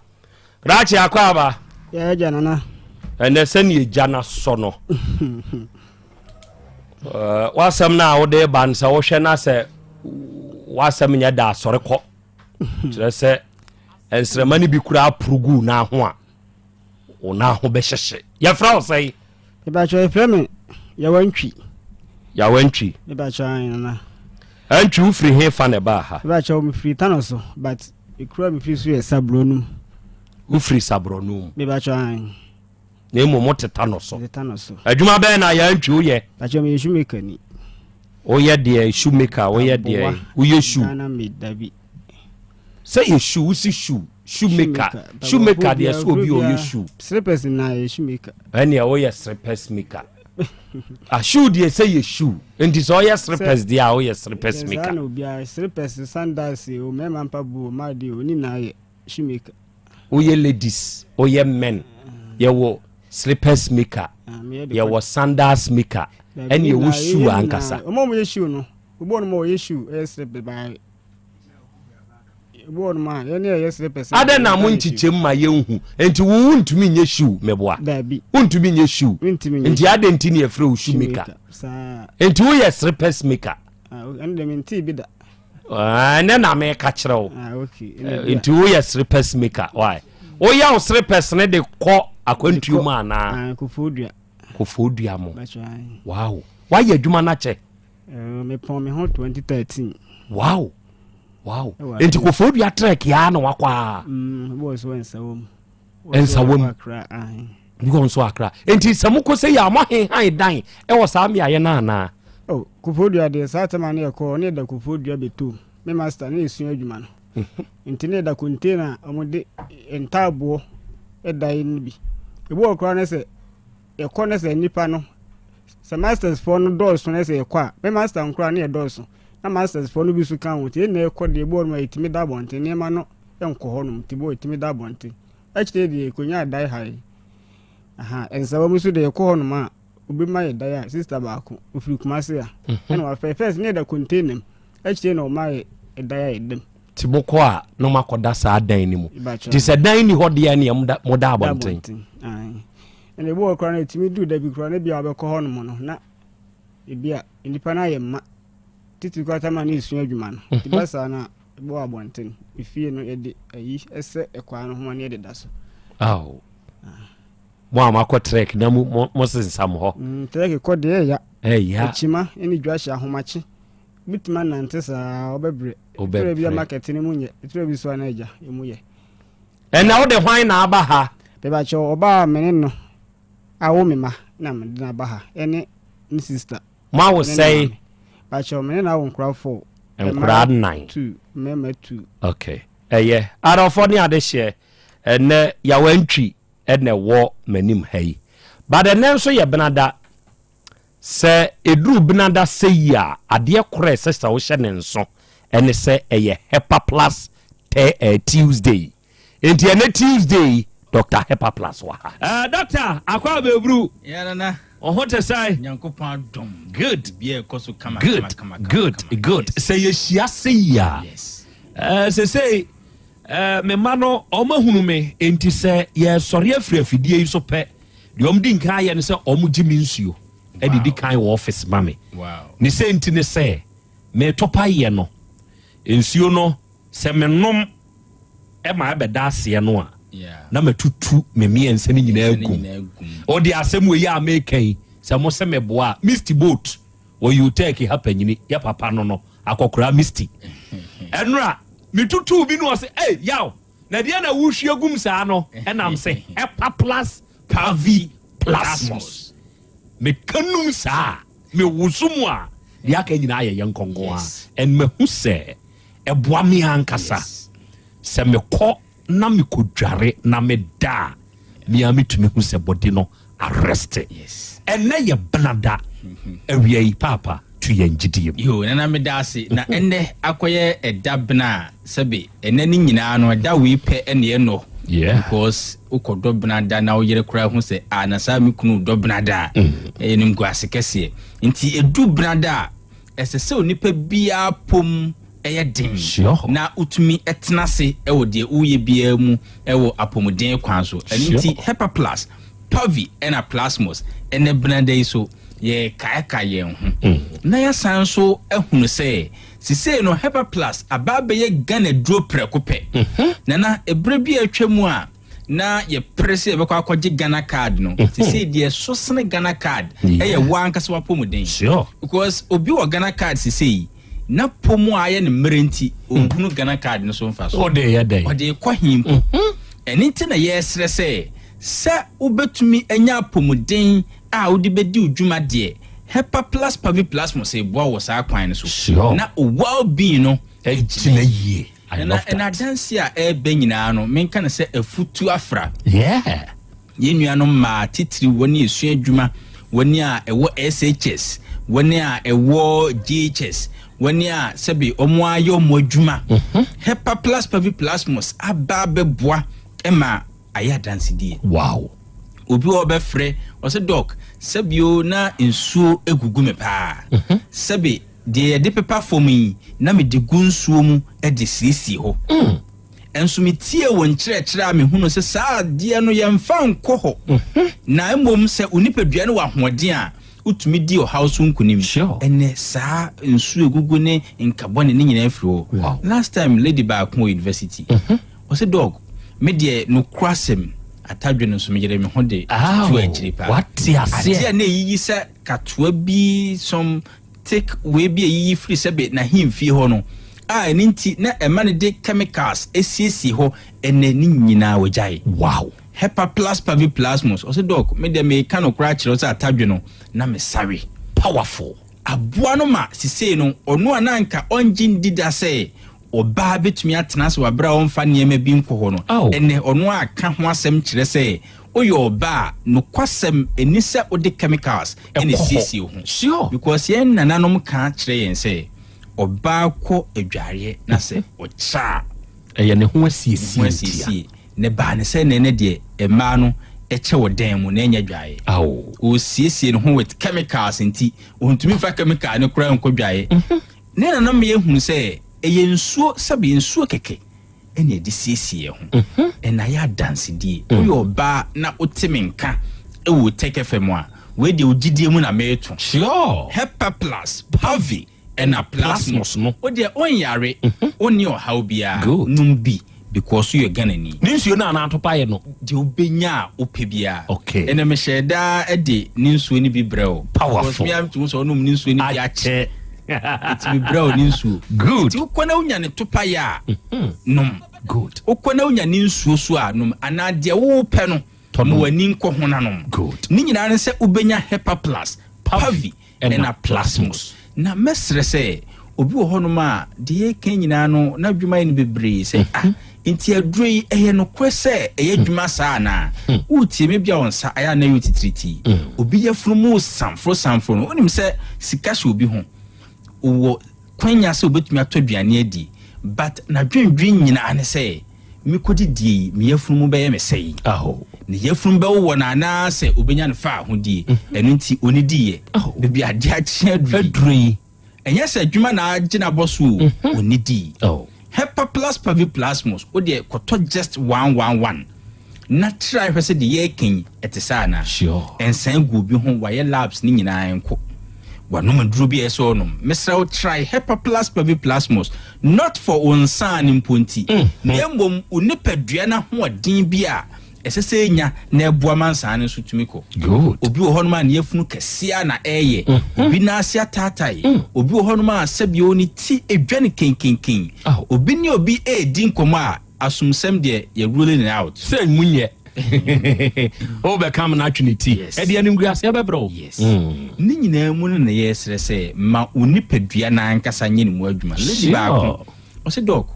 Krakye akɔ aba. Yɛ agya nana. Ɛnɛ sɛnea egya no asɔ no. W'asɛm no a wode ba no sɛ wohwɛ no sɛ w'asɛm nyɛ da asɔre kɔ. Kyerɛ sɛ nsrɛma no bi koraa aporo gu n'aho a wo n'aho bɛhyehye. Yɛfrɛ wo sɛn? Mebakyɛ yɛfrɛ me Yawantwi. Yawantwi. Mebakyɛ ayi nana. Antwi wofiri he fa na ɛbaa ha? Mebakyɛ mefiri Tano so but ekura mefiri so yɛ Sabrɔnum. Wofiri Sabrɔnum? Mebakyɛ ayi. Na emu mo te Tano so. Te Tano so. Adwuma bɛn na Yawantwi woyɛ? Bakyɛ meyɛ shoemaker ni. Woyɛ deɛ shoemaker woyɛ deɛ woyɛ shoe. Ghana made dabi. Sɛ yɛ shoe wosi shoe shoemaker shoemaker deɛ sɛ obi ɔyɛ shoe. Slippers na yɛ shoemaker. Ɛnneɛ woyɛ slippers maker. Ah shoe deɛ sɛ yɛ shoe nti sɛ ɔyɛ slippers deɛ a woyɛ slippers maker. Saa na obiara slippers sandals o mmarima mpaboa o mmaa deɛ o ne nyinaa yɛ shoemaker. Woyɛ ladies woyɛ men yɛwɔ slippers maker yɛwɔ sandals maker ɛne yɛwɔ shoe ankasa. Ɔmo a wɔyɛ shoe no obi wɔ nom a ɔyɛ shoe ɛyɛ slippers baa Adɛn na mo nkyekyɛm ma yɛnhu? Nti wo wontumi nyɛ shoe meboa? Wontumi nyɛ shoe. Nti adɛn nti ne yɛfrɛ wo shoe maker? Nti woyɛ slippers maker. Ɛnɛ na meka kyerɛ wo. Nti woyɛ slippers maker. Why? Woyɛ wo slippers ne de kɔ akwantuo mu anaa? Kofoɔdua mo. Wow. Woayɛ adwuma no akyɛ? Mepɔn me ho 2013. Wow. Wow. Nti Koforidua trek ya na wakɔ a. Wɔ so Nsawam. Nsawam. Bi wɔ nso Akra. Nti sɛ mokɔ sɛ yɛ a moahenhan dan ɛwɔ saa mmeaeɛ no anaa? Oh, Koforidua deɛ saa tɛma no yɛkɔ ne yɛda Koforidua bɛtom. Me master ne yɛsua adwuma no. Nti ne yɛda container a wɔde ntaaboɔ ɛdan no bi. Ebi wɔ koraa no sɛ yɛkɔ no sɛ nnipa no sɛ masters foɔ no dɔɔso na sɛ yɛkɔ a me master nkoraa ne yɛ dɔɔso na masters foɔ no bi so ka ho nti yɛn nyinaa yɛkɔ deɛ ebi wɔ nom a yɛtumi da abɔnten nneɛma no nkɔ hɔ nom nti bɔ yɛtumi da abɔnten akyire deɛ yɛkɔnya dan ha yi aha nsawa mu nso deɛ yɛkɔ hɔ nom a obi ma yɛ dan a sister baako ofiri Kumase a mhm. ɛna wafɛ first ne yɛda container mu akyire na ɔma yɛ dan a yɛda mu nti mokɔ a na moakɔda saa dan no mu nti sɛ dan ni hɔ deɛ neɛ moda abɔnten Ɛna ebi wɔ hɔ koraa no etumi duru da bi koraa no ebia wobɛkɔ hɔnom no na ebia nnipa no ayɛ mma titiri koraa tama ne esua adwuma no nti ba saa no a ebi wɔ abɔnten efie no yɛde ayi ɛsɛ ɛkwaa no ho ma ne yɛde da so. Aw mo a moakɔ trek na mo mo mo sensam hɔ. Trek kɔ deɛ ɛya. Ɛya. Akyima ne dwa hyɛ ahomakye. Bitumi anante saa wobɛbrɛ. Wobɛbrɛ. Ebi a market no mu nyɛ ebi bi so a na agya emu yɛ. Ɛnna wode hwan na aba ha? Mebakyɛw, ɔbaa a me ne no awo me mma na mede no aba ha, ɛne ne sista. Moawo sɛe? Bakyɛw, me ne no awo nkora four. Nkora nnan. Two, mmarima two. Okay, ɛyɛ. Adɔfoɔ ne adehyeɛ, ɛnnɛ Yawantwi na ɛwɔ m'anim ha yi. But ɛnnɛ nso yɛ Benada. Sɛ ɛduru Benada sɛyi a, adeɛ korɔ a ɛsɛ sɛ wohyɛ ne nso ɛne sɛ ɛyɛ Hepa Plus tɛ eh, Tuesday. Enti ɛnɛ Tuesday yi, Doctor Hepa Plus wɔ ha. Eh, Doctor, akɔ abɛburu. Yeah, nana. Wo ho te sɛn? Nyankopɔn adom. Good. Bia ɛkɔ so kama Good, kama kama. good, good. Sɛ yɛhyia sɛyi a, Yes. eh, sesei eh, me mma no wɔahunu me, enti sɛ yɛresɔre afiri afidie yi so pɛ, Deɛ wɔn di nkan ayɛ ne sɛ wɔn gye me nsuo de di kan wɔ office ma me. Ne sɛ nti ne sɛ meto payɛ no nsuo no sɛ menom ma ɛbɛda aseɛ no a na matutu me mmiɛnsa no nyinaa gum. Ɔde asɛm wei a meka yi sɛ mo sɛ meboa a Misty boat wɔ Utech ha panyini yɛ papa no no akɔkora Misty. Ɛnora metutuu bi no ɔsɛ ei yaw Na deɛ na wohwie gum saa no ɛnam sɛ Epaplas parvi plasmos. Meka num saa a, mewoso mu a, deɛ aka nyinaa yɛ yɛn nkɔnkɔn a, and mahu sɛ ɛboa me ankasa. Sɛ mekɔ na mekɔdware na meda a, me ara metumi hu sɛ body no arrest. Ɛnnɛ yɛ benada awia yi, Paapa, tu yɛn gyidie mu. Yoo, Nana meda ase. Na ɛnnɛ akɔyɛ ɛda bena a, sɛbe ɛnnɛ no nyinaa no, ɛda wei pɛ ɛne ɛnnɔ. Yeah. Because wokɔdɔ benada na wo yere koraa hu sɛ, ah, na saa me kunu dɔ benada a, ɛyɛ animguase kɛseɛ. Nti ɛdu benada a, Ɛsɛ sɛ onipa biara pom yɛ den na wotumi tena ase wɔ deɛ woyɛ biara mu wɔ apɔmuden kwan so. Ɛno nti Hepaplus, Pavi ɛna Plasmos ɛnɛ benada yi so yɛrekaekae yɛn ho mm. na yɛasan nso ahunu sɛ sisei no Hepaplus aba abɛyɛ Ghana duro prɛko pɛ. Mhm. Nana, ɛberɛ bi a atwa mu a na yɛpere sɛ yɛbɛkɔ akɔgye Ghana card no mhm. sesei deɛ ɛso sene Ghana card ɛyɛ wo ankasa w'apɔmuden because obi wɔ Ghana card sesei na pɔ mu a ayɛ no mmerɛ nti ɔnhunu mm. Ghana card no so mfa so ɔde kɔ he mpo mhm. ɛno nti na yɛsrɛ sɛ sɛ wobɛtumi anya apɔmuden a wode bɛdi wo dwuma deɛ Hepa plus Paviplasmos ɛboa wɔ saa kwan no so na well being no ɛgyina yie. I Na love ɛna that. adanse a ɛreba nyinaa no, menka no sɛ afutu afra. Yeah. Yɛn nuanom mmaa, titiriw wɔn a esua adwuma, wɔn a ɛwɔ SHS, wɔn a ɛwɔ JHS, wɔn a sɛbe wɔn ayɛ wɔn adwuma. Mhm. Hepaplus parviplasmus aba abɛboa ma ayɛ adansedie. Wow. Obi wɔ hɔ ɔbɛfrɛ, ɔsɛ dɔk, sɛbio na nsuo egugu me paa. Mhm. Sɛbe Deɛ yɛde pepa fam yi, na mede gu nsuo mu de siesie hɔ. Nso metiee wo nkyerɛkyerɛ a mehunuu sɛ saa adeɛ no yɛmfa nkɔ hɔ, na mmom sɛ wo nipadua no wɔ ahoɔden a, wotumi di ɔhaw so nkonim. Ɛnnɛ saa nsuo egugu ne nkabɔne ne nyinaa firi hɔ. Last time lady baako wɔ university, ɔsɛ dɔg, me deɛ nokorasɛm atadwe no nso meyere me ho de tu akyiri paa. Adeɛ a na ɛyiyi sɛ katoa bi some Take wei bi a eyiyi firi sɛbe n'ahemfie hɔ no a ɛno nti na ɛma no de chemicals siesie hɔ ɛnɛ ne nyinaa wagyae. Wow. Hepaplus paviplasmus ɔse doc me deɛ meka nokorɛ akyerɛ wo sɛ atadwe no na me sawe. Powerful. Aboa no ma sesei no ɔno a na anka ɔngye ndi da sɛ ɔbaa bɛtumi atena ase wɔ aberɛ a ɔmfa nneɛma bi nkɔ hɔ no, ɛnnɛ ɔno ara ka ho asɛm kyerɛ sɛ woyɛ ɔbaa a, nokwasɛm ɛnni sɛ wode chemicals na ɛsiesie wo ho. Because yɛn nananom ka kyerɛ yɛn sɛ ɔbaa kɔ adwareɛ na sɛ ɔkyɛ a, ɛyɛ ne ho asiesie ntia. Asiesie. Na ɛbaa ne sɛ nɛnɛ deɛ mmaa no kyɛ wɔ dan mu na ɛnyɛ dwaeɛ. Ɔresiesie ne ho with chemicals nti ɔntumi mfa chemical no koraa nkɔ dwaeɛ. Ne nananom ma yɛhunu sɛ ɛyɛ nsuo, sɛbe nsuo kɛkɛ na yɛde siesie yɛn ho. Ɛna ayɛ adansedie. Woyɛ ɔbaa na wote me nka wɔ Tech FM a, wei deɛ wo gyidie mu na mereto. Sure. Hepaplus, Pavi, ɛna Plasmos. No. Wo deɛ wonyare, wonni ɔhaw biara, Good. nom bi because woyɛ Ghanani. Ne nsuo no anaa atopaeɛ no? Deɛ wobɛnya a wopɛ biara. Okay. Ɛnna mehyɛɛ daa de ne nsuo no bi brɛ wo. Powerful. Because me ara metumi sɛ ɔnom ne nsuo no bi akyɛ. Ɛtumi brɛ wo ne nsuo. Good. Nti wokɔ na wonya ne topaeɛ a, nom. Good. Wokɔ na wonya ne nsuo so a, nom. Anaa deɛ wopɛ no, ma w'ani nkɔ ho na nom. Good. Ne nyinaa ne sɛ wobɛnya Hepa Plus, Pavi, ɛna Plasmos. Na mɛsrɛ sɛ obi wɔ hɔnom a deɛ yɛreka nyinaa no n'adwuma yɛ no bebree sɛ ah nti aduro yi ɛyɛ nokorɛ sɛ ɛyɛ adwuma saa anaa? Woretie me bia wo nsa ayɛ a na ɛyɛ otitiritii. Obi yafunu mu resamforo samforo no wonim sɛ sika hyɛ obi ho. Ɔwɔ kwanya sɛ obɛtumi atɔ aduane adi but n'adwendwen nyinaa ne sɛ Mekodidie yi, me yafunu mu bɛyɛ me sɛi. Ne yafunu bɛwowɔ no anaa sɛ ɔbɛnya no fa ahodie. Ɛno nti ɔnnidiiɛ. Baabi a adeɛ akye aduru yi, ɛnyɛ sɛ adwuma na agye no abɔ so o, ɔnnidii. Hepaplus paviplasmus, wo deɛ kɔtɔ just one one one na try hwɛ sɛ deɛ yɛreka yi ɛte saa anaa. Nsan gu obi ho, wayɛ labs ne nyinaa nko. Wanom aduro bi a ɛsɛ ɔnom. Mesrɛ wo try Hepaplus paviplasmus. Not for wo nsa no mpo nti, na mmom wo nipadua no ahoɔden bi a ɛsɛ sɛ enya na ɛboa ma nsaa no nso tumi kɔ. Obi wɔ hɔnom a ne yafunu kɛseɛ a na ɛreyɛ, obi nan ase ataatae, obi wɔ hɔnom a sɛbio ne ti dwa no kenkenken, obi ne obi redi nkɔmmɔ a asomsɛm deɛ yɛ ruling it out. Sɛ mu nyɛ. Wobɛka me no atwe ne ti. Ɛde animguaseɛ bɛbrɛ wo. Yes. Ne nyinaa mu no na yɛsrɛ sɛ ma wo nipadua no ankasa nyɛ ne mu adwuma. Lady baako, ɔsɛ dɔk,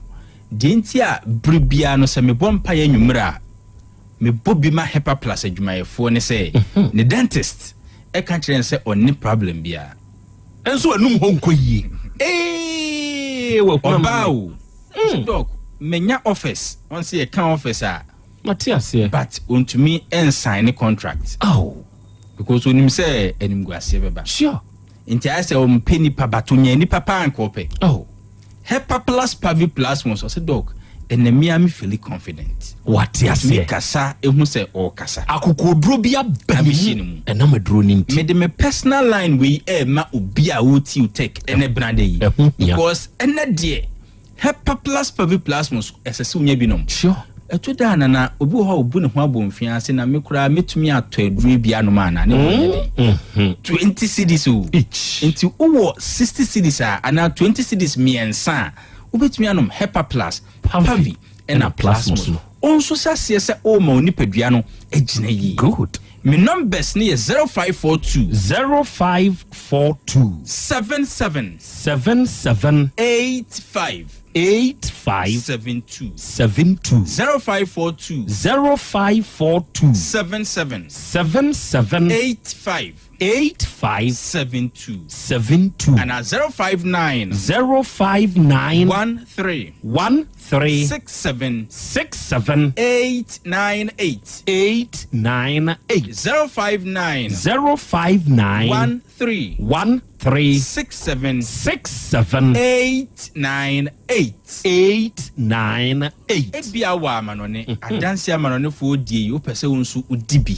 Deɛ nti a bere biara no sɛ mebɔ mpaeɛ anwummerɛ a mebɔ bi ma Hepa Plus adwumayɛfoɔ ne sɛ ne dentist ɛka kyerɛ no sɛ ɔnni problem biara. Nso anum hɔ nkɔ yie. Eeii wahunu amane. Ɔbaa o. Ɔse doc manya office, ɔn sɛ yɛka office a. Mate aseɛ. But ɔntumi nsign ne contract. Aw. Because onim sɛ animguaseɛ bɛba. Sure. Nti ayɛ sɛ ɔmpɛ nipa but ɔnya nipa paa nka ɔpɛ. Oh. Hepaplus paviplasmus ɔse doc ɛnɛ me ara me feeli confident. Wate aseɛ. Ɔtumi kasa ehu sɛ ɔɔkasa. Akokoɔduro bi aba ne mu ɛnam aduro no nti. Mede me personal line wei ɛɛma obi a ɔɔtie Otec ɛnɛ benada yi. Ɛho hia. Because ɛnɛ deɛ Hepaplus paviplasmus ɛsɛ sɛ wonya bi nom. Sure. Ɛto da a Nana, obi wɔ hɔ a obu ne ho abomfiaa ase na me koraa mɛtumi atɔ aduro yi bi anom anaa? Ne bo nyɛ den. 20 cedis o. Nti wowɔ 60 cedis a anaa 20 cedis mmiɛnsa a, wobɛtumi anom Hepaplus, Pavi ɛna Plasmos. Wo nso hyɛ aseɛ sɛ worema wo nipadua no agyina yie. Good. Me numbers no yɛ 0542. 0542. 77. 77. 85. 85. 72. 72. 0542. 0542. 77. 77. 85. 85. 72. 72. Anaa 059. 059. 13. 13. 67. 67. 898. 898. 059. 059. 13. 13. 67. 67. 898. 898. Ebia wɔ amanɔne, adanse amanɔnefoɔ die yi, wopɛ sɛ wo nso wodi bi.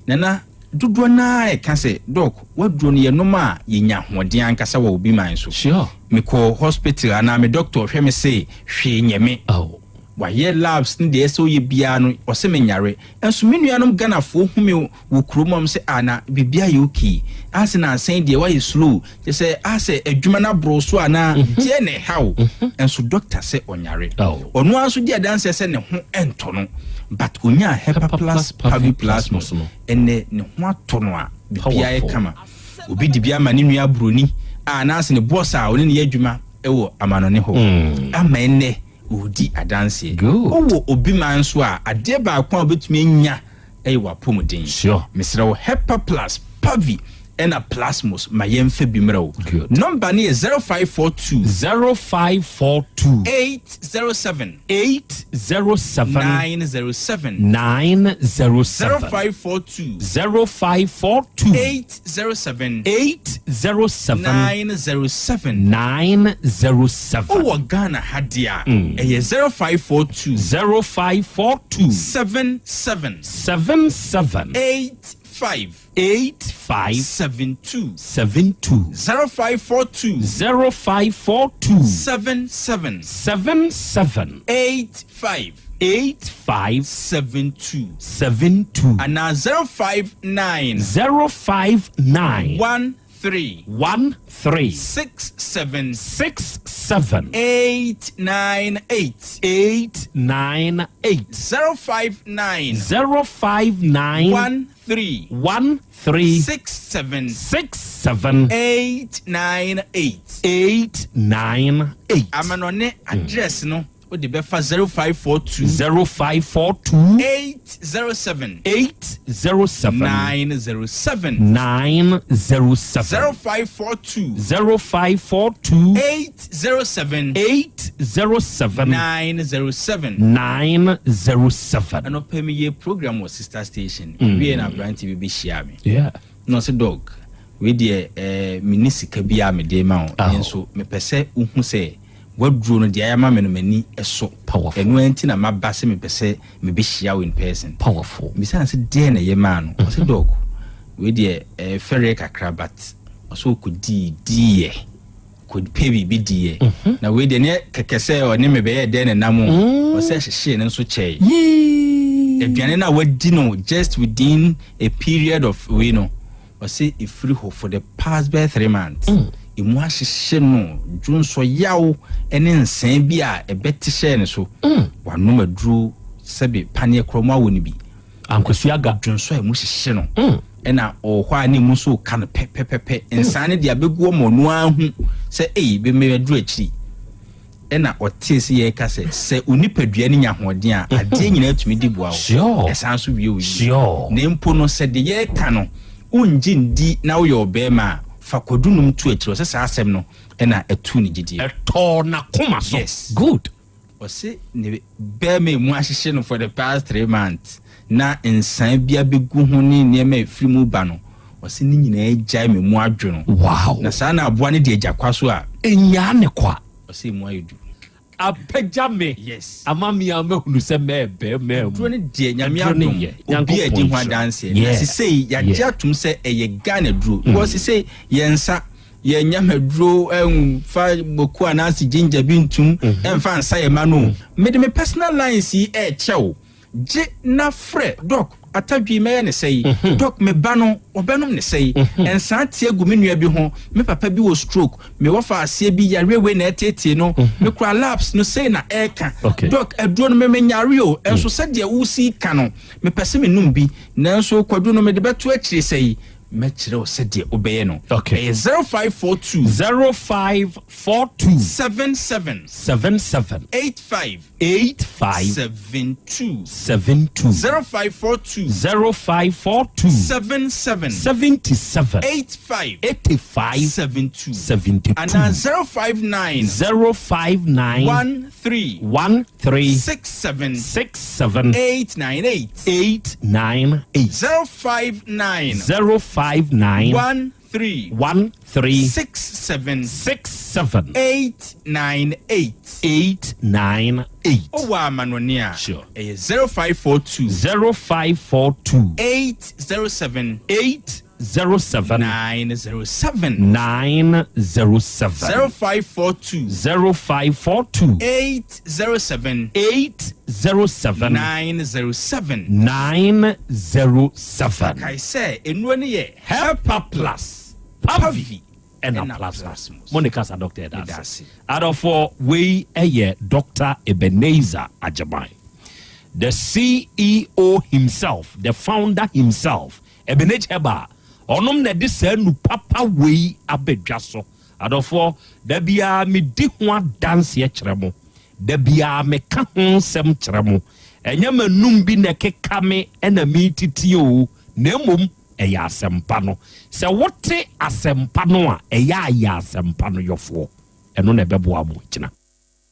Nana, dodoɔ no ara reka sɛ, Doc, w'aduro no yɛnom a yɛnya ahoɔden ankasa wɔ obi man so. Sure. Mekɔ hospital anaa me doctor hwɛ me se hwee nyɛ me. Oh. Wayɛ labs ne deɛ ɛsɛ ɔyɛ biara no, ɔse menyare. Nso me nuanom Ghanafoɔ hu me wɔ kurom a, wɔn se ah na biribi ayɛ okay. Ase nansa yi deɛ wayɛ slow. Kyerɛ sɛ asɛ adwuma no aboro so anaa deɛ na ɛha wo. Nso doctor sɛ ɔnyare. Ɔno ara nso di adanseɛ sɛ ne ho ntɔ no. But ɔnyaa Hepaplus Paviplasmus no, ɛnnɛ ne ho atɔ no a biribiara yɛ kama. Obi de bi ama ne nua buroni a anaasɛ ne boss a ɔne no yɛ adwuma wɔ amanɔne hɔ ama ɛnnɛ ɔredi adanseɛ. Wowɔ obi man nso a, adeɛ baako a wobɛtumi anya yɛ w'apɔmuden. Mesrɛ wo, Hepaplus, Pavi, ɛna Plasmos, ma yɛmfa bi mmrɛ wo. Nɔmba no yɛ 0542. 0542. 807. 807. 907. 907. 0542. 0542. 807. 807. 907. 907. Wowɔ Ghana ha deɛ a, ɛyɛ 0542. 0542. 77. 77. 85. 85. 72. 72. 0542. 0542. 77. 77. 85. 85. 72. 72. Anaa 059. 059. 13. 13. 67. 67. 898. 898. 059. 059. 13. 13. 67. 67. 898. 898. Amanɔne address no wode bɛfa 0542. 0542. 807. 807. 907. 907. 0542. 0542. 807. 807. 907. 907. Anɔpa meyɛ program wɔ sister station. Wie na aberante bi bɛhyia me. Yeah. Na ɔse dog, wei deɛ eh, menni sika bi a mede ma wo. Nanso mepɛ sɛ wohu sɛ w'aduro no deɛ ayɛ ama me no m'ani sɔ. Powerful. Ɛno ara nti na maba sɛ mepɛ sɛ mebɛhyia wo in person. Powerful. Mebisaa no sɛ deɛn na ɛyɛ maa no. Ɔse dog, wei deɛ ɛyɛ fɛreɛ kakra but ɔse ɔkɔdii diiɛ. Kɔpɛ biribi diiɛ. Mhm. Na wei deɛ neɛ kɛkɛ sɛ ɔne me bɛyɛ dɛn na nam o. Mm. Ɔsɛ hyehyee no nso kyɛe. Yee. Aduane no a wadi no just within a period of wei no, ɔse ɛfiri hɔ for the past bɛyɛ 3 months. Mm. Emu ahyehye no, dwonsɔ yaw ne nsɛn bi a ɛbɛte hyɛɛ ne so. Mm. Wanom aduro sɛbe paneɛ korɔ mu awɔ no bi. Ankwasi Aga. Dwonsɔ a emu hyehye no. Mm. Ɛna ɔwɔ hɔ a na emu nso reka no pɛpɛpɛpɛ. Nsaa no de abɛgu hɔ ma ɔno ara hu sɛ ei, me maduru akyiri. Ɛna ɔtee sɛ yɛreka sɛ, sɛ wo nipadua no nya ahoɔden a, adeɛ nyinaa tumi di boa wo. Ɛsan nso wie wo yie. Na mpo no, sɛ deɛ yɛreka no, wongye ndi na woyɛ ɔbarima a, fa kwadu nom to akyire. Ɔsɛ saa asɛm no na ɛtuu ne gyidie. Ɛtɔɔ n'akoma so. Yes. Good. Ɔse ne bɛɛma emu ahyehye no for the past 3 months na nsan bi abegu ho ne nneɛma a ɛfiri mu ba no, ɔse ne nyinaa agyae ma emu adwo no. Wow. Na saa na aboa no de agya kwa so a. Ɛnyaa ne kwa. Ɔse emu ayɛ duru. Apagya me. Yes. Ama me a mahunu sɛ mɛɛbɛɛma mu. Aduro no deɛ Nyame Aduro no adom yɛ. obi a ɛdi Nyankopɔn ho nhyira. adanseɛ. Na sesei yɛagye atom sɛ ɛyɛ Ghana duro. Because sesei yɛn nsa, yɛn nyamaduro ɛnfa mako anaasɛ ginger bi ntum ɛnfa nsa yɛn ma no o. Mede me personal lines yi ɛɛkyɛ wo. Gye na frɛ Doc Atadwi mɛyɛ ne sɛi, Doc me ba no ɔbɛnom ne sɛi, nsaa te agu me nua bi ho, me papa bi wɔ stroke, me wɔfa aseɛ bi yareɛ wei na ɛteetee no, me kura labs no sei na ɛɛka, Doc aduro no me menyare o, nso sɛdeɛ wosi ka no mepɛ sɛ menom bi, nanso kwadu no mede bɛto akyire sɛi, mɛkyerɛ wo sɛdeɛ wobɛyɛ no. Ɛyɛ 0542. 0542. 77. 77. 85. 85. 72. 72. 0542. 0542. 77. 77. 85. 85. 72. 72. Anaa 059. 059. 13. 13. 67. 67. 898. 898. 059. 059. 13. 13. 67. 67. 898. 898. Ɔwɔ amanɔne a. Sure. Ɛyɛ 0542. 0542. 807. 807. 907. 907. 0542. 0542. 807. 807. 907. 907. Kae sɛ nnuro no yɛ Hepa Plus, Pavi ɛna Ɛna Plasma. Plasmos. Mo ne kasa Dr. Meda Ɛda ase. ase. Adɔfoɔ, wei ɛyɛ Dr. Ebenezer Agyeman, the CEO himself, the founder himself, Ebenezer Herbal. Ɔnom na ɛde saa nu papa wei abɛdwa so. Adɔfoɔ, da biara medi ho adanseɛ kyerɛ mo. Da biara meka ho nsɛm kyerɛ mo. Ɛnyɛ m'anum bi na ɛkeka me ɛna metiti o, na mmom ɛyɛ asɛmpa no. Sɛ wote asɛmpa no a, ɛyɛ ayɛ asɛmpa no yɔfoɔ. Ɛno na ɛbɛboa mo gyina.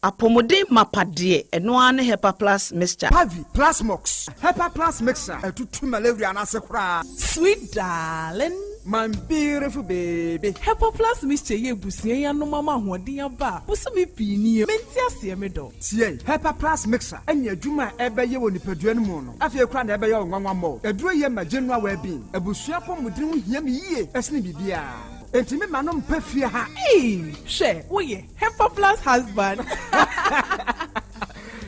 Apɔmuden mapa deɛ, ɛno ara ne Hepa Plus Mixture. Pavi, Plasmox, Hepa Plus Mixture ɛtutu malaria n'ase koraa. Sweet darling. My beautiful baby. Hepa Plus Mixture yɛ ebusua yi anom ama ahoɔden aba a bosome pii nie. Mente aseɛ, me dɔ. Tie, Hepa Plus Mixture ɛne adwuma a ɛbɛyɛ wɔ nipadua no mu no, afei koraa na ɛbɛyɛ wo nwanwa mmɔ. Aduro yɛ ma general well-being. Abusua pɔmuden ho hia me yie ɛsene biribiara. Enti me ma no mpɛ fie ha. Ee, hwɛ, woyɛ Hepa Plus husband.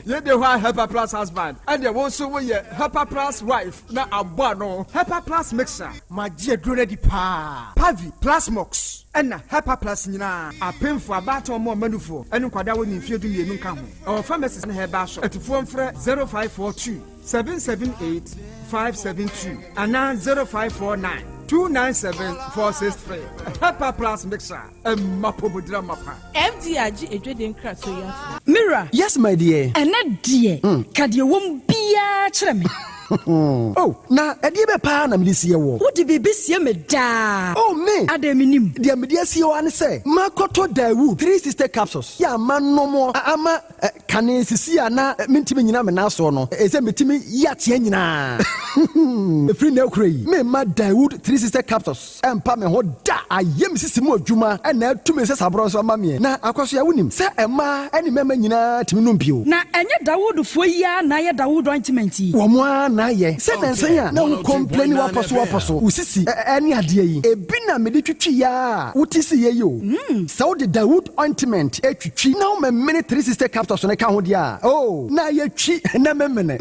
Yɛde hɔ a Hepa Plus husband, ɛdeɛ wo nso woyɛ Hepa Plus wife na abɔ ano. Hepa Plus Mixture. Magye aduro no adi paa. Pavi, Plasmox ɛna Hepa Plus nyinaa. Apemfo, abaatan ɔmo ɔmanufoɔ ɛne nkwadaa wɔ ne mfeɛ 12 nka ho. Ɛwɔ pharmacies ne herbal shop. Atufoɔ mfrɛ 0542 778 572 anaa 0549 297 463. Hepa Plus Mixture ɛma pomodira mapa. FDA agye edwede nkratoɔ yi ato. Mira. Yes, my dear. Ɛnɛ deɛ, ka deɛ wɔm biara kyerɛ me. Oh, na ɛdeɛ bɛ paa na mede sie wɔ? Wode biribi sie me daa. Oh, me adɛn, menim? Deɛ mede asie wɔ ne sɛ makɔtɔ Dawu 360 capsules yɛ ama nom ama kane sisi a na mentimi nyina me nan soɔ no, ɛsɛ metumi yi ateɛ nyinaa. Ɛfiri na akura yi, memma Dawood 360 capsules ɛmpa me ho da. Ayɛ me sisi mu adwuma ɛna atumi sɛ saborɔ nso ama meɛ. Na akɔso a wonim sɛ ɛmaa ɛne mmarima nyinaa tumi nom bio. Na ɛnyɛ Dawoodfoɔ yi ara na ayɛ Dawood ointment yi? Wɔn a na ayɛ sɛ nansan a na wo complain wapɔ so wapɔ so wo sisi ɛne adeɛ yi, ebi na mede twitwi ya a wote si yɛ yi o. Sɛ wode Dawood ointment etwitwi na woma mmene 360 capsules no ka ho deɛ a, oh, na yɛ twi na memene.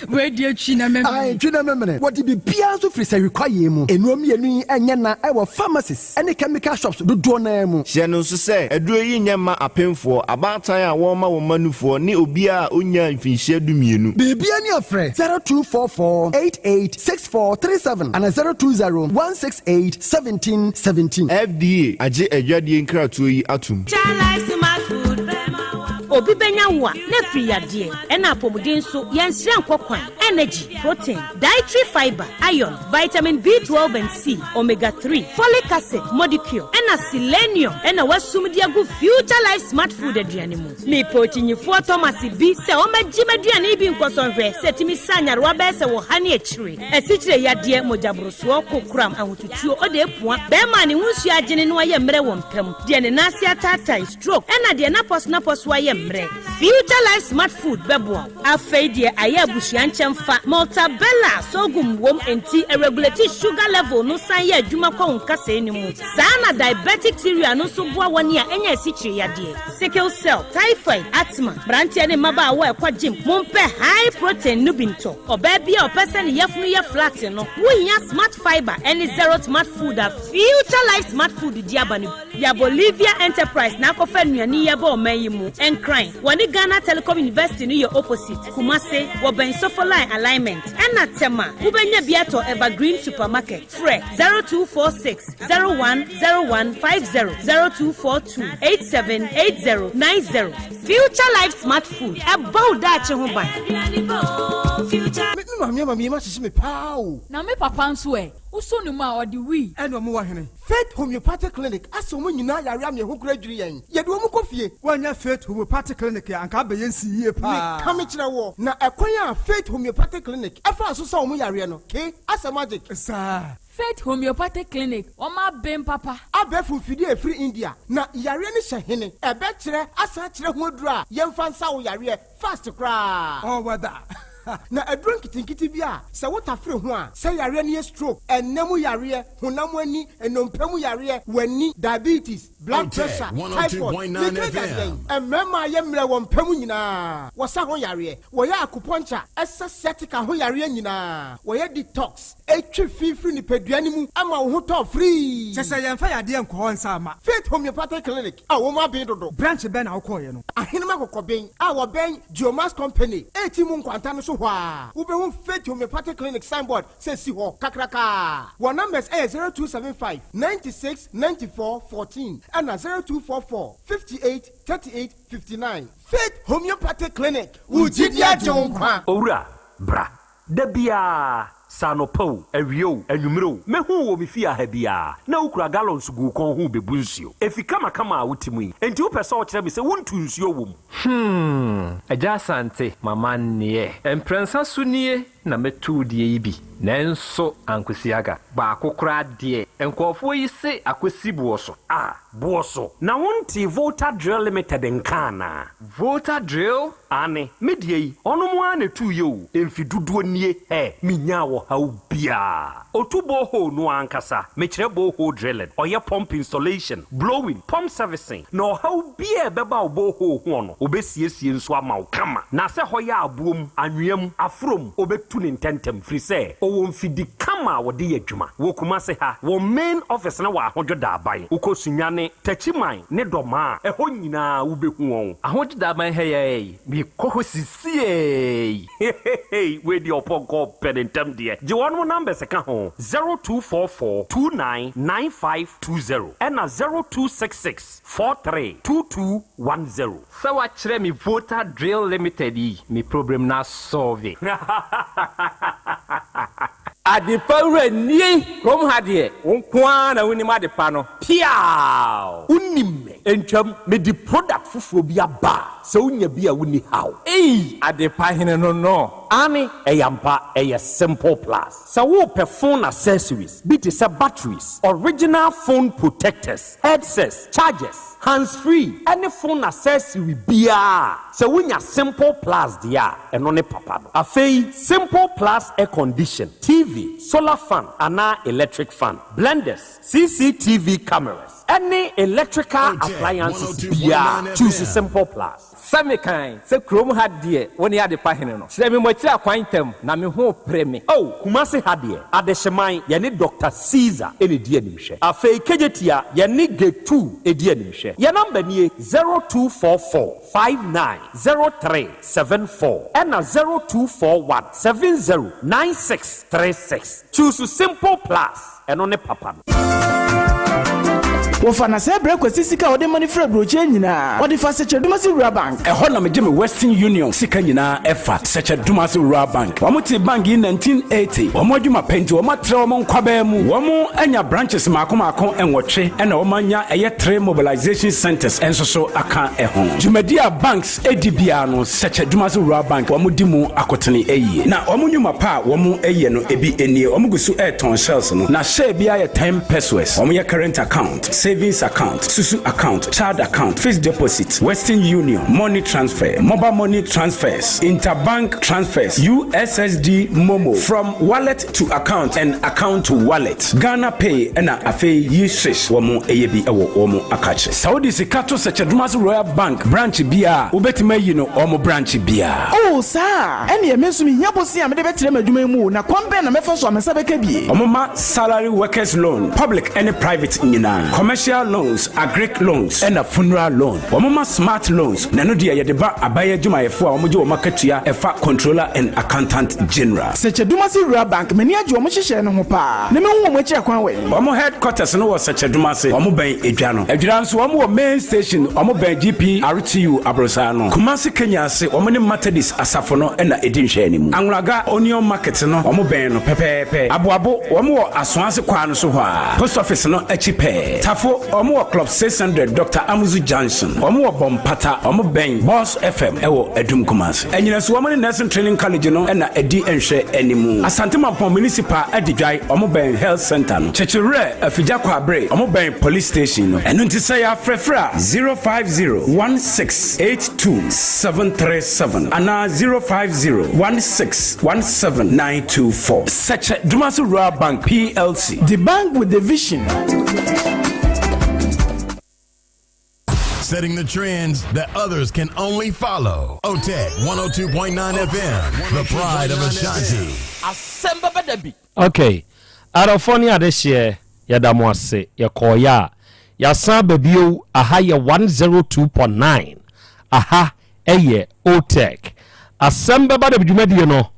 Wei deɛ, twi na memene. Ae, twi na memene. Wɔde biribiara nso firi sɛ hwekwaeɛ mu. Nnuro mmienu yi ɛnyɛ na ɛwɔ pharmacies ɛne chemical shops dodoɔ naa mu. Hyɛ no nso sɛ aduro yi nyɛ mma apemfoɔ, abaatan a wɔrema wɔn mma nufoɔ ne obiara a ɔnyaa mfinhyia 12. Biribia ni afrɛ 0244 88 6437 ana 020 168 17 17. FDA agye adwadie nkratoɔ yi atom. Chalice smart food. Obi bɛnya wo a, na afiri yadeɛ. Ɛna apɔmuden nso, yɛnsrɛ nkɔ kwan. Energy, protein, dietary fibre, iron, vitamin B12 and C, omega 3, folic acid, modicure, ɛna selenium ɛna wɔasum de agu Future Life Smart Food aduane mu. Mepɛ okyinyifoɔ Thomas bi sɛ ɔmmɛgye m'aduane yi bi nkɔsɔ nhwɛ sɛ ɛtumi sa nyarewa bɛyɛ sɛ ɔha ne akyire, asikyire yadeɛ, mogyaborosoɔ, kokoram, ahotutuo, ɔde apua, bɛrima a ne ho nsuo agyene na wayɛ mmerɛ wɔ mpa mu, deɛ ne nan ase ataatae, stroke, ɛna deɛ n'apɔso-n'apɔso ayɛ mmerɛ. Future Life Smart Food bɛboa wo. Afei deɛ ayɛ abusua nkyɛmfa, Maltabella sorghum wom enti ɛregulate sugar level no san yɛ adwuma kɔ wo nkasɛɛ no mu. Saa na diabetic cereal no nso boa wɔn a anya asikyire yadeɛ, sickle cell, typhoid, asthma. Mmeranteɛ ne mmabaawa a ɛkɔ gym, mompɛ high protein no bi ntɔ. Ɔbaa bi a ɔpɛ sɛ ne yafunu yɛ flat no, wohia Smart Fiber ne Zero Smart Food a Future Life Smart Food de aba no bi. Ya Bolivia Enterprise na akɔfa nnuane yi aba ɔman yi mu. Nkran, wɔne Ghana Telecom University no yɛ opposite. Kumase, wɔbɛn Sofoline Alignment. Ɛna Tema, wobɛnya bi atɔ Evergreen Supermarket. Frɛ 0246 010150, 0242 878090. Future Life Smart Food, ɛbɔ wo daakye ho ban. Me maame ama me yam ahyehye me paa o. Na me papa nso ɛ? Wosɔ ne mu a, ɔde wii. Ɛna ɔmo wɔ hene? Faith Homeopathic Clinic asa wɔn nyinaa yare ama yɛn ho kora dwiri yɛn. Yɛde wɔn kɔ fie. Woannya Faith Homeopathic Clinic a, anka abɛyɛ nsi yie paa. Meka mekyerɛ woɔ, na ɛkwan a Faith Homeopathic Clinic faa so sa wɔn yareɛ no, ke, asɛ magic. Saa. Faith Homeopathic Clinic, wɔn aben papa. Abɛɛfo mfidie a ɛfiri India, na yareɛ no hyɛ hene? Ɛbɛkyerɛ asan akyerɛ ho aduro a yɛmfa nsa wo yareɛ fast koraa. All weather. Na aduro nketenkete bi a sɛ wotafere ho a, sɛ yareɛ no yɛ stroke, ɛnna mu yareɛ, honam ani, nnompe mu yareɛ, w'ani, diabetes, blood pressure, typhoid, ne kɛgyadeɛn, mmarima a yɛ mmerɛ wɔ mpa mu nyinaa, wɔsa ho yareɛ, wɔyɛ acupuncture, ɛsa sciatica ho yareɛ nyinaa, wɔyɛ detox, ɛtwe fi firi nipadua no mu ma wo ho tɔ firii. Kyɛ sɛ yɛmfa yadeɛ nkɔ hɔ nsa mma. Faith Homeopathic Clinic a wɔn aben dodo. Branch bɛn na wokɔeɛ no? Ahenem Akɔkɔben a wɔbɛn Geomax Company eti mu nkwanta no so hɔ ara, wobɛhu Faith Homeopathic Clinic signboard sɛ esi hɔ kakrakaa. Wɔn numbers yɛ 0275 96 94 14 ɛna 0244 58 38 59. Faith Homeopathic Clinic, wo gyidi agye wo nkwa. Owura, bra. Da biara, sɛ anɔpa o, awia o, anwummere o, mɛhu wo wɔ me fie ha biara, na wokura gallons gu wo kɔn ho rebebu nsuo. Efi kamakama a wote mu yi, enti wopɛ sɛ wokyerɛ me sɛ wontu nsuo wɔ mu? Hmm, Agya Asante, m'amanneɛ. Mprɛnsa so nie na mɛtu wo deɛ yi bi, nanso ankosi aga. Baako koraa deɛ, nkurɔfoɔ yi se akɔsi boɔ so. Ah, boɔ so? Na wontee Volta Drill Limited nka anaa? Volta Drill? Aane, me deɛ yi, ɔnom ara na ɛtuiɛ o, mfe dodoɔ nie, hɛ, menyaa ɔhaw biara. Ɔtu borehole no ara ankasa, mekyerɛ borehole drilling, ɔyɛ pump installation, blowing, pump servicing, na ɔhaw biara a ɛbɛba wo borehole hoɔ no, ɔbɛsiesie nso ama wo kama. Na sɛ hɔ yɛ aboɔ mu, anwea mu, aforɔ mu, ɔbɛtu no ntɛntɛm, firi sɛ ɔwɔ mfidi kama a wɔde yɛ adwuma. Wɔ Kumase ha, wɔn main office no wɔ Ahodwo Daaban. Wokɔ Sunyani, Techiman ne Dɔmaa a, ɛhɔ nyinaa wobɛhu wɔn. Ahodwo Daaban ha yi ara yi, mekɔ hɔ sisiei. Heheheey wei deɛ ɔpɔnkɔ pɛ ne ntɛm deɛ gye wɔnom numbers ka ho 0244 29 9520 ɛna 0266 43 2210. Sɛ wakyerɛ me Volta Drill Limited yi me problem no asɔlve. Adepa wura nie kurom ha deɛ wo nko ara na wonim adepa no. Piaaww! Wonim me ntwam mede product foforɔ bi aba a sɛ wonya bi a wonni haw. Ei! Adepa hene no no. Aane ɛyɛ ampa ɛyɛ simple plus. Sɛ worepɛ phone accessories bi te sɛ batteries, original phone protectors, headsets, chargers, hands free ɛne phone accessory biara a, sɛ wonya simple plus deɛ a ɛno ne papa no. Afei simple plus air condition, TV, solar fan anaa electric fan, blenders, CCTV cameras ɛne electrical appliances biara, choose simple plus. Sɛ mekan sɛ kurom ha deɛ wo ne adepa hene no. Kyerɛ me mo akyiri akwan ntɛm na me ho repere me. Oh, Kumasi ha deɛ, Adehyeman, yɛne Doctor Caesar na ɛdi animhwɛ. Afei Kejetia, yɛne Gate 2 di animhwɛ. Yɛn number nie, 0244 59 03 74 ɛna 0241 70 96 36. Choose Simple Plus, ɛno ne papa no. Wɔfa na sɛ brɛ Kwasi sika a ɔde ma no firi aburokyire nyinaa, ɔde fa Sɛkyɛdumase Rural Bank. Ɛhɔ na megye me Western Union sika nyinaa ɛfa, Sɛkyɛdumase Rural Bank. Wɔn tee bank yi 1980. Wɔn adwuma pɛ nti wɔn atrɛ wɔn nkwabaa mu. Wɔn anya branches mmaako mmaako nwɔtwe ɛna wɔn anya ɛyɛ three mobilization centers nso so aka ɛho. Dwumadi a banks di biara no, Sɛkyɛdumase Rural Bank wɔn di mu akotene yie. Na wɔn nnwuma pa a wɔn yɛ no ebi nie, wɔn gu so retɔn shells no, na share biara yɛ ten pesewas. Wɔn yɛ current account, savings account, susu account, child account, fixed deposit, Western Union, money transfer, mobile money transfers, interbank transfers, USSD MoMo, from wallet to account and account to wallet, Ghana Pay ɛna afei yi swish wɔn yɛ bi wɔ wɔn akakye. Sɛ wode sika to Sɛkyɛdumase Royal Bank branch biara a, wobɛtumi ayi no wɔn branch biara. Oh, saa a? Ɛnneɛ me nso mehia bosea a mede bɛtrɛ m'adwuma yi mu o, na kwan bɛn na mɛfa so a me nsa bɛka bi? Wɔma salary workers loan, public ne private nyinaa, commercial loans, agric loans ɛna funeral loan. Wɔma smart loans, na ɛno deɛ yɛde ba aban adwumayɛfoɔ a wɔgye wɔn akatua ɛfa Controller and Accountant General. Sɛkyɛdumase Rural Bank, m'ani agye wɔn nhyehyɛɛ no ho paa, na mɛhu wɔn akyi akwan wɛn? Wɔn headquarters no wɔ Sɛkyɛdumase, wɔn bɛn Edwa no. Adwira nso wɔn wɔ main station, wɔn bɛn GPRTU aborosaa no. Kumasi Kenya ase, wɔn ne Methodist asafo no na ɛdi nhwɛanimu. Anwulaga Onion Market no, wɔn bɛn no pɛpɛɛpɛ. Aboabo, wɔn wɔ Asoase kwaa no so hɔ ara, Post Office no akyi pɛɛ. Tafo, wɔn wɔ Club 600, Doctor Amuzu Junction. Wɔn wɔ Bɔmpata, wɔn bɛn Boss FM wɔ Adum Kumasi. Anyinaso, wɔn ne Nursing Training College no na ɛdi nhwɛanimu. Asante Mampɔn Municipal Adidwae, wɔn bɛn Health Centre no. Kyekyewerɛ, Afigya Kwabre, wɔn bɛn Police Station no. Ɛno nti sɛ yɛafrɛfrɛ a, 050 1682 737 anaa 050 16 17 924. Sɛkyɛ Dumasi Rural Bank PLC. The bank with the vision. Setting the trends that others can only follow. OTEC 102.9 FM, the pride of Ashanti. Asɛm bɛba da bi. Ok adɔfoɔ ne adehyeɛ yɛda mo ase yɛkɔɔeɛ a yɛasan aba bio aha yɛ 102.9 aha ɛyɛ OTEC asɛm bɛba da bi dwumadie no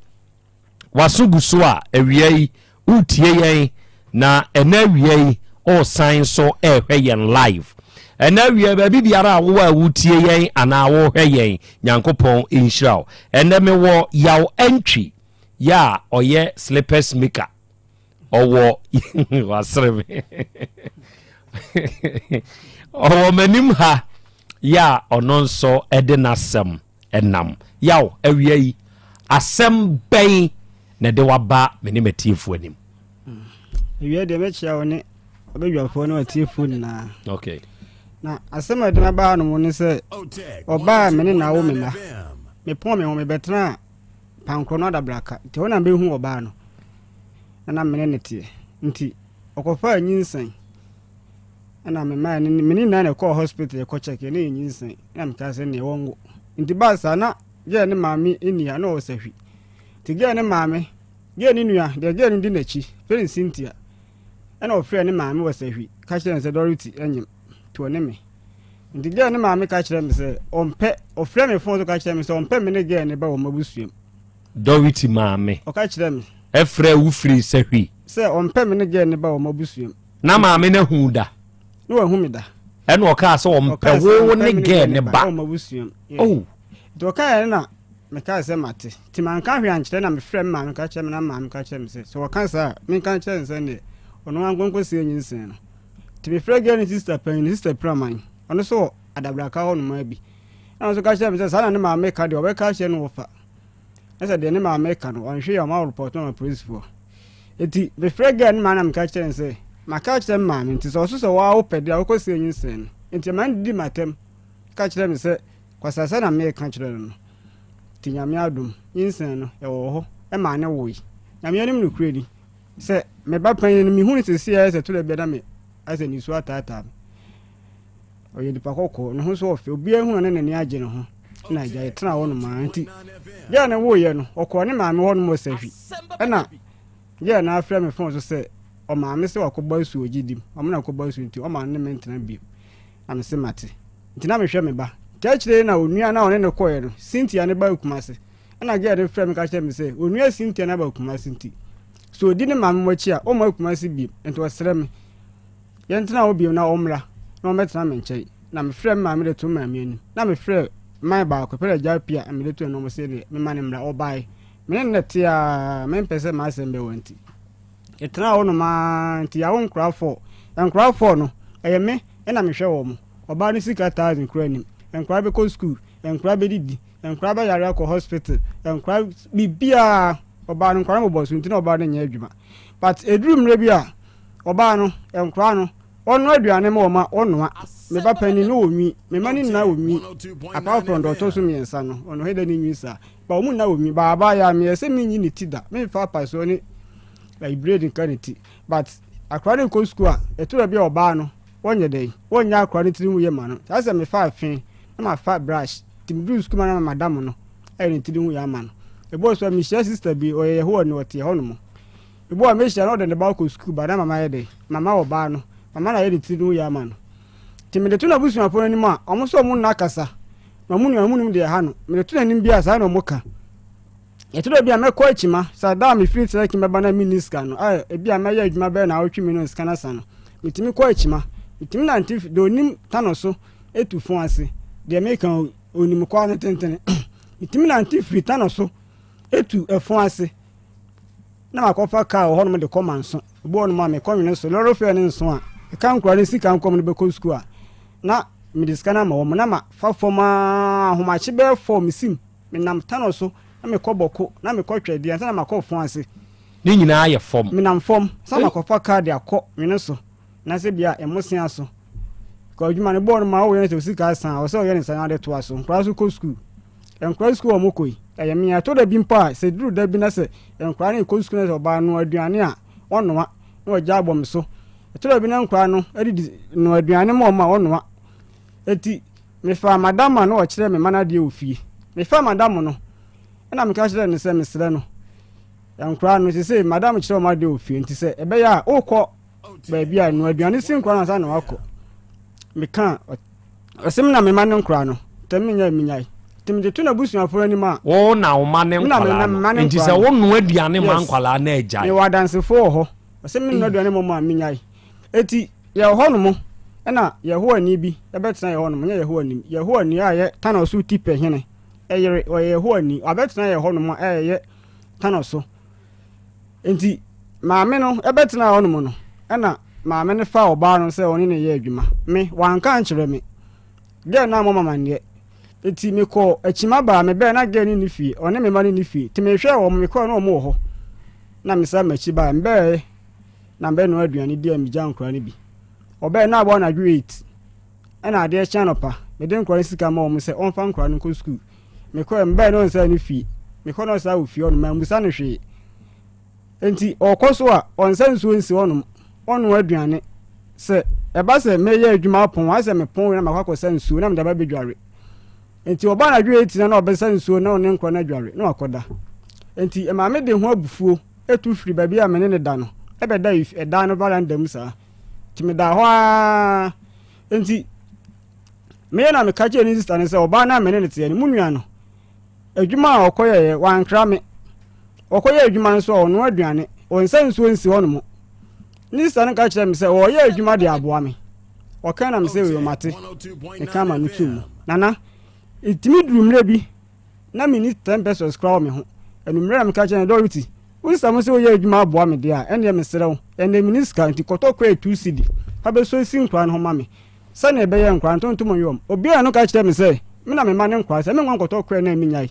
W'aso gu so a awia yi woretie yɛn na ɛnɛ awia yi ɔresan nso ɛrehwɛ yɛn live. Ɛnɛ awia baabi biara a wowɔ a wotie yɛn anaa worehwɛ yɛn Nyankopɔn nhyira wo. Ɛnɛ mewɔ Yaw Antwi yɛ a ɔyɛ slippers maker. Ɔwɔ wasere me. Ɔwɔ m'anim ha yɛ a ɔno nso ɛde n'asɛm Ɛnam yaw awia yi, asɛm bɛn na ɛde waba me ne m'atiefoɔ anim? Awia deɛ mɛkyia wo ne abadwafoɔ ne atiefoɔ nyinaa. Okay. Na asɛm a ɛde me aba hanom ne sɛ ɔbaa me ne na awo me mma. Mepɔn me ho mebɛtena pankorɔ no adabraka nti ɛhɔ na mebɛhu ɔbaa no na na me ne ne teɛ nti ɔkɔfaa nyinsɛn ɛna me maa ne me ne nyinaa na ɛkɔɔ hospital ɛkɔ check ɛna yɛ nyinsɛn ɛna mekaa sɛ neɛ wɔnwo nti baa saa na gɛɛ ne maame nni ha na ɔwɔ sahwi nti gɛɛ ne maame gɛɛ ne nua deɛ gɛɛ no di n'akyi fɛ ne Cynthia ɛna ɔfrɛ ne maame wɔ sahwi ka kyerɛ no sɛ Dorothy ɛnyem nti ɔne me nti gɛɛ ne maame ka kyerɛ me sɛ ɔmpɛ ɔfrɛ me fon so ka kyerɛ me sɛ ɔmpɛ me ne gɛɛ ne ba wɔ m'abusuam Dorothy maame ɔka kyerɛ me ɛfrɛ wo firi sahwi sɛ ɔmpɛ me ne gɛɛ ne ba wɔ m'abusuam Na maame no ahu wo da? Na wahu me da. Ɛna ɔkaa sɛ ɔmpɛ wo ne gɛɛ ne ba. Oh. Nti ɔkaeɛ no na mekaa sɛ mate. Nti manka hwee ankyerɛ na mefrɛ me maame ka kyerɛ me na maame ka kyerɛ me sɛ sɛ wɔka saa a menka nkyerɛ no sɛ neɛ ɔno ara nkɔnkɔsie nyinsɛn no. Nti mefrɛ gɛɛ no sista panyin, sista Piraman, ɔno nso wɔ Adabraka hɔ nom ara bi. Ɛna ɔno nso ka kyerɛ me sɛ saa na ne maame ka deɛ ɔbɛka akyerɛ no wɔfa. Na sɛ deɛ ne maame ka no ɔnhwɛ yɛ ɔma report ma polisifoɔ. Enti mefrɛɛ girl no maa na meka kyerɛɛ no sɛ, maka akyerɛ me maame nti sɛ ɔso sɛ woaa wopɛ deɛ a wokɔ sie nyinsɛn no. Enti ɛma no didii m'atɛm ka kyerɛɛ me sɛ kwasasɛ na meka kyerɛ no no. Nti Nyame adom, nyinsɛn no ɛwɔ hɔ ɛmaa no woe. Nyame anim nokorɛ ni, sɛ me ba panyin no mehu no seesei ayɛ sɛ twerɛ bi a na me ayɛ sɛ nisuo ataataa me. Ɔyɛ nipa kɔkɔɔ, ne ho nso ɔfɛ, obiara hu no na n'ani agye ne ho. Na agya yɛtena hɔ nom ara nti girl no woeɛ no ɔkɔɔ ne maame hɔ nom wɔ sahwi ɛna girl no afrɛ me phone so sɛ ɔmaame sɛ wakɔbɔ asu wɔ gyidi mu ɔmo na akɔbɔ asu nti ɔma ne me ntena bio na me se mate nti na mehwɛ me ba nti akyire na onua na ɔne no kɔɛ no Cynthia ne ba Kumase ɛna girl no frɛ me ka kyerɛ me sɛ onua Cynthia no aba Kumase nti so odi ne maame mo akyi a ɔmma Kumase bio nti ɔsrɛ me. Yɛntena hɔ bio na ɔmmra na ɔmmɛtena me nkyɛn. Na mefrɛɛ me maame de too me maame anim. Na mefrɛɛ man baako, yɛfrɛ no Agya Appiah, na mede too n'anim sɛ deɛ memma no mmra. Ɔbaeɛ. Me ne no na ɛte ara, mempɛ sɛ m'asɛm bɛwa nti. Yɛtenaa hɔnom ara nti yɛawo nkoraa four. Nkoraa four no, ɛyɛ me na mehwɛ wɔn. Ɔbaa no sika thousand koraa nnim. Nkoraa bɛkɔ sukuu, nkoraa bɛdidi, nkoraa bɛyare akɔ hospital, nkoraa biribiara. Ɔbaa no nkoraa no bobɔ so nti na ɔbaa no nyɛ adwuma. But ɛduru mmerɛ bi a, ɔbaa no, nkoraa no, ɔnoa aduane ma wɔn a, ɔnoa. Me ba panin no wɔ nwi, me mma no nyinaa wɔ nwi. Apart from deɛ ɔtɔ so mmiɛnsa no, ɔno hɛdɛ ne nwi saa. But wɔn nyinaa wɔ nwi. But abaayewa meyɛ sɛ menyi ne ti da, memfa apasoɔ ne like braid nka ne ti. But akwadaa no rekɔ sukuu a, ɛtɔ da bi a ɔbaa no, wɔnyɛ dɛn, wɔnyɛ akwadaa no tiri mu yɛ ma no. Saa sɛ mefa afe na mafa brush, nti meduru sukuu ma na madam no ayɛ ne tiri ho yɛ ama no. Ɛbɔɔ so a mehyia sister bi, ɔyɛ Yehowa ni, ɔte hɔnom. Ebi wɔ hɔ a mehyia no na ɔde ne ba kɔ sukuu ba na mama ayɛ dɛn? Mama ɔbaa no, mama no ayɛ ne tiri ho yie ama no. Nti mede to n'abusuafoɔ no anim a, wɔn nso wɔn nna kasa. Na wɔn nua no, wɔnnim deɛ ɛha no. Mede to n'anim bi a, saa na wɔka. Ɛtɔ da bi a mɛkɔ akyima, sɛ da a mefiri Turkey mɛba na menni sika no, a ebi a mɛyɛ adwuma bɛyɛ naawɔtwe mmienu na sika no asa no, metumi kɔ akyima. Metumi nante deɛ ɔnim Tano so tu fo ase, deɛ meka ɔnim kwan no tentene. Metumi nante firi Tano so tu ɛfo ase. na makɔfa kaa wɔ hɔnom de kɔ Manso. Ebi wɔ hɔnom a mekɔ nwene so, lɔre fare no nso a, ɛka nkwadaa no sika nkɔm no bɛkɔ sukuu a, na mede sika no ama wɔn. Na mafa fam ara, ahomakye bɛyɛ fɔɔ mesim, menam tunnel so, na mekɔ Bɔko, na mekɔ Twɛdeɛ ansa na makɔ Ɔfon ase. Ne nyinaa yɛ fam. Menam fam, ansa na makɔfa kaa de akɔ nwene so, anaasɛ bi a Mmosea so. Kɔ adwuma no bɔɔ no ma woyɛ no sɛ osika asa a, ɔsɛ ɔyɛ ne saa na ɔde toa so. Nkwadaa nso kɔ sukuu. Nkwadaa sukuu a wɔkɔ yi, ɛyɛ me a. Ɛtɔ da bi mpo a, sɛ ɛduru da bi na sɛ nkwadaa no rekɔ sukuu na sɛ ɔbaa noa aduane a, ɔnoa na wagya abɔ me so. Ɛtɔ da bi na nkwadaa no adidi noa aduane ma wɔn a, ɔnoa. Enti mefaa madam a na ɔkyerɛ me mma no adeɛ wɔ fie. Mefaa madam no, ɛna meka kyerɛɛ no sɛ mesrɛ no, nkwadaa no seesei madam kyerɛ wɔn adeɛ wɔ fie nti sɛ ɛbɛyɛ a wokɔ baabi a noa aduane si nkwadaa no ansa na wakɔ. Meka Ɔse me na mema no nkora no, ntɛ menyae menyae. Nti mede to n'abusuafoɔ anim a. Wo na wo ma ne nkwadaa no, nti sɛ wo noa aduane ma nkwadaa no agyae. Mewɔ adansefoɔ wɔ hɔ, ɔse me noa aduane ma wɔn a menyae. Eti yɛwɔ hɔ nom ɛna Yehowa ni bi ɛbɛtena yɛ hɔ nom, nyɛ Yehowa ni, Yehowa ni a ɛyɛ Tanɔ so tipɛ hene ɛyere, ɔyɛ Yehowa ni, wabɛtena yɛ hɔ nom a ɛyɛ Tanɔ so. Enti maame no bɛtenaa hɔnom no, ɛna maame no faa ɔbaa no sɛ ɔne no yɛ adwuma. Me, wanka ankyerɛ me. Girl no ammɔ me amanneɛ. Enti mekɔɔ akyima baa mebɛɛ na girl no nni fie, ɔne me mma no nni fie. Nti mehwɛɛ wɔn, mekɔɛ na wɔn wɔ hɔ. Na mesan m'akyi baeɛ. Mebɛɛ na mebɛnoa aduane di a megya nkwadaa no bi. Ɔbɛɛ na abɔ anadwo 8. Ɛna adeɛ kye anɔpa, mede nkwadaa no sika ma wɔn sɛ wɔmfa nkwadaa no nkɔ sukuu. Mekɔɛ, mebɛɛ na ɔnsan ne fie. Mekɔ na ɔsan wɔ fie hɔnom, mammusa no hwee. Enti ɔkɔ so a, ɔnsa nsuo nsi hɔnom, ɔnnoa aduane. Sɛ ɛba sɛ mɛyɛ adwuma apɔn, ayɛ sɛ mepɔn wie na makɔ akɔsa nsuo na mede aba abɛdware. Enti ɔba anadwo eight na na ɔbɛsa nsuo na ɔne nkwadaa no adware na wakɔda. Enti ɛmaa mede ho abufuo tu firi baabi a me ne no da no bɛda ɛdan no veranda mu saa. Nti medaa hɔ ara. Enti meyɛ na meka kyerɛɛ ne sista no sɛ ɔbaa no a me ne no teɛ no, mo nua no, adwuma a ɔkɔyɛeɛ, wankra me. Ɔkɔyɛ adwuma nso a, ɔnoa aduane, ɔnsa nsuo nsi hɔnom. Ne sista no ka kyerɛɛ me sɛ ɔreyɛ adwuma de aboa me. Ɔka na me sɛ wei mate. Meka ma no too mu. Nana, ɛtumi duru mmerɛ bi na menni 10 pesos koraa wɔ me ho. Anwummerɛ na meka kyerɛɛ no, Dorothy, wo sista mo sɛ woyɛ adwuma aboa me deɛ a, ɛnneɛ mesrɛ wo, ɛnnɛ menni sika nti kɔtɔ kɔɛ 2 cedi fa bɛsɔ si nkwadaa no ho ma me. Sɛnea ɛbɛyɛ nkwadaa no ntontom nyɛ wɔn. Obiara no ka kyerɛɛ me sɛ me na mema no nkwadaa sɛ menkɔ nkɔtɔ kɔɛ no a menyae.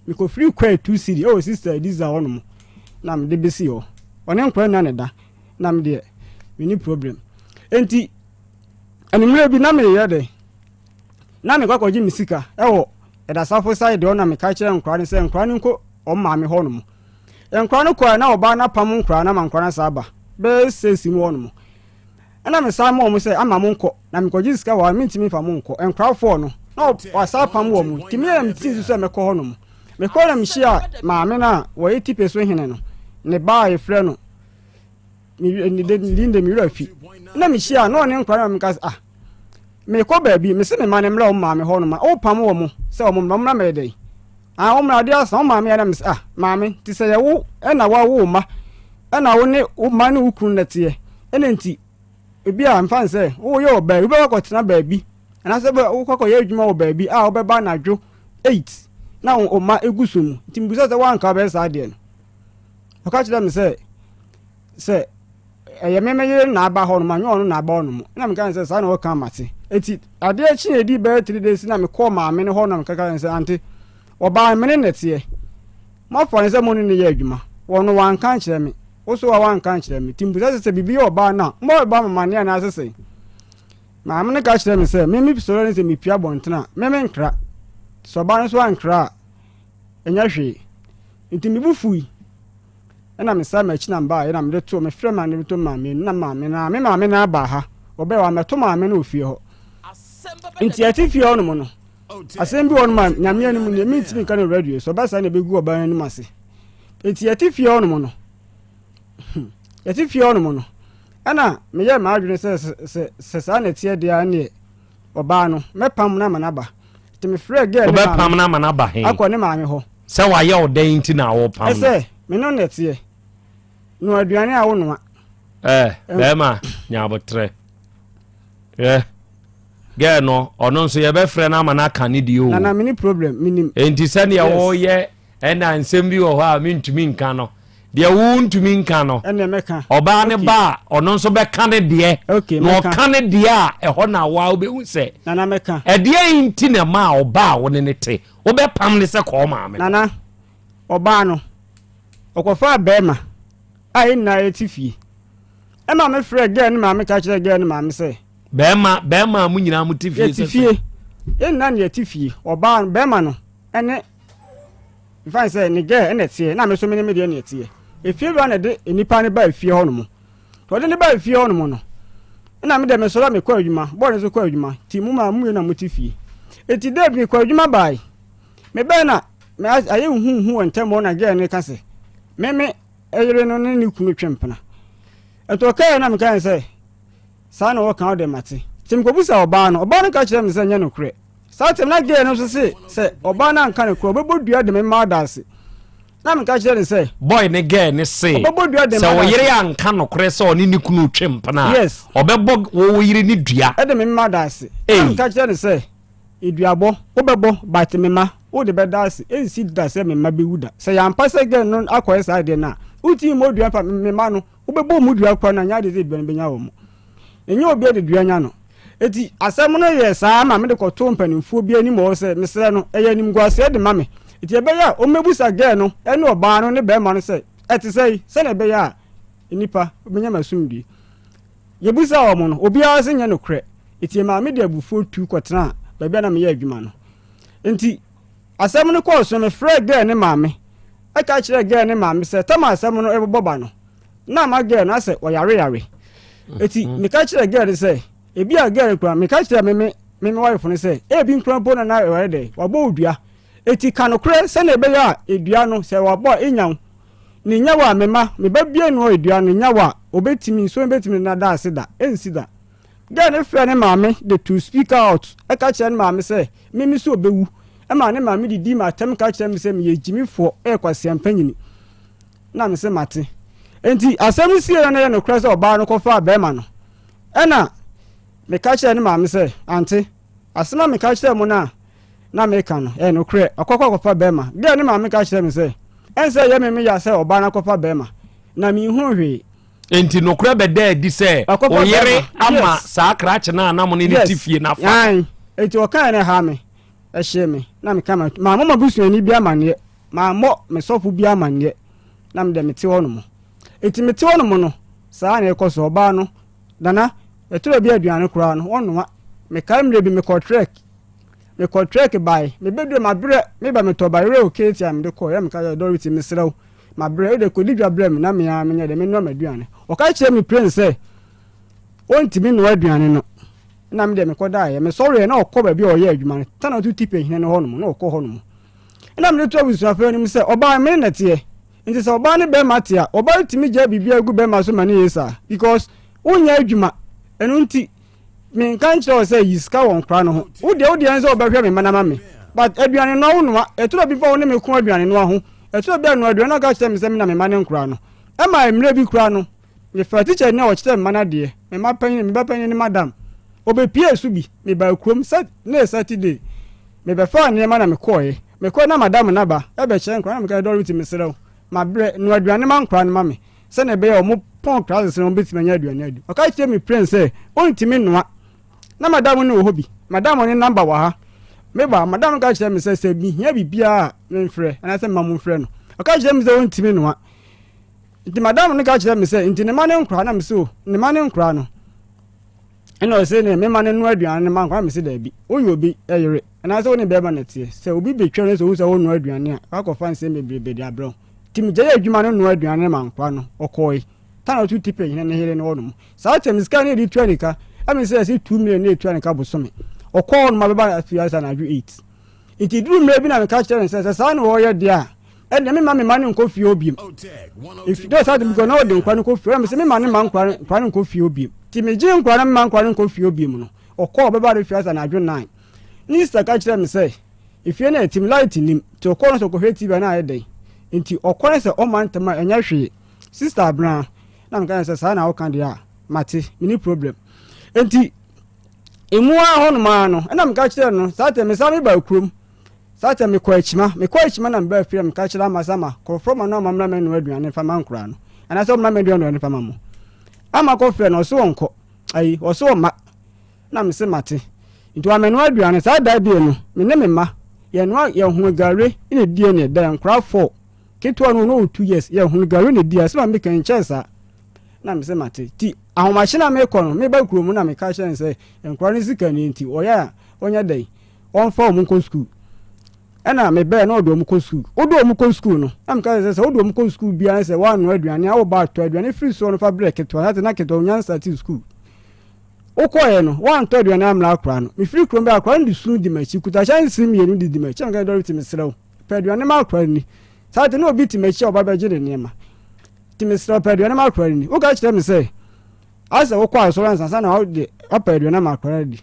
Mekɔfirii kɔɛ 2 cedi ɛwɔ Sister Eliza hɔ nom na mede bɛsii hɔ. Ɔne nkwadaa nyinaa na ɛda na me deɛ menni problem. Enti anwummerɛ bi na meyɛ dɛ na mekɔ akɔgye me sika ɛwɔ Ɛdasafo side hɔ na meka kyerɛ nkwadaa no sɛ nkwadaa no nkɔ wɔn maame hɔ nom. Nkwadaa no kɔɛ na ɔbaa no apam nkwadaa no ama nkwadaa no asan aba bɛyɛ six mu hɔ nom. Ɛna mesan maa wɔn sɛ, Ama monkɔ, na mekɔgye sika wɔ ha no, mentumi mfa mo nkɔ. Nkorafoɔ no, na wɔasan apam wɔn. Nti me na metee su sɛ mɛkɔ hɔnom. Mekɔe na mehyiaa maame no a wɔyɛ Tipe so hene no, ne ba a yɛfrɛ no, ne din de me werɛ afi. Na mehyiaa na ɔne nkora no na meka sɛ, ah, mekɔ baabi, mese me mma no mmra wɔn maame hɔnom a, wopam wɔn sɛ wɔn mmra, wɔn mmra mɛyɛ dɛn? Ah, wɔn mmra adeɛ asa, wɔn maame yɛ na mese, ah, maame, nti sɛ yɛwo ɛna wawo wo mma, ɛna wo ne wo mma ne wo kunu na teɛ, ɛna nti. ebi a mfa no sɛ woyɛ ɔbaa bi, wobɛkɔ akɔtena baabi anaasɛ wokɔ akɔyɛ adwuma wɔ baabi a wobɛba anadwo 8 na wo mma egu so mu. Nti mebisa sɛ woanka wobɛyɛ saa adeɛ no? Ɔka kyerɛɛ me sɛ sɛ ɛyɛ me me yere na aba hɔ nom a, nyɛ ɔno na aba hɔ nom. Ɛna meka ne sɛ saa na ɔka mate. Eti adeɛ kye edi bɛyɛ 3 days na mekɔɔ maame no hɔ na meka kyerɛ no sɛ ante ɔbaa no me ne na ɛteɛ. Moafa no sɛ mo ne no yɛ adwuma. Ɔno wanka ankyerɛ me. Wo nso a woanka ankyerɛ me. Nti mebisa sɛ sɛ biribi yɛ ɔbaa no a, mobɛba me amanneɛ anaasɛ sɛn? Maame no ka kyerɛɛ me sɛ me mesɔre ne sɛ mepue abɔnten a, me menkra. Sɛ ɔbaa no nso ankra a, ɛnyɛ hwee. Nti me bo fui. Ɛna mesan m'akyi na mebaeɛ na mede too mefrɛ maame de to maame na maame no me maame no aba ha. Ɔbɛɛ wammɛto maame no wɔ fie hɔ. Nti yɛte fie hɔ nom no, asɛm bi wɔ hɔ nom a Nyame anim nie, mentumi nka no wɔ radio so, ɔba saa na ɛbɛgu ɔbaa no anim ase. Nti yɛte fie hɔ nom no, yɛte fie hɔ nom no, ɛna meyɛɛ m'adwene sɛ sɛ sɛ saa na ɛteɛ deɛ a ɛneɛ ɔbaa no mɛpam no ama no aba. Nti mefrɛɛ girl ne Wobɛpam maame no ama no aba he? akɔ ne maame hɔ. Sɛ wayɛ wo dɛn nti na wopam no? Ɛsɛ me no na ɛteɛ. Noa aduane a wonoa. Ɛɛ bɛrima nya aboterɛ. Hwɛ girl no ɔno nso yɛbɛfrɛ no ama no aka ne deɛ o. Nana meni problem menim. Enti sɛdeɛ Yes. woyɛ ɛna nsɛm bi wɔ hɔ a mentumi nka no deɛ wontumi nka no Ɛnneɛ mɛka. ɔbaa ne Okay. ba a ɔno nso bɛka ne deɛ Okay, na mɛka. ɔka ne deɛ a ɛhɔ na waa wobɛhu sɛ Nana mɛka. ɛdeɛ nti na ɛma a ɔbaa a wo ne ne te wobɛpam ne sɛ kɔɔ maame hɔ. Nana ɔbaa no ɔkɔfaa bɛrima a yɛn nyinaa yɛte fie. Ɛma me frɛɛ girl no maame ka kyerɛɛ girl no maame sɛ. Bɛrima bɛrima a mo nyinaa mo te fie Yɛte fie. Yɛn nyinaa na yɛte fie. Ɔbaa no bɛrima no ɛne nfa ne sɛ ne girl ɛna ɛteɛ na me nso me ne me deɛ na ɛteɛ. Efie wura na ɛde nipa no baa efie hɔ nom. Ɔde no baa efie hɔ nom no ɛna me deɛ me sɔrɔ a mekɔ adwuma bɔɔl no nso kɔ adwuma ti mo maa mo mmienu na mo te fie. Eti dɛ bi mekɔ adwuma baae. Me bɛɛ na me ayɛ huhuhu wɔ ntɛm hɔ na girl no ka sɛ me me yere no ne ne kunu twe mpena. Nti ɔkaeɛ na mekae sɛ, saa na wɔka wo deɛ mate. Nti mekɔbisa ɔbaa no, ɔbaa no ka kyerɛɛ me sɛ nyɛ nokorɛ. Saa tɛm na girl no nso se sɛ ɔbaa no anka nokorɛ ɔbɛbɔ dua de me mma adaase. Na meka kyerɛ no sɛ. Boy ne girl no se Ɔbɛbɔ dua de sɛ mma wo yere adaase. anka nokorɛ sɛ ɔne ne kunu retwe mpena a, Yes. ɔbɛbɔ wo yere no dua. De me mma adaase. Na Ei. meka kyerɛ no sɛ, Eduabɔ, wobɛbɔ but me mma, wode bɛda ase, ɛnsi da sɛ me mma bɛwu da. Sɛ ɛyɛ ampa sɛ girl no akɔyɛ saa adeɛ no a, wontumi mmɔ dua mfa me mma no, wobɛbɔ wɔn dua koraa no a, ɛnyɛ adeɛ sɛ dua no bɛnya wɔn. Ɛnyɛ obiara de dua nya no. Enti asɛm no yɛɛ saa ma mede kɔtoo mpanimfoɔ bi anim wɔ hɔ sɛ, mesrɛ no, ɛyɛ animguaseɛ de ma me. Enti ɛbɛyɛ a wɔmmɛbusa girl no ne ɔbaa no ne barima no sɛ, ɛte sɛn, sɛdeɛ ɛbɛyɛ a nnipa bɛnya m'asomdwoeɛ. Yɛbisaa wɔn no, obiara se nyɛ nokorɛ. Enti ɛmaa mede abufuo tu kɔtenaa baabi a na meyɛ adwuma no. Enti asɛm no kɔɔ so no, mefrɛɛ girl no maame ka kyerɛɛ girl no maame sɛ tam a asɛm no rebobɔ ba no, na ama girl no asɛ ɔyareyare. Enti meka kyerɛɛ girl no sɛ, ebi a girl no koraa, meka kyerɛɛ me me me me wife no sɛ, ebi nkura mpo na na ɔyɛ dɛ, wabɔ wo dua. Enti ka nokorɛ sɛnea ɛbɛyɛ a dua no, sɛ wabɔ a, ɛnnya wo. Ne nyawa a mema me ba bue no dua no nyawa a obetumi nsuo no betumi de no ada ase da ensi da. Girl no frɛ ne maame de to speak out ɛka kyerɛ ne maame sɛ me me so obewu ɛma ne maame didi me atɛm ka kyerɛ me sɛ meyɛ gyimifoɔ ɛyɛ kwasea mpanyini na me se mate. Enti asɛm no sie na ɛyɛ nokorɛ sɛ ɔbaa no kɔfaa bɛrima no ɛna meka kyerɛ ne maame sɛ ante asɛm a meka kyerɛ mo no a na meka no, ɛyɛ nokorɛ, ɔkɔkɔ akɔfa bɛrima. Girl no maame ka kyerɛɛ me sɛ, ɛnsɛ ɛyɛ me me ya sɛ ɔbaa no akɔfa bɛrima, na menhuu hwee. Enti nokorɛ bɛdaa adi sɛ Wakɔfa wo yere bɛrima. ama Yes. saa krakye no a na mo ne no Yes. te fie no afa no. Aane. Enti ɔkaeɛ no ɛhaa me, ɛhyee me, na meka ma, mammɔ m'abusuani bi amanneɛ, mammɔ me sɔfo bi amanneɛ, na me deɛ mete hɔnom. Enti mete hɔnom no, saa na ɛrekɔ so, ɔbaa no, Nana, ɛtɔ da bi a aduane koraa no, wɔnnoa. Mekae mmerɛ bi mekɔɔ trek, Mekɔ trek bae, mebɛdurui mabrɛ, meba metɔ bayerɛ o keeti a mede kɔɔ yɛ meka kyerɛ Dorothy mesrɛ wo mabrɛ wode kɔdi dwa brɛ me na me ara menyɛ dɛ menoa m'aduane. Ɔka kyerɛɛ me plain sɛ ɔntumi nnoa aduane no na me deɛ mekɔdaeɛ. Mesɔreɛ na ɔkɔ baabi a ɔyɛ adwuma no, tana to tipe hene no hɔnom na ɔkɔ hɔnom. Ɛna mede to abusuafoɔ anim sɛ ɔbaa me ne na teɛ nti sɛ ɔbaa ne bɛrima te a ɔbaa no tumi gyaa biribiara gu bɛrima so ma ne yɛ saa because wonyɛ adwuma ɛno nti Menka nkyerɛ wo sɛ yi sika wɔ nkora no ho. Wo deɛ wo deɛ ne sɛ wobɛhwɛ me mma no ama me. But aduane noa wo noa. Ɛtɔ bi mpo a wo ne me ko aduane noa ho. Ɛtɔ bi a noa aduane na woka kyerɛ me sɛ me na me mma ne nkora no. Ɛma mmerɛ bi koraa no, Mefaa tikyani a ɔkyerɛ me mma no adeɛ, me mma panin, me ba panin ne madam. Ɔbɛpuee so bi. Mebaa kurom, sat, na ɛyɛ Saturday. Mebɛfaa nneɛma na mekɔeɛ. Mekɔeɛ na madam no aba bɛkyerɛ nkwadaa no na meka sɛ, Dorothy, mesrɛ wo, mabrɛ, noa aduane ma nkwadaa no ma me sɛdeɛ ɛbɛyɛ a wɔpɔn classes no wɔbɛtumi anya aduane adi. Ɔka kyerɛɛ me plain sɛ ɔntumi nnoa. Na madam no wɔ hɔ bi. Madam no number wɔ ha. Meba a, madam no ka kyerɛɛ me sɛ sɛ mehia biribiara a memfrɛ anaasɛ mma momfrɛ no. Ɔka kyerɛɛ me sɛ ɔntumi nnoa. Nti madam no ka kyerɛɛ me sɛ nti ne mma no nkora na mese o ne mma no nkora no. Ɛna ɔse ne mema no noa aduane no ma nkora mese daabi. Woyɛ obi yere anaasɛ wo ne bɛrima na ɛteɛ. Sɛ obi bɛtwa no sɛ ohu sɛ wonoa aduane a, wakɔfa nsɛm bebrebe de abrɛ wo. Nti megyae adwuma no noa aduane no ma nkora no. Ɔkɔe. Tana ɔto tipe hene ne yere no hɔ nom. Saa tɛm sika no yɛde tua ne ka. Ɛmi sɛ yɛse 2 million na yɛtua ne ka bosome. Ɔkɔɔ hɔ nom abɛba afiase anadwo 8. Nti duru mmerɛ bi na meka kyerɛ no sɛ sɛ saa na ɔyɛ deɛ a, ɛnna memma me mma no nkɔ fie hɔ bio. Efi dɛ saa de because na ɔde nkwa no kɔ fie hɔ na mesɛ memma ne mma nkwa no nkwa no nkɔ fie hɔ bio. Nti megye nkwa no mma nkwa no nkɔ fie hɔ bio no, ɔkɔɔ ɔbɛba no fie ase anadwo 9. Ne sister ka kyerɛɛ me sɛ efie no a ɛte mu light nnim nti ɔkɔɔ no sɛ ɔkɔhwɛ TV a na ayɛ dɛn. Nti ɔkɔ no sɛ ɔmma ntɛm a ɛnyɛ hwee. Sister Abena na meka sɛ saa na woka deɛ a mate menni problem. Nti emu ara hɔnom ara no ɛna meka kyerɛɛ no saa tɛ mesan mebaa kurom. Saa tɛ mekɔ akyima, mekɔ akyima na mebaa fie na meka kyerɛ Ama sɛ Ama, kɔfrɛ ma no ama mmra mɛnoa aduane mfa ma nkoraa no. Anaasɛ ɔmmra mɛnoa aduane mfa ma mo. Ama kɔfrɛ no ɔse ɔnkɔ, ayi, ɔse ɔmma. Na mese mate. Nti wamɛnoa aduane. Saa da deɛ no, me ne me mma, yɛnoa, yɛhono gare na ɛdiɛ ne ɛda, nkoraa four. Ketewa no, na ɔwɔ 2 years, yɛhono gare na ɛdiɛ, asɛm a meka yi nkyɛɛ saa. Na mese mate. Nti ahomakye na mekɔ no, meba kurom na meka kyerɛ no sɛ nkoraa no sika nie nti ɔyɛ a ɔnyɛ dɛn. ɔmfa wɔn nkɔ sukuu. Ɛna mebɛɛ na ɔde wɔn kɔ sukuu. Wode wɔn kɔ sukuu no, na meka sɛ sɛ wode wɔn kɔ sukuu biara sɛ woanoa aduane a woba atɔ aduane firi soɔ no fa brɛ ketewa na na ketewa onya nsa te sukuu. Wokɔɛ no, woantɔ aduane ammra akora no. Mefiri kurom bɛ akora no de su di m'akyi, kuta kyɛnsee mmienu de di m'akyi. Na meka sɛ Dorothy mesrɛ wo, pɛ aduane ma akora no ni. Saa te na obi te m'akyi a ɔba bɛgye ne nneɛma. Nti mesrɛ wo pɛ aduane ma akora no ni. Woka kyerɛ me sɛ, asɛ wokɔ asɔre ansa na wode wapɛ aduane ama akora no di.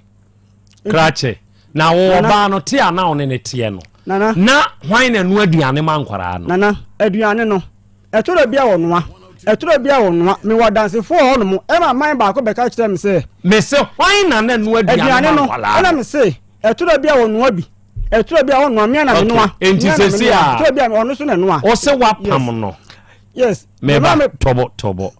Krakye, na wo ɔbaa no te a na wo ne ne teɛ no, na hwan na ɛnoa aduane ma nkwadaa no? Nana, aduane no, ɛtɔ da bi a wɔnoa, ɛtɔ da bi a wɔnoa. Mewɔ adansefoɔ wɔ hɔnom, ɛma man baako bɛka kyerɛ me sɛ. Mese hwan na na ɛnoa aduane ma nkwadaa no? Ɛna mese, ɛtɔ da bi a wɔnoa bi, ɛtɔ da bi a wɔnoa, me na menoa. Enti sɛsi a, ɛtɔ da bi a ɔno nso na ɛnoa. Ɔsɛ wapam no. Yes. Meba, tɔbɔ, tɔbɔ.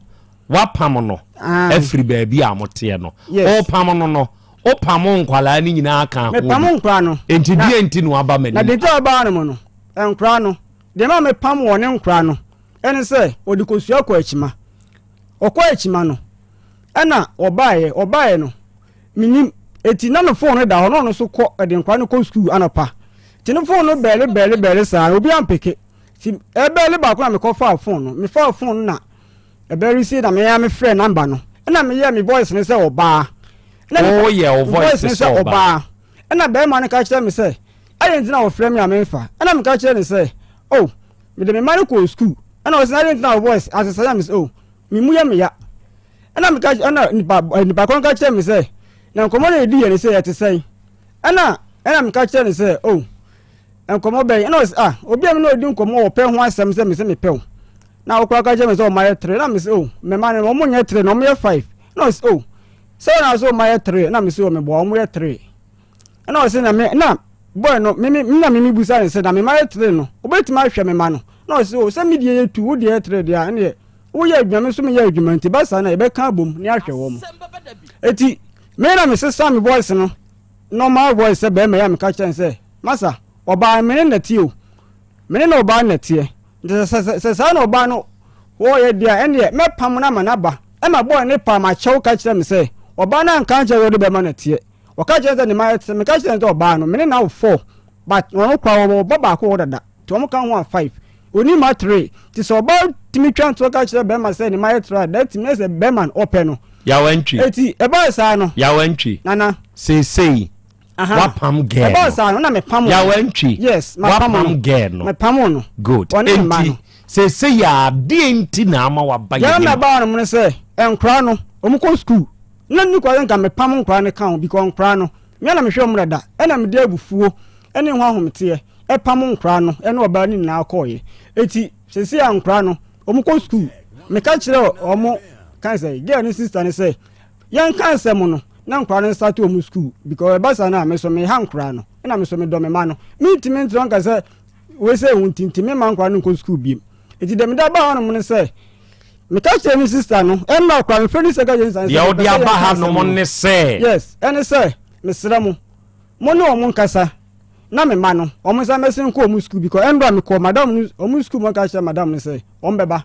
Woapam no afiri baabi a moteɛ no. Wopam no no, wopam nkwadaa no nyinaa ka ho bi. Mepam nkwadaa no. Enti deɛ nti na waba m'anim? Na deɛ nti a waba no no, nkwadaa no, deɛ ma mepam wɔn ne nkwadaa no, ɛne sɛ wɔde kosua kɔ akyima. Ɔkɔ akyima no, ɛna ɔbaeɛ, ɔbaeɛ no, menim. Eti na ne fon no da hɔ, na ɔno nso kɔ, ɛde nkwadaa no kɔ sukuu anɔpa. Nti ne fon no bɛɛle bɛɛle bɛɛle saa, obi ampeke. Nti ɛbɛɛle baako na mekɔfaa fon no, mefaa fon no na Ɛbɛresie na me ara mefrɛɛ number no. Ɛna meyɛɛ me voice no sɛ ɔbaa. Ɛna Woyɛ wo voice no sɛ ɔbaa. Ɛna bɛrima no ka kyerɛ me sɛ, adɛn nti na wɔfrɛ me a memfa? Ɛna meka kyerɛ no sɛ, oh, mede me mma no kɔɔ sukuu. Ɛna ɔse, adɛn nti na wo voice asesa? Ɛna mese, oh, me mu yɛ me ya. Ɛna meka ɛna nipa nipa koro no ka kyerɛ me sɛ, na nkɔmmɔ na yɛdi yɛ no sɛ ɛte sɛn? Ɛna ɛna meka kyerɛ no sɛ, oh, nkɔmmɔ bɛn? Ɛna ɔse, ah, obi a me ne ɔdi nkɔmmɔ wɔ pɛ ho asɛm sɛ mese mepɛ wo. Na ɔkora ka kyerɛ me sɛ ɔma yɛ tere na mese oh mɛma no ɔmo nyɛ tere na ɔmo yɛ five na ɔse oh sɛ ɔna sɛ ɔma yɛ tere na mese oh meboa ɔmo yɛ tere ɛna ɔse na me na boy no me me na me me busa ne sɛ na me ma yɛ tere no wobɛtumi ahwɛ me ma no na ɔse oh sɛ me deɛ yɛ tu wo deɛ yɛ tere deɛ a ɛneɛ woyɛ adwuma me nso meyɛ adwuma nti ba saa na yɛbɛka abom ne ahwɛ wɔn eti me na mesesa me voice no normal voice sɛ bɛrima yɛ a meka kyerɛ ne sɛ masa ɔbaa me ne nɛte o Me ne na ɔbaa no na ɛteɛ. Nti sɛ, sɛ, sɛ saa na ɔbaa no wɔɔyɛ deɛ a, ɛnneɛ mɛpam no ama no aba. Ɛma bɔɔ ne paa m'akyɛw ka kyerɛɛ me sɛ, ɔbaa no anka ankyerɛ sɛ ɔde bɛma no ɛteɛ. Ɔka kyerɛɛ me sɛ ne mma ɛte. Meka kyerɛɛ no sɛ ɔbaa no, me ne no awo four, but ɔno koraa ɔwɔ ɔba baako wɔ hɔ dada, nti wɔn ka ho a five. Ɔnni mma three. Nti sɛ ɔbaa tumi twa ntorɔ ka kyerɛ bɛrima sɛ ne mma yɛ three a, that tumi na sɛ bɛrima no ɔpɛ no. Yawantwi. Eti ɛbaa saa no. Yawantwi. Nana. Seesei. Wapam girl no. Ɛbaa saa no na mepam no. Yawantwi. Yes, mapam no. Wapam girl no. Mepam no. Good. Ɔne ne mma Enti no. seesei yɛ adeɛ nti na ama waba yɛn Yɛn anim. na ɛbaa no mo no sɛ nkora no wɔn kɔ sukuu na nni kwa sɛ nka mepam nkora no ka ho because nkora no me na mehwɛ wɔn dada ɛna mede abufuo ɛne ho ahometeɛ ɛpam nkora no ɛne ɔbaa no nyinaa kɔɔyɛ eti seesei a nkora no wɔn kɔ sukuu meka kyerɛ wɔn. kan sɛ girl no sister no sɛ yɛnka asɛm no na nkwadaa no nstarte wɔn school because ɛba saa no a me so meha nkwadaa no ɛna me so medɔ me mma no mentumi ntra nka sɛ wei sɛ ɛho nti nti memma nkwadaa no nkɔ school biem nti deɛ mede aba hɔnom no sɛ meka kyerɛ me sister no ɛnna koraa mefrɛ ne sɛ ka kyerɛ ne sister no sɛ Deɛ wode mepɛ sɛ aba yɛnka asɛm hanom no. ne sɛ. Yes, ɛne sɛ mesrɛ mo mo ne wɔn nkasa na me mma no wɔn nsa mɛsen nkɔ wɔn sukuu because ɛnna mekɔ madam no wɔn sukuu mu ɔka kyerɛ madam no sɛ wɔn bɛba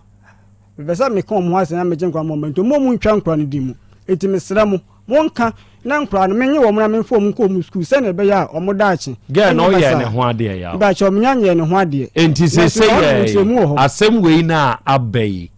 mepɛ sɛ meka wɔn ho asɛm na megye nkora ma wɔn nti wɔn mu ntwa nkora no din mu nti mesrɛ mo monka na nkora no menye wɔn na memfa wɔn nkɔ wɔn sukuu sɛnea ɛbɛyɛ a wɔn daakye Girl no ɛnyɛ ɔyɛ basaa. ne ho adeɛ yaw. Mebakyɛ wɔn nya nyɛɛ ne ho adeɛ. Enti Na sese so wɔn nkyerɛmu wɔ yɛ hɔ. asɛm wei no a aba yi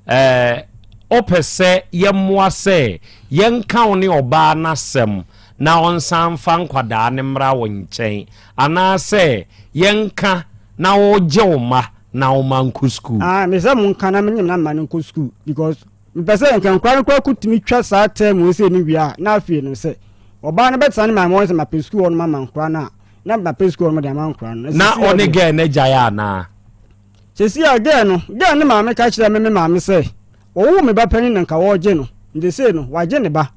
ɛɛ wopɛ sɛ yɛmmoa sɛ yɛnka wo ne ɔbaa no asɛm na ɔnsan mfa nkwadaa no mmra wo nkyɛn anaasɛ yɛnka na wogye wo mma na wo mma nkɔ sukuu? Ah, me sɛ mo nka na menyem na mma no nkɔ sukuu because mepɛ sɛ nka nkora no koraa kotumi twa saa term wei sɛ no wie a na afei no sɛ ɔbaa no bɛtena ne maame hɔ sɛ mapɛ sukuu hɔ no ma nkora no a na mapɛ sukuu hɔ no de ama nkora no. Na ɔne girl no agyae anaa? Sɛsi a girl no, girl ne maame ka kyerɛ me me maame sɛ wɔwoo me ba panyin na nka wɔregye no nti sei no wagye ne ba.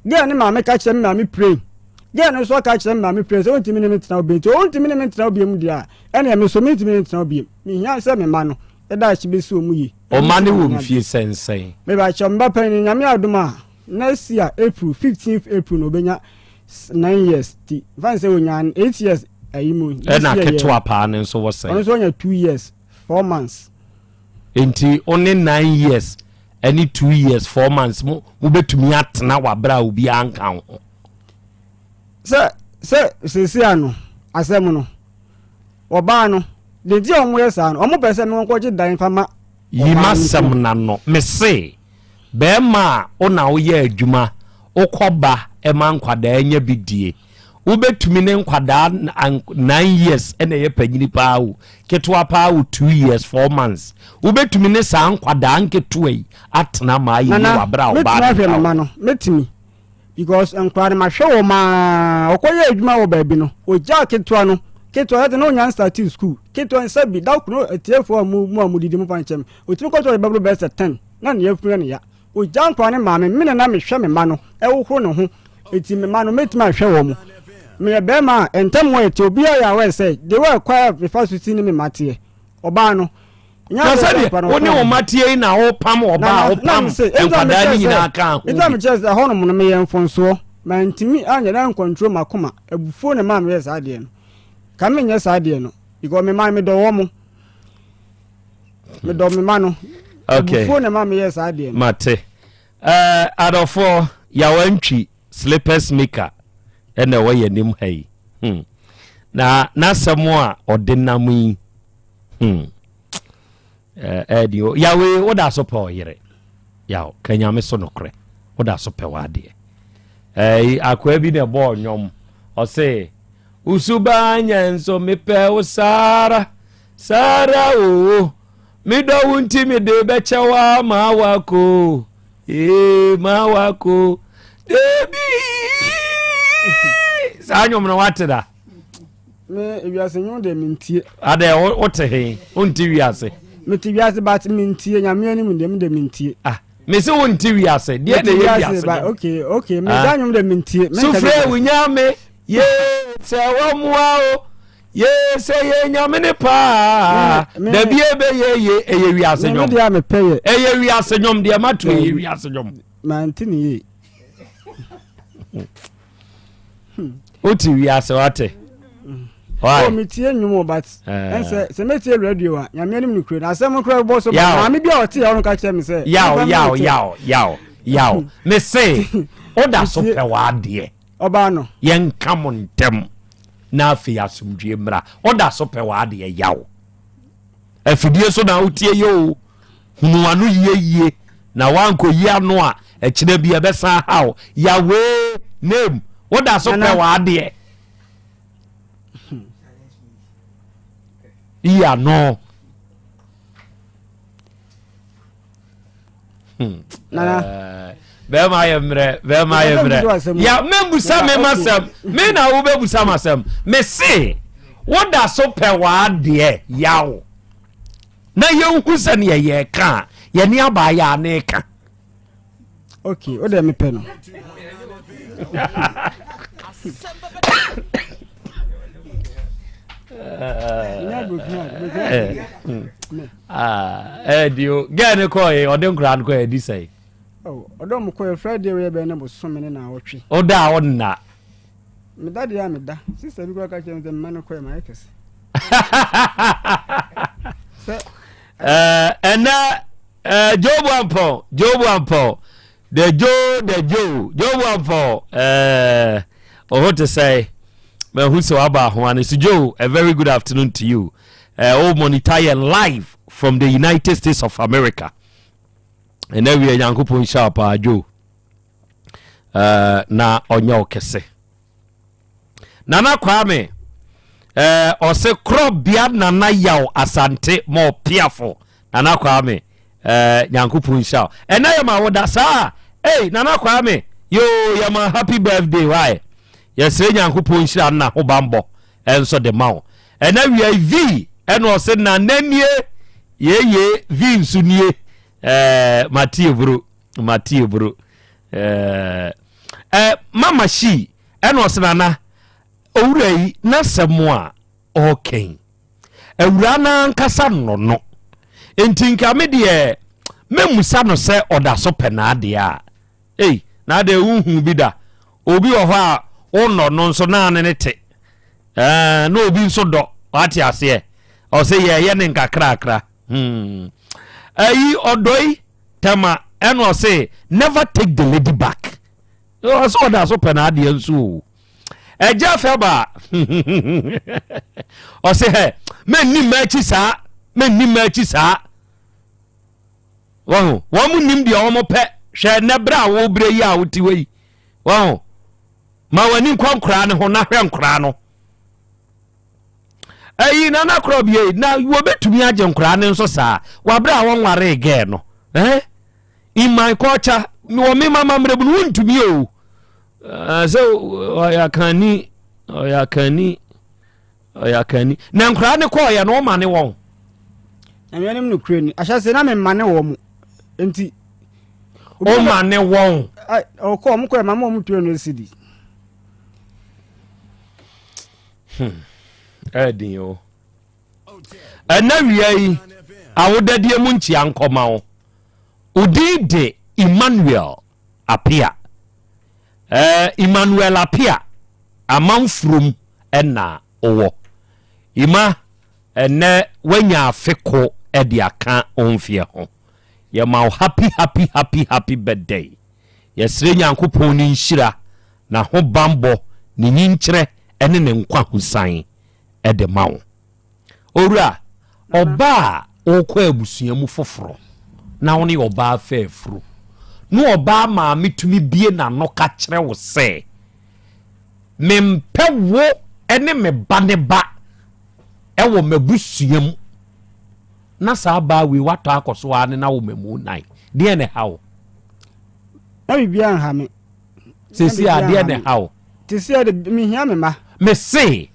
Girl ne maame ka kyerɛ me maame praying. Girl no nso aka kyerɛ me maame praying sɛ ɔntumi ne me ntena hɔ bio nti ɔntumi ne me ntena hɔ bio mu deɛ a ɛneɛ me nso mentumi ne ntena hɔ bio. Mehia sɛ me mma no daakye bɛsi wɔn yie. Wo mma no wɔ mfie sɛn sɛn? Mebakyɛw, me ba panyin no Nyame adom a next year April, 15th April na ɔbɛnya 9 years ti nfa ne sɛ ɔnya 8 years ayi mu. Ɛna ketewa paa no nso wɔ sɛn? Ɔno nso ɔnya 2 years 4 months. Nti wo ne 9 years ɛne 2 years 4 months mo mobɛtumi atena wɔ abere a obiara nka wo ho? Sɛ sɛ seesei ano asɛm no ɔbaa no deɛ nti a wɔyɛ saa no wɔn pɛ sɛ me nkɔgye dan fa ma Yi m'asɛm no ano. Mese, bɛɛma a wo na woyɛ adwuma, wokɔ ba ma nkwadaa nya bi die. Wobɛtumi ne nkwadaa 9 years na ɛyɛ panyini paa o, ketewa paa o 2 years, 4 months. Wobɛtumi ne saa nkwadaa nketewa yi atena ma ayɛ yie Nana, wɔ abere a ɔbaa mɛtumi no ahwɛ nka me wo. ma no, mɛtumi. Because nkwadaa no mahwɛ wɔn aa, ɔkɔyɛ adwuma wɔ baabi no, ɔgyaa ketewa no, ketewa yɛte na ɔnya nstartee school, ketewa nsa bi, da koro atiefoɔ a mo mo a modidi mo fa nkyɛn me, ɔtumi kɔtɔ ɔde bɛboro bɛyɛ sɛ ten, na ne yafunu yɛ ne ya. Ɔgyaa nkwadaa no maa me, me na na mehwɛ me mma no, ɛhohoro ne ho, eti me mma no mɛtumi ahwɛ wɔn. Meyɛ bɛrima a, ntɛm wɔ yɛte, obiara yɛ aware sɛ, the way kwan a mefa so si ne me mma teɛ, ɔbaa no, Na sɛdeɛ wo ne wo mma teɛ yi na wopam ɔbaa a wopam nkwadaa no nyinaa ka ho bi. Nti mekyerɛ sɛ ɛhɔnom no meyɛ mfomsoɔ. Mantumi anyɛ dɛ ankɔntro m'akoma. Abufuo na ɛmaa meyɛɛ saa adeɛ no. Ka menyɛ saa adeɛ no because me mma no medɔ wɔn. Medɔ me mma no. Okay. Abufuo na ɛmaa meyɛɛ saa adeɛ no. Mate. Uh, adɔfoɔ, Yawantwi slippers maker ɛna ɛwɔ yɛn anim ha yi. Hmm. Na n'asɛm a ɔde nam yi Hmm. Ɛdi o. Yawe woda so pɛ ɔyere. Yaw ka nyame so nokorɛ. Woda so pɛ w'adeɛ. Ɛyi akoa bi na ɛbɔ ɔnwom. Ɔse usubaa nyɛ nso mepɛ wo saara saara oo medɔ wo nti mede bɛkyɛ wo ama wako ee ma wako debi saa nwom no wate da. Me wiase nwom deɛ mentie. Adɛ wote he wonte wiase. Mete wiase but mentie nyame anim deɛ me deɛ mentie. Ah mese wonte wiase deɛ na ɛyɛ wiase nwom. Okay okay me da nwom deɛ mentie. Sufrɛ wo nyame ye sɛ wɔmmoa o ye sɛ yɛ nyame ne paa dabi ebe ye ye ɛyɛ wiase nwom. Ɛyɛ wiase nwom deɛ mato ɛyɛ wiase nwom. Mante ne yie. Wote wiase wate. Why? Oh, metie nnwom o but eh. ɛnsɛ sɛ metie radio a nyame anim no kure na asɛm kora bɔ so maame bi a ɔte yɛ ɔno ka kyerɛ me sɛ yaw yaw yaw yaw yaw me se woda so pɛ w'adeɛ ɔbaa no yɛnka mo ntɛm na afei asomdwie mmra woda so pɛ w'adeɛ yaw afidie so na wotie yɛ o Hunu w'ano yie yie na woankɔyi ano a ɛkyena bi ɛbɛsan ahaw. Yahweh name woda so pɛ w'adeɛ. Yi ano. Hmm. Nana. Eh, bɛrima ayɛ mmerɛ bɛrima ayɛ mmerɛ ya mɛmbusa me masɛm me na wobɛbusa masɛm me se woda so pɛ w'adeɛ yaw na yɛnhu sɛ neɛ yɛreka a yɛne abaayaa no reka. Okay, o deɛ mepɛ no. Ɛdi o gɛɛ ne kɔɔ yɛ ɔde nkura no kɔɔ yɛ di sɛn. Ɔdɔ mo kɔɔ yɛ Friday yɛ bɛn ne bosome ne na awɔtwe. Ɔda a ɔnna. Meda deɛ a meda. Sista bi koraa ka kyerɛ me sɛ mma no kɔɛ mayɛ kɛse. Sɛ. Ɛnɛ Joe Buampɔn, Joe Buampɔn, the Joe, the Joe, Joe Buampɔn, ɔho te sɛ mahu sɛ waba ahoa no so. Joe, a very good afternoon to you. Uh, monitor yɛn live from the United States of America. Ɛnɛ wie Nyankopɔn nhyira paa Joe. Na ɔnyɛ wo kɛse. Nana Kwame eh, ɔse korɔbea Nana Yaw Asante ma ɔpiafo. Nana Kwame eh, Nyankopɔn nhyira wo. Ɛnɛ yɛ ma woda saa. Ei, Nana Kwame, yo, yɛ ma happy birthday why? Yɛsrɛ Nyankopɔn nhyira no na ho bambɔ ɛnso de ma wo. Ɛnɛ wia V ɛna ɔse Nana nie, yeye V nso nie. Eh, matie bro. Matie bro. Eh, eh, mama she ɛna ɔsɛ nana owura yi n'asɛm a ɔɔkɛn awura n'ankasa nnɔ no nti nka me deɛ mɛmusa no sɛ ɔda so pɛ n'adeɛ a ei n'adeɛ wohu bi da obi wɔ hɔ a wonnɔ no nso naa ne ne te ɛɛ na obi nso dɔ wate aseɛ ɔsɛ yɛyɛ ne nkakrakra hmm ɛyi ɔdɔ yi Tɛma ɛna ɔse never take the lady back. Ɔsɛ ɔda so pɛ n'adeɛ nso o. Ɛgya fɛ ba ɔse hɛ mɛnni mma akyi saa mɛnni mma akyi saa. Wɔn wɔn mu nim deɛ wɔn pɛ hwɛ nnɛ berɛ a wɔbrɛ yi a wote hɔ yi wɔn ma w'ani nkɔ nkoraa no ho na hwɛ nkoraa no. Ɛyi nana korɔ bie na wɔbɛtumi agye nkoraa no nso saa wabrɛ a wɔnwaree gɛɛ no eh? In my culture wɔ me mama mmerɛ mu no wontumi o sɛ ɔyɛ akanni ɔyɛ akanni ɔyɛ akanni na nkoraa no kɔɔyɛ no ɔma ne wɔn. Nyame anim no kure ni ahyɛse na mema ne wɔn mo nti ɔma ne wɔn ɔkɔ ɔmo kɔɛ mama ɔmo 200 cedi. Hmm. Ɛɛden o. Ɛna wia yi, awodadie mu nkyia nkɔma wo. Odin de Emmanuel Apia. Eh, Emmanuel Apia, amanfurom ɛna owɔ. Ima, ɛnɛ wanya afe ko ɛde aka wo mfeɛ ho. Yɛma wo happy happy happy happy birthday. Yɛsrɛ Nyankopɔn ne nhyira n'ahobanbɔ, ne nyinkyerɛ ne ne nkwahosan de ma wo. Owura, ɔbaa a ɔrekɔ abusua mu foforɔ na wo ne ɔbaa fa afuro na ɔbaa maame tumi bie n'ano ka kyerɛ wo sɛ, mempɛ wo ne me ba ne ba wɔ m'abusua mu na saa baa wei watɔ akɔ so ara ne na wo mamu nan, deɛ na ɛha wo? Na biribiara nha me. Sɛsi adeɛ na ɛha wo. Te sɛ de mehia me mma. Mese,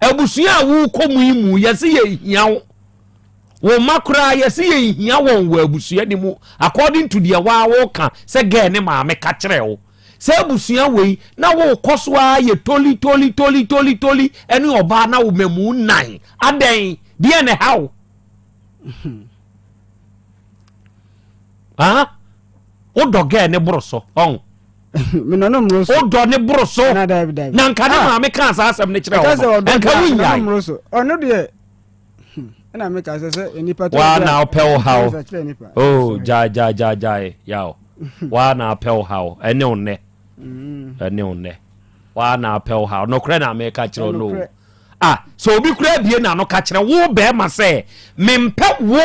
abusua a wokɔ mu yi mu, yɛse yɛhia wo. Wo mma koraa yɛse yɛnhia wɔn wɔ abusua no mu according to deɛ waa woka sɛ gɛɛ ne maame ka kyerɛ wo. Sɛ abusua wei na wokɔ so ara yɛ toli toli toli toli toli ɛne ɔbaa na wo mamu nan. Adɛn? Deɛ na ɛha wo? Ah? Wodɔ gɛɛ ne boro so, ɔn? Wodɔ ne boro so. Na nka ne ah. maame kaa saa asɛm no kyerɛ wo no, nka wonyae. Ɔno deɛ hmm, ɛna meka sɛ sɛ nnipa waa na wopɛ wo haw oh gyae gyae gyae gyae yaw waa na wopɛ wo haw ɛne wo nnɛ mm. ɛne wo nnɛ waa na wopɛ wo haw nokorɛ na meka kyerɛ wo no ah sɛ obi kura abie na no ka kyerɛ wo bɛrima sɛ mempɛ wo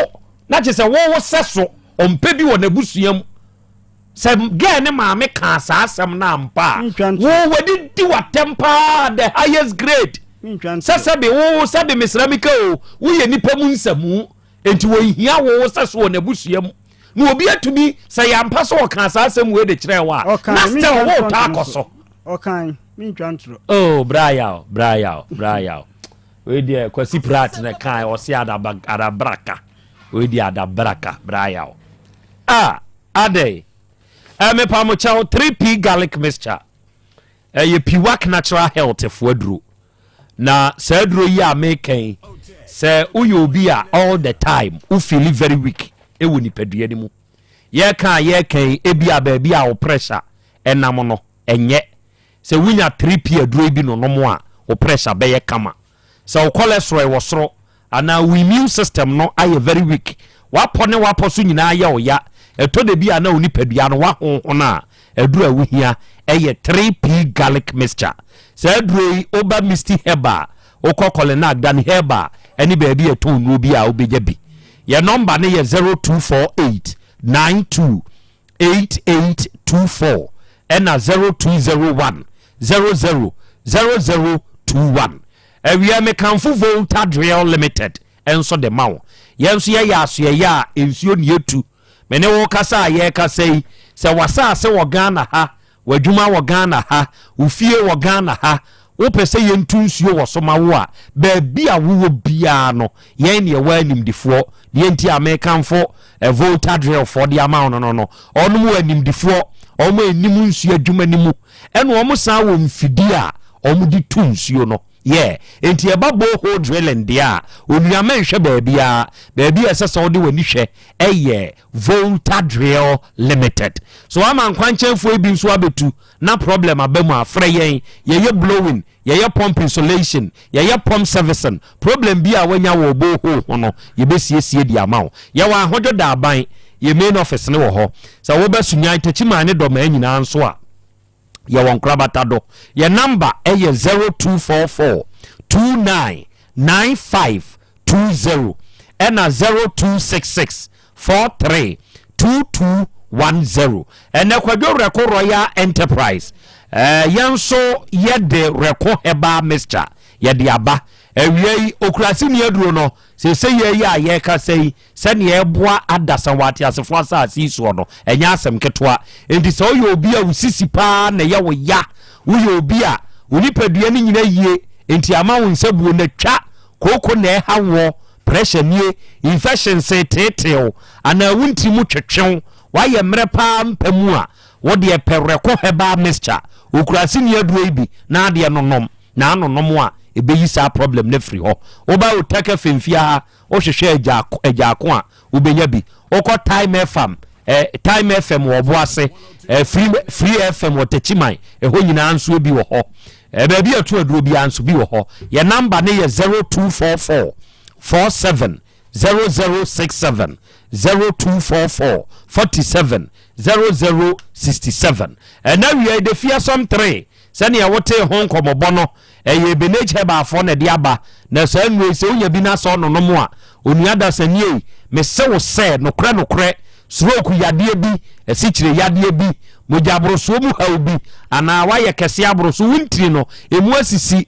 na kyerɛ sɛ wo wo sɛ so ɔmpɛ bi wɔ n'abusua mu Sɛ girl ne maame kaa saa asɛm no ampa a, wo wadidi w'atɛm paa the highest grade. Sɛ sɛbe wo sɛbe mesrɛ me ka o, woyɛ nipa mu nsamu, enti wɔnhia wo wo sɛ so wɔ n'abusua mu. Na obi atumi sɛ yɛ ampa sɛ ɔkaa saa asɛm wei de kyerɛɛ wo a, na still wo taa kɔ so. Ɔkan, mentwa ntorɔ. Oh, bra yaw, bra yaw, bra yaw. Wei deɛ Kwasi Pratt na kan ɔse adabraka. Wei deɛ adabraka, bra yaw. Ah, Adɛn? Mepa mo kyɛw, 3P garlic mixture ɛyɛ Piwak Natural Health foɔ aduro. Na saa aduro yi a meka yi, sɛ woyɛ obi a all the time wo feel very weak ɛwɔ nipadua no mu, yɛka a yɛka yi, ebi a baabi a wo pressure ɛnam no ɛnyɛ. Sɛ wonya 3P aduro yi bi nonom a, wo pressure bɛyɛ kama. Sɛ wo cholesterol wɔ soro anaa wo immune system no ayɛ very weak, wapɔ ne wapɔ so nyinaa yɛ wo ya, ɛtɔ da bi a na wo nipadua no wahonhon a, aduro a wohia ɛyɛ 3P garlic mixture. Saa aduro yi, woba Misty Herbal, wokɔ Kɔlenak, Dan Herbal ɛne baabi a ɛtɔn nnuro bi a, wobɛnya bi. Yɛ nɔmba no yɛ 0248 92 8824 ɛna 0201 00 0021. Awia mekamfo Volta Drill Limited ɛnso de ma wo. Yɛn nso yɛyɛ asoɛyɛ a nsuo ne yɛtu. Me ne wo kasa a yɛrekasa yi, sɛ w'asase wɔ Ghana ha, w'adwuma wɔ Ghana ha, wo fie wɔ Ghana ha, wopɛ sɛ yɛntu nsuo wɔ so ma wo a, baabi a wowɔ biara no, yɛn ne yɛwɔ animdifoɔ. Deɛ nti a mekamfo Volta Drillfoɔ de ama wo no, ɔnom wɔ animdifoɔ, ɔmo anim nsuo adwuma no mu, ɛna ɔmo san wɔ mfidie a ɔmo de tu nsuo no. Yɛ nti ɛba borehole drilling deɛ a, onua, mɛnhwɛ baabiara. Baabi a ɛsɛ sɛ wode w'ani hwɛ ɛyɛ Volta Drill Limited. So ama nkwankyɛnfoɔ yi bi nso abɛtu na problem aba mu a, frɛ yɛn. Yɛyɛ blowing, yɛyɛ pump installation, yɛyɛ pump servicing. Problem bi a wanya wɔ borehole ho no, yɛbɛsiesie de ama wo. Yɛwɔ Ahodwo Daaban, yɛ main office ne wɔ hɔ. Sɛ wobɛ Sunyan, Takyiman ne Dɔmaa nyinaa nso a, yɛwɔ Nkorabata do. Yɛ number ɛyɛ 0244 29 95 20 ɛna 0266 43 2210. Ɛnɛ Kwadwo Rɛko Royal Enterprise, yɛn nso yɛde Rɛko Herbal Mixture yɛde aba awia yi. Okurase ni aduro no sese yɛ yi a yɛrekasa yi, sɛnea ɛboa adasa wɔ ateasefoɔ asase yi soɔ no, ɛnyɛ asɛm ketewa. Enti sɛ woyɛ obi a wo sisi paa na ɛyɛ wo ya, woyɛ obi a wo nipadua no nyina yie enti ama wo nsa buo na twa kooko na ɛha woɔ, pressure nie, infections teeteew, anaa wo ntiri mu twetwew, woayɛ mmerɛ paa mpa mu a, wo deɛ pɛ Rɛko Herbal Mixture, okurase ni aduro yi bi na adeɛ nonom na anonom a, ɛbɛyi saa problem no afiri hɔ. Woba Otaka Femfia ha, wohwehwɛ Agyaako a, wobɛnya bi. Wokɔ Time FM, Time FM wɔ Ɔboase, Free FM wɔ Takyiman, ɛhɔ nyinaa nso bi wɔ hɔ. Baabi a ɛto aduro biara nso bi wɔ hɔ. Yɛ namba no yɛ 0244 47 0067, 0244 47 0067. Ɛna wia de Fiasɔm 3, sɛnea wotee ho nkɔmmɔbɔ no, ɛyɛ Ebenage Herbalfoɔ na ɛde aba. Na saa nnuro yi, sɛ wonya bi na sɛ ɔnonom a, onua dasani ei, mese wo sɛ nokorɛ nokorɛ, stroke yadeɛ bi, asikyire yadeɛ bi, mogya aborosoɔ mu haw bi, anaa woayɛ kɛseɛ aboroso, wo ntini no ɛmu asisi,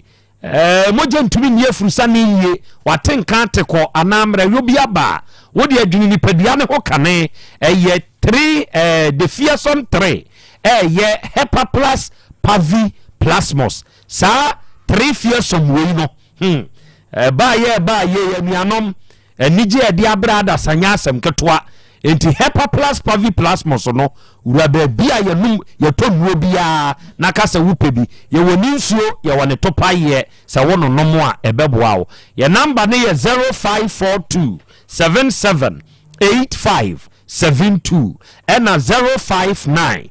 mogya ntumi nni afurusane yie, wate nka ate kɔ, anaa mmerɛyɔ bi aba a, wode adwene nipadua ne ho kane. Ɛyɛ 3, the fearsome 3, ɛyɛ Hepaplus Pavi Plasmos. Saa 3 fearsome wei no, ɛbaayɛ ɛbaayɛ, anuanom, anigye a ɛde abrɛ adasa nyɛ asɛm ketewa. Nti Hepaplus Pavi Plasmos no, wura baabi a yɛnom yɛtɔ nnuro biara na ka sɛ wopɛ bi. Yɛwɔ ne nsuo, yɛwɔ ne topaeɛ. Sɛ wo nonom a, ɛbɛboa wo. Yɛ namba no yɛ 0542 77 85 72 ɛna 059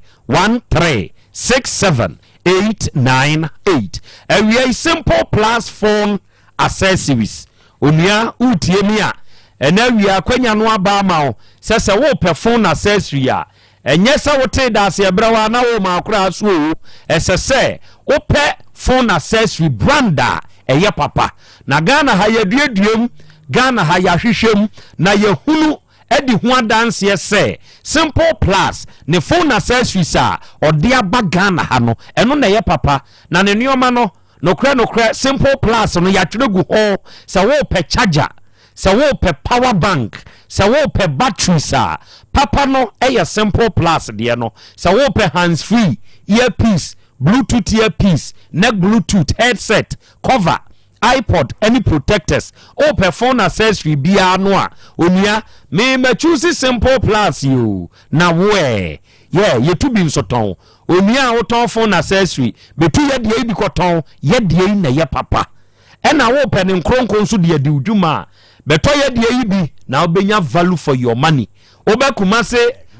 13 67 898. Awia yi, Simple Plus phone accessories. Onua, wotie mi a, ɛna awia akwanya no aba ama wo sɛ wopɛ phone accessory a, ɛnyɛ sɛ wote daase ɛbrɛ wa na wo ma akora so o. Ɛsɛ sɛ wopɛ phone accessory brand a ɛyɛ papa. Na Ghana ha yɛduaduam, Ghana ha yɛahwehwɛm na yɛhunu adi ho adanseɛ sɛ Simple Plus ne phone accessories a ɔde aba Ghana ha no, ɛno na ɛyɛ papa. Na ne nneɛma no, nokorɛ nokorɛ, Simple Plus no, yɛatwerɛ gu hɔ sɛ wopɛ charger, sɛ wopɛ power bank, sɛ wopɛ batteries a, papa no ɛyɛ Simple Plus deɛ no. Sɛ wopɛ hands free earpiece, Bluetooth earpiece, neck Bluetooth headset, cover, iPod ɛne protectors, wopɛ phone accessory biara no a, onua, memachoose Simple Plus yi o. Na woɛ Yeah, yɛtu bi nso tɔn. Onua a wotɔn phone accessory, bɛtu yɛ deɛ yi bi kɔtɔn. Yɛ deɛ yi na ɛyɛ papa. Ɛna wopɛ ne nkronko nso de adi wo dwuma a, bɛtɔ yɛ deɛ yi bi na wobɛnya value for your money. Woba Kumase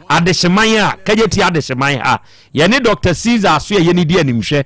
Adehyeman a, Kagyetia Adehyeman ha, yɛne Doctor Caesar Asoɛyɛ no di animhwɛ.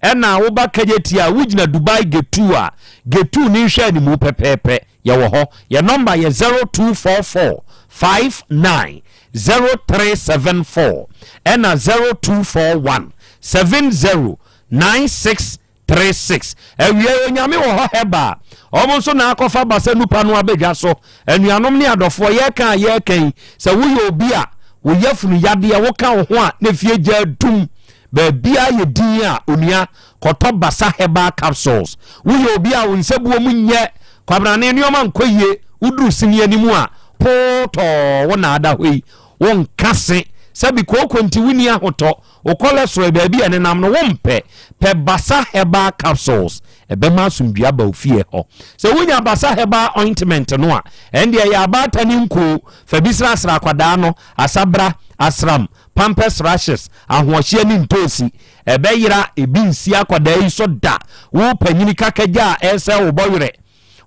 Ɛna woba Kagyetia a, wogyina Dubai Gate 2 a, Gate 2 no nhwɛ animu pɛpɛɛpɛ. Yɛwɔ hɔ. Yɛn nɔmba yɛ 0244 59 0374 ɛna 0241 70 96 36. Awiei Onyame wɔ hɔ Herbal wɔn nso na akɔfa basa nupa no abɛdwa so. Anuanom ne adɔfoɔ, yɛreka a yɛreka yi, sɛ woyɛ obi a wo yafunu yadeɛ, woka wo ho a na fie gya adum, baabiara yɛ din a, onua, kɔtɔ Basa Herbal Capsules. Woyɛ obi a wo nsabuo mu nyɛ, kwabrane nneɛma nkɔ yie, woduru sini anim a, pootɔɔ wo na ada hɔ yi, wonka se, sɛbi kooko nti wonni ahotɔ, Wo cholesterol baabi a ɛnenam no wompɛ? Pɛ Basa Herbal Capsules. Ɛbɛma asomdwoe aba wo fie hɔ. Sɛ wonya Basa Herbal Ointment no a, ɛnde ɛyɛ abaatan ne nkoo. Fa bi srasra akwadaa no, asabra, asram, pampers rashes, ahoɔhyeɛ ne ntoosi. Ɛbɛyera, ebi nsi akwadaa yi so da. Wo panyini kakagya a ɛresɛe wo bɔwerɛ.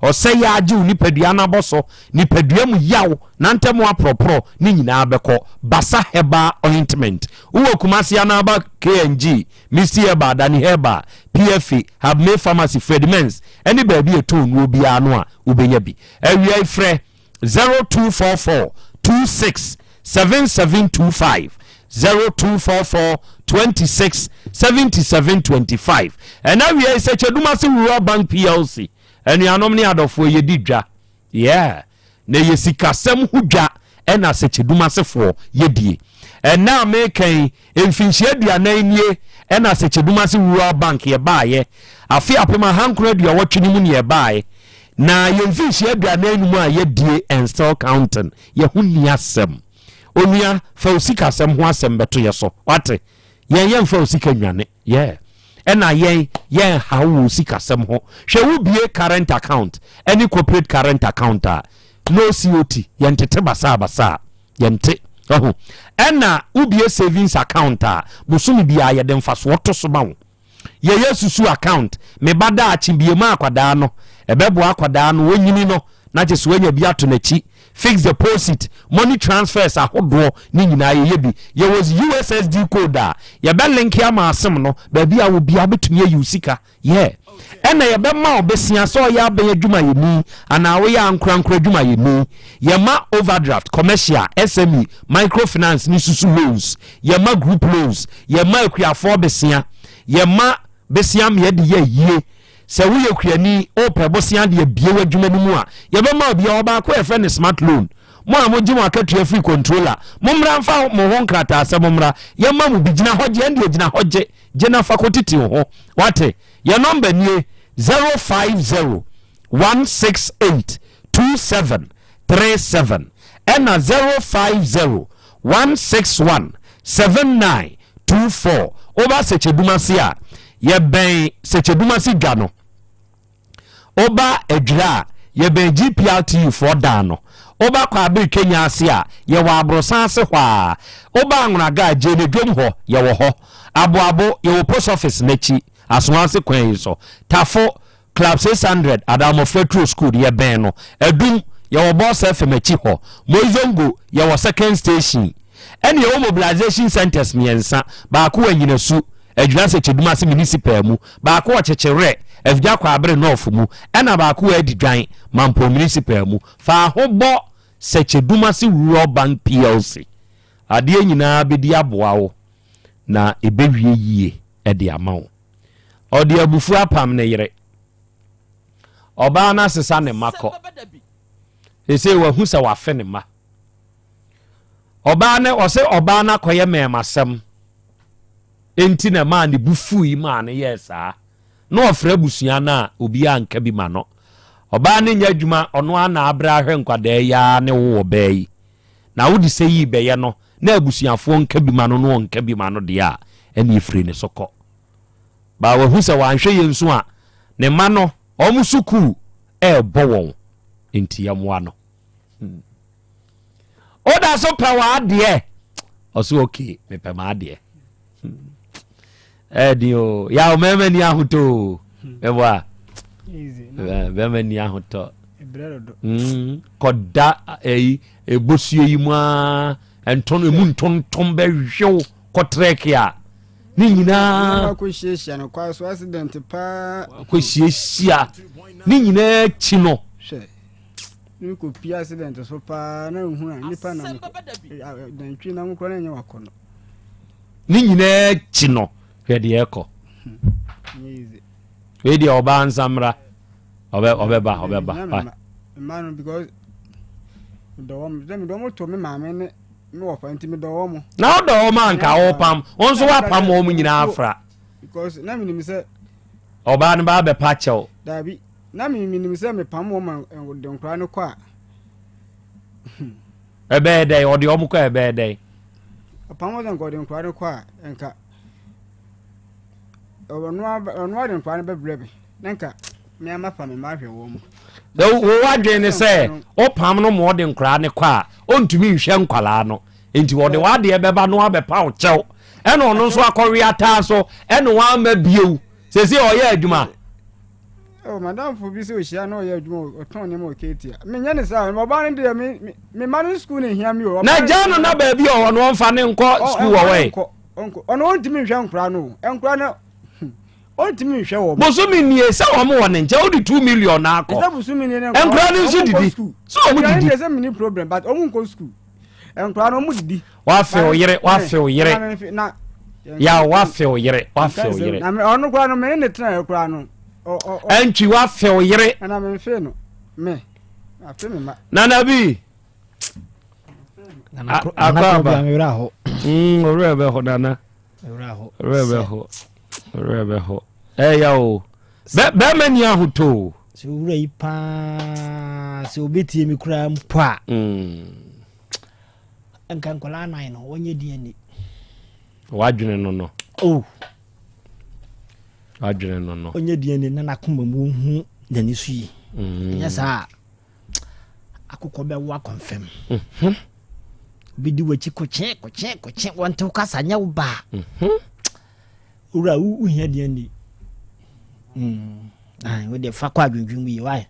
Ɔsɛe ara gye wo nipadua no abɔso, nipadua mu yaw, nantam aporɔporɔ, ne nyinaa bɛkɔ. Basa Herbal Ointment. Wowɔ Kumasi anaa ba KNG, Misty Herbal, Dani Herbal, PFA, Habmay Pharmacy, Fredimens, ne baabi a ɛtɔn nnuro biara no a, wobɛnya bi. Awia yi frɛ 0244 26 7725, 0244 26 77 25. Ɛna awia yi sɛ Kyɛdumase Rural Bank PLC. Anuanom ne adɔfoɔ yɛdi dwa yeah na ɛyɛ sikasɛm ho dwa ɛna Sɛkyɛdumasefoɔ yɛdie. Ɛnnɛ a meka yi mfinhyia 40 nie ɛna Sɛkyɛdumase Rural Bank yɛbaeɛ. Afe 1980 no mu ne yɛbaeɛ. Na yɛn mfinhyia 45 a yɛdie and still counting. Yɛho nni asɛm. Onua fa wo sikasɛm ho asɛm bɛto yɛ so wate. Yɛn yɛmfa wo sika nnwane. Yeah. Ɛna yɛn yɛn haw wo sikasɛm ho. Hwɛ wo bie current account ɛne corporate current account a no COT yɛn tete basaa basaa yɛn te ɛho. Ɛna wo bie savings account a bosome biara yɛde mfasoɔ to so ma wo. Yɛyɛ susu account me ba daakye bie ma akwadaa no ɛbɛboa akwadaa no wɔnyini no na kyɛ sɛ wanya bi ato n'akyi Fixed deposit, money transfers ahodoɔ ne nyinaa yɛyɛ bi. Yɛwɔ USSD code a yɛbɛ linke ama asem no baabi a wɔ biara wobɛtumi ayi wo sika. Yeah. Ɛna yɛbɛma wo besia sɛ ɔyɛ abɛn adwumayɛni anaa woyɛ ankorankoro adwumayɛni. Yɛma overdraft, commercial, SME, microfinance ne susu loans. Yɛma group loans. Yɛma akuafoɔ besia. Yɛma besia mmeɛ de yɛ ayie. Sɛ woyɛ kuani, wopɛ bosea de abue w'adwuma no mu a, yɛbɛma wo bi. Yɛwɔ baako a yɛfrɛ no Smart Loan. Mo a mogye mo akatua firi controller, mommra mfa mo ho nkrataasɛm mmra. Yɛma mo bi. Gyina hɔ gye, ɛndeɛ gyina hɔ gye. Gye na fa kɔtete wo ho. Woate? Yɛn nɔmba nie, 050 168 2737 ɛna 050 161 7924. Woba Sɛkyɛdumase a, yɛbɛn Sɛkyɛdumase dwa no. Woba Adwira a, yɛbɛn GPRTU foɔ dan no. Woba Kwabere Kenya ase a, yɛwɔ aborosan ase hɔ ara. Woba Anwonaga a, Gyene dwom hɔ, yɛwɔ hɔ. Aboabo, yɛwɔ post office no akyi, Asoase kwan yi so. Tafo, Club 600, Adammɔfra Turo School, yɛbɛn no. Adum, yɛwɔ Boss FM akyi hɔ. Moizongo, yɛwɔ Second Station. Ɛna yɛwɔ mobilization centres mmiɛnsa, baako wɔ Anyinasu, Adwinase Kyedumase Municipal mu, baako wɔ Kyekyewerɛ, Afigya Kwaabere North mu, ɛna baako wɔ Adidwan, Mampong Municipal mu. Fa ho bɔ Sɛkyɛdumase Rural Bank PLC. Adeɛ nyinaa bɛdi aboa wo na ɛbɛwie yie de ama wo. Ɔde abufuo apam ne yere. Ɔbaa no asesa ne mma kɔ. Seesei wahu sɛ wafe ne mma. Ɔbaa no ɔse ɔbaa no akɔyɛ mɛɛmasɛm enti na ɛmaa ne bu fui maa no yɛɛ saa. Na ɔfrɛ abusua no a obiara nka bi ma no. Ɔbaa no nyɛ adwuma ɔno ara na abrɛ ahwɛ nkwadaa yi ara ne wo ɔbaa yi. Na wode sɛ yi bɛyɛ no na abusuafoɔ nka bi ma no na ɔnka bi ma no deɛ a ɛne ɛfiri ne so kɔ. Baa wahu sɛ wanhwɛ yie nso a ne mma no wɔn sukuu ɛrebɔ wɔn nti yɛmmoa no. Woda so pɛ w'adeɛ. Ɔso okay, mepɛ m'adeɛ. Ɛɛden o, yaw mɛɛma ni ahotɔ o. Mɛboa. Bɛɛma ni ahotɔ. Kɔda ɛyi ebosuo yi mu aa nton emu ntontom bɛhwew kɔtrɛke a ne nyinaa. Kɔhyiahyia no kwa so accident paa. Kɔhyiahyia ne nyinaa akyi no. Hwɛ. Ne kɔ pia accident so paa na nhunu a nipa nam nantwi nam koraa na ɛnyɛ wakɔnɔ. Ne nyinaa akyi no hwɛ deɛ ɛkɔ. Wei deɛ ɔbaa nsamra ɔbɛ ɔbɛba ɔbɛba. Mma no because medɔ wɔn sɛ medɔ wɔn to me maame ne me wɔfa nti medɔ wɔn. Na wodɔ wɔn anka wɔpam wɔn nso wapam wɔn nyinaa afra. Because na menim sɛ. Ɔbaa no ba abɛpa kyɛw. Daabi. Na me menim sɛ mepam wɔn ma wɔde nkwadaa no kɔ a. Ɛbɛyɛ dɛn? Ɔde wɔn kɔ a ɛbɛyɛ dɛn? Ɔpam wɔn sɛ nka ɔde nkwadaa no kɔ a nka ɔno ɔno ɔde nkwadaa no bɛbrɛ me na nka me ama fa me mma ahwɛ wɔn mu. Wo wadwene ne sɛ ɔpam no ma ɔde nkwadaa no kɔ a ɔntumi nhwɛ nkwadaa no nti ɔde w'adeɛ bɛba no abɛpa wo kyɛw ɛna ɔno nso akɔwe ataa so ɛna wamma bio sɛsɛ ɔyɛ adwuma. Oh, madamfo bi sɛ ohyia na ɔyɛ adwuma ɔtɔn nneɛma wɔ Ketia. Menyɛ ne saa, ɔbaa no deɛ me me ma no sukuu na ehia mi o. Na gya no na baabi ɔwɔ no ɔmfa ne nkɔ sukuu wɔ hɔ ɛ. Ɔno ɔntumi nhwɛ nkora no o. Nkora no ɔntumi nhwɛ wɔn. Bosome nie sɛ wɔn wɔ ne nkyɛn wode 2 million na akɔ. Ɛsɛ bosome nie ne nkora no nso didi. So wɔn didi. Ɛsɛ mini problem but wɔn nkɔ sukuu. Nkora no wɔn didi. Wafe wo yere, wafe wo yere. Ya wafe wo yere, wafe wo yere. Na me ɔno koraa no me ne tena yɛ koraa no. Ɛntwi wafe wo yere. Ɛna me nfe no me afe me ma. Nana bi. Akɔ aba. Owurɛ bɛ hɔ nana. Owurɛ bɛ hɔ. Owurɛ bɛ hɔ. Ɛya o. Bɛrima ni ahotɔ o. Sɛ owura yi paa sɛ obetie mi koraa mpo a. Nka nkwadaa nan no wɔnyɛ DNA. Wadwene no no. Oh. Wadwene no no. Ɔnyɛ DNA na n'akoma mu ohu n'ani so yi. Mm. Nyɛ saa akokɔ bɛwo akɔnfam. Mm-hmm. Obi di w'akyi kokye kokye kokye wɔntew kasa nyɛ wo baa. Mm-hmm. Owura wohia DNA. Mm. Wo deɛ fa kɔ adwendwen mu yie wae.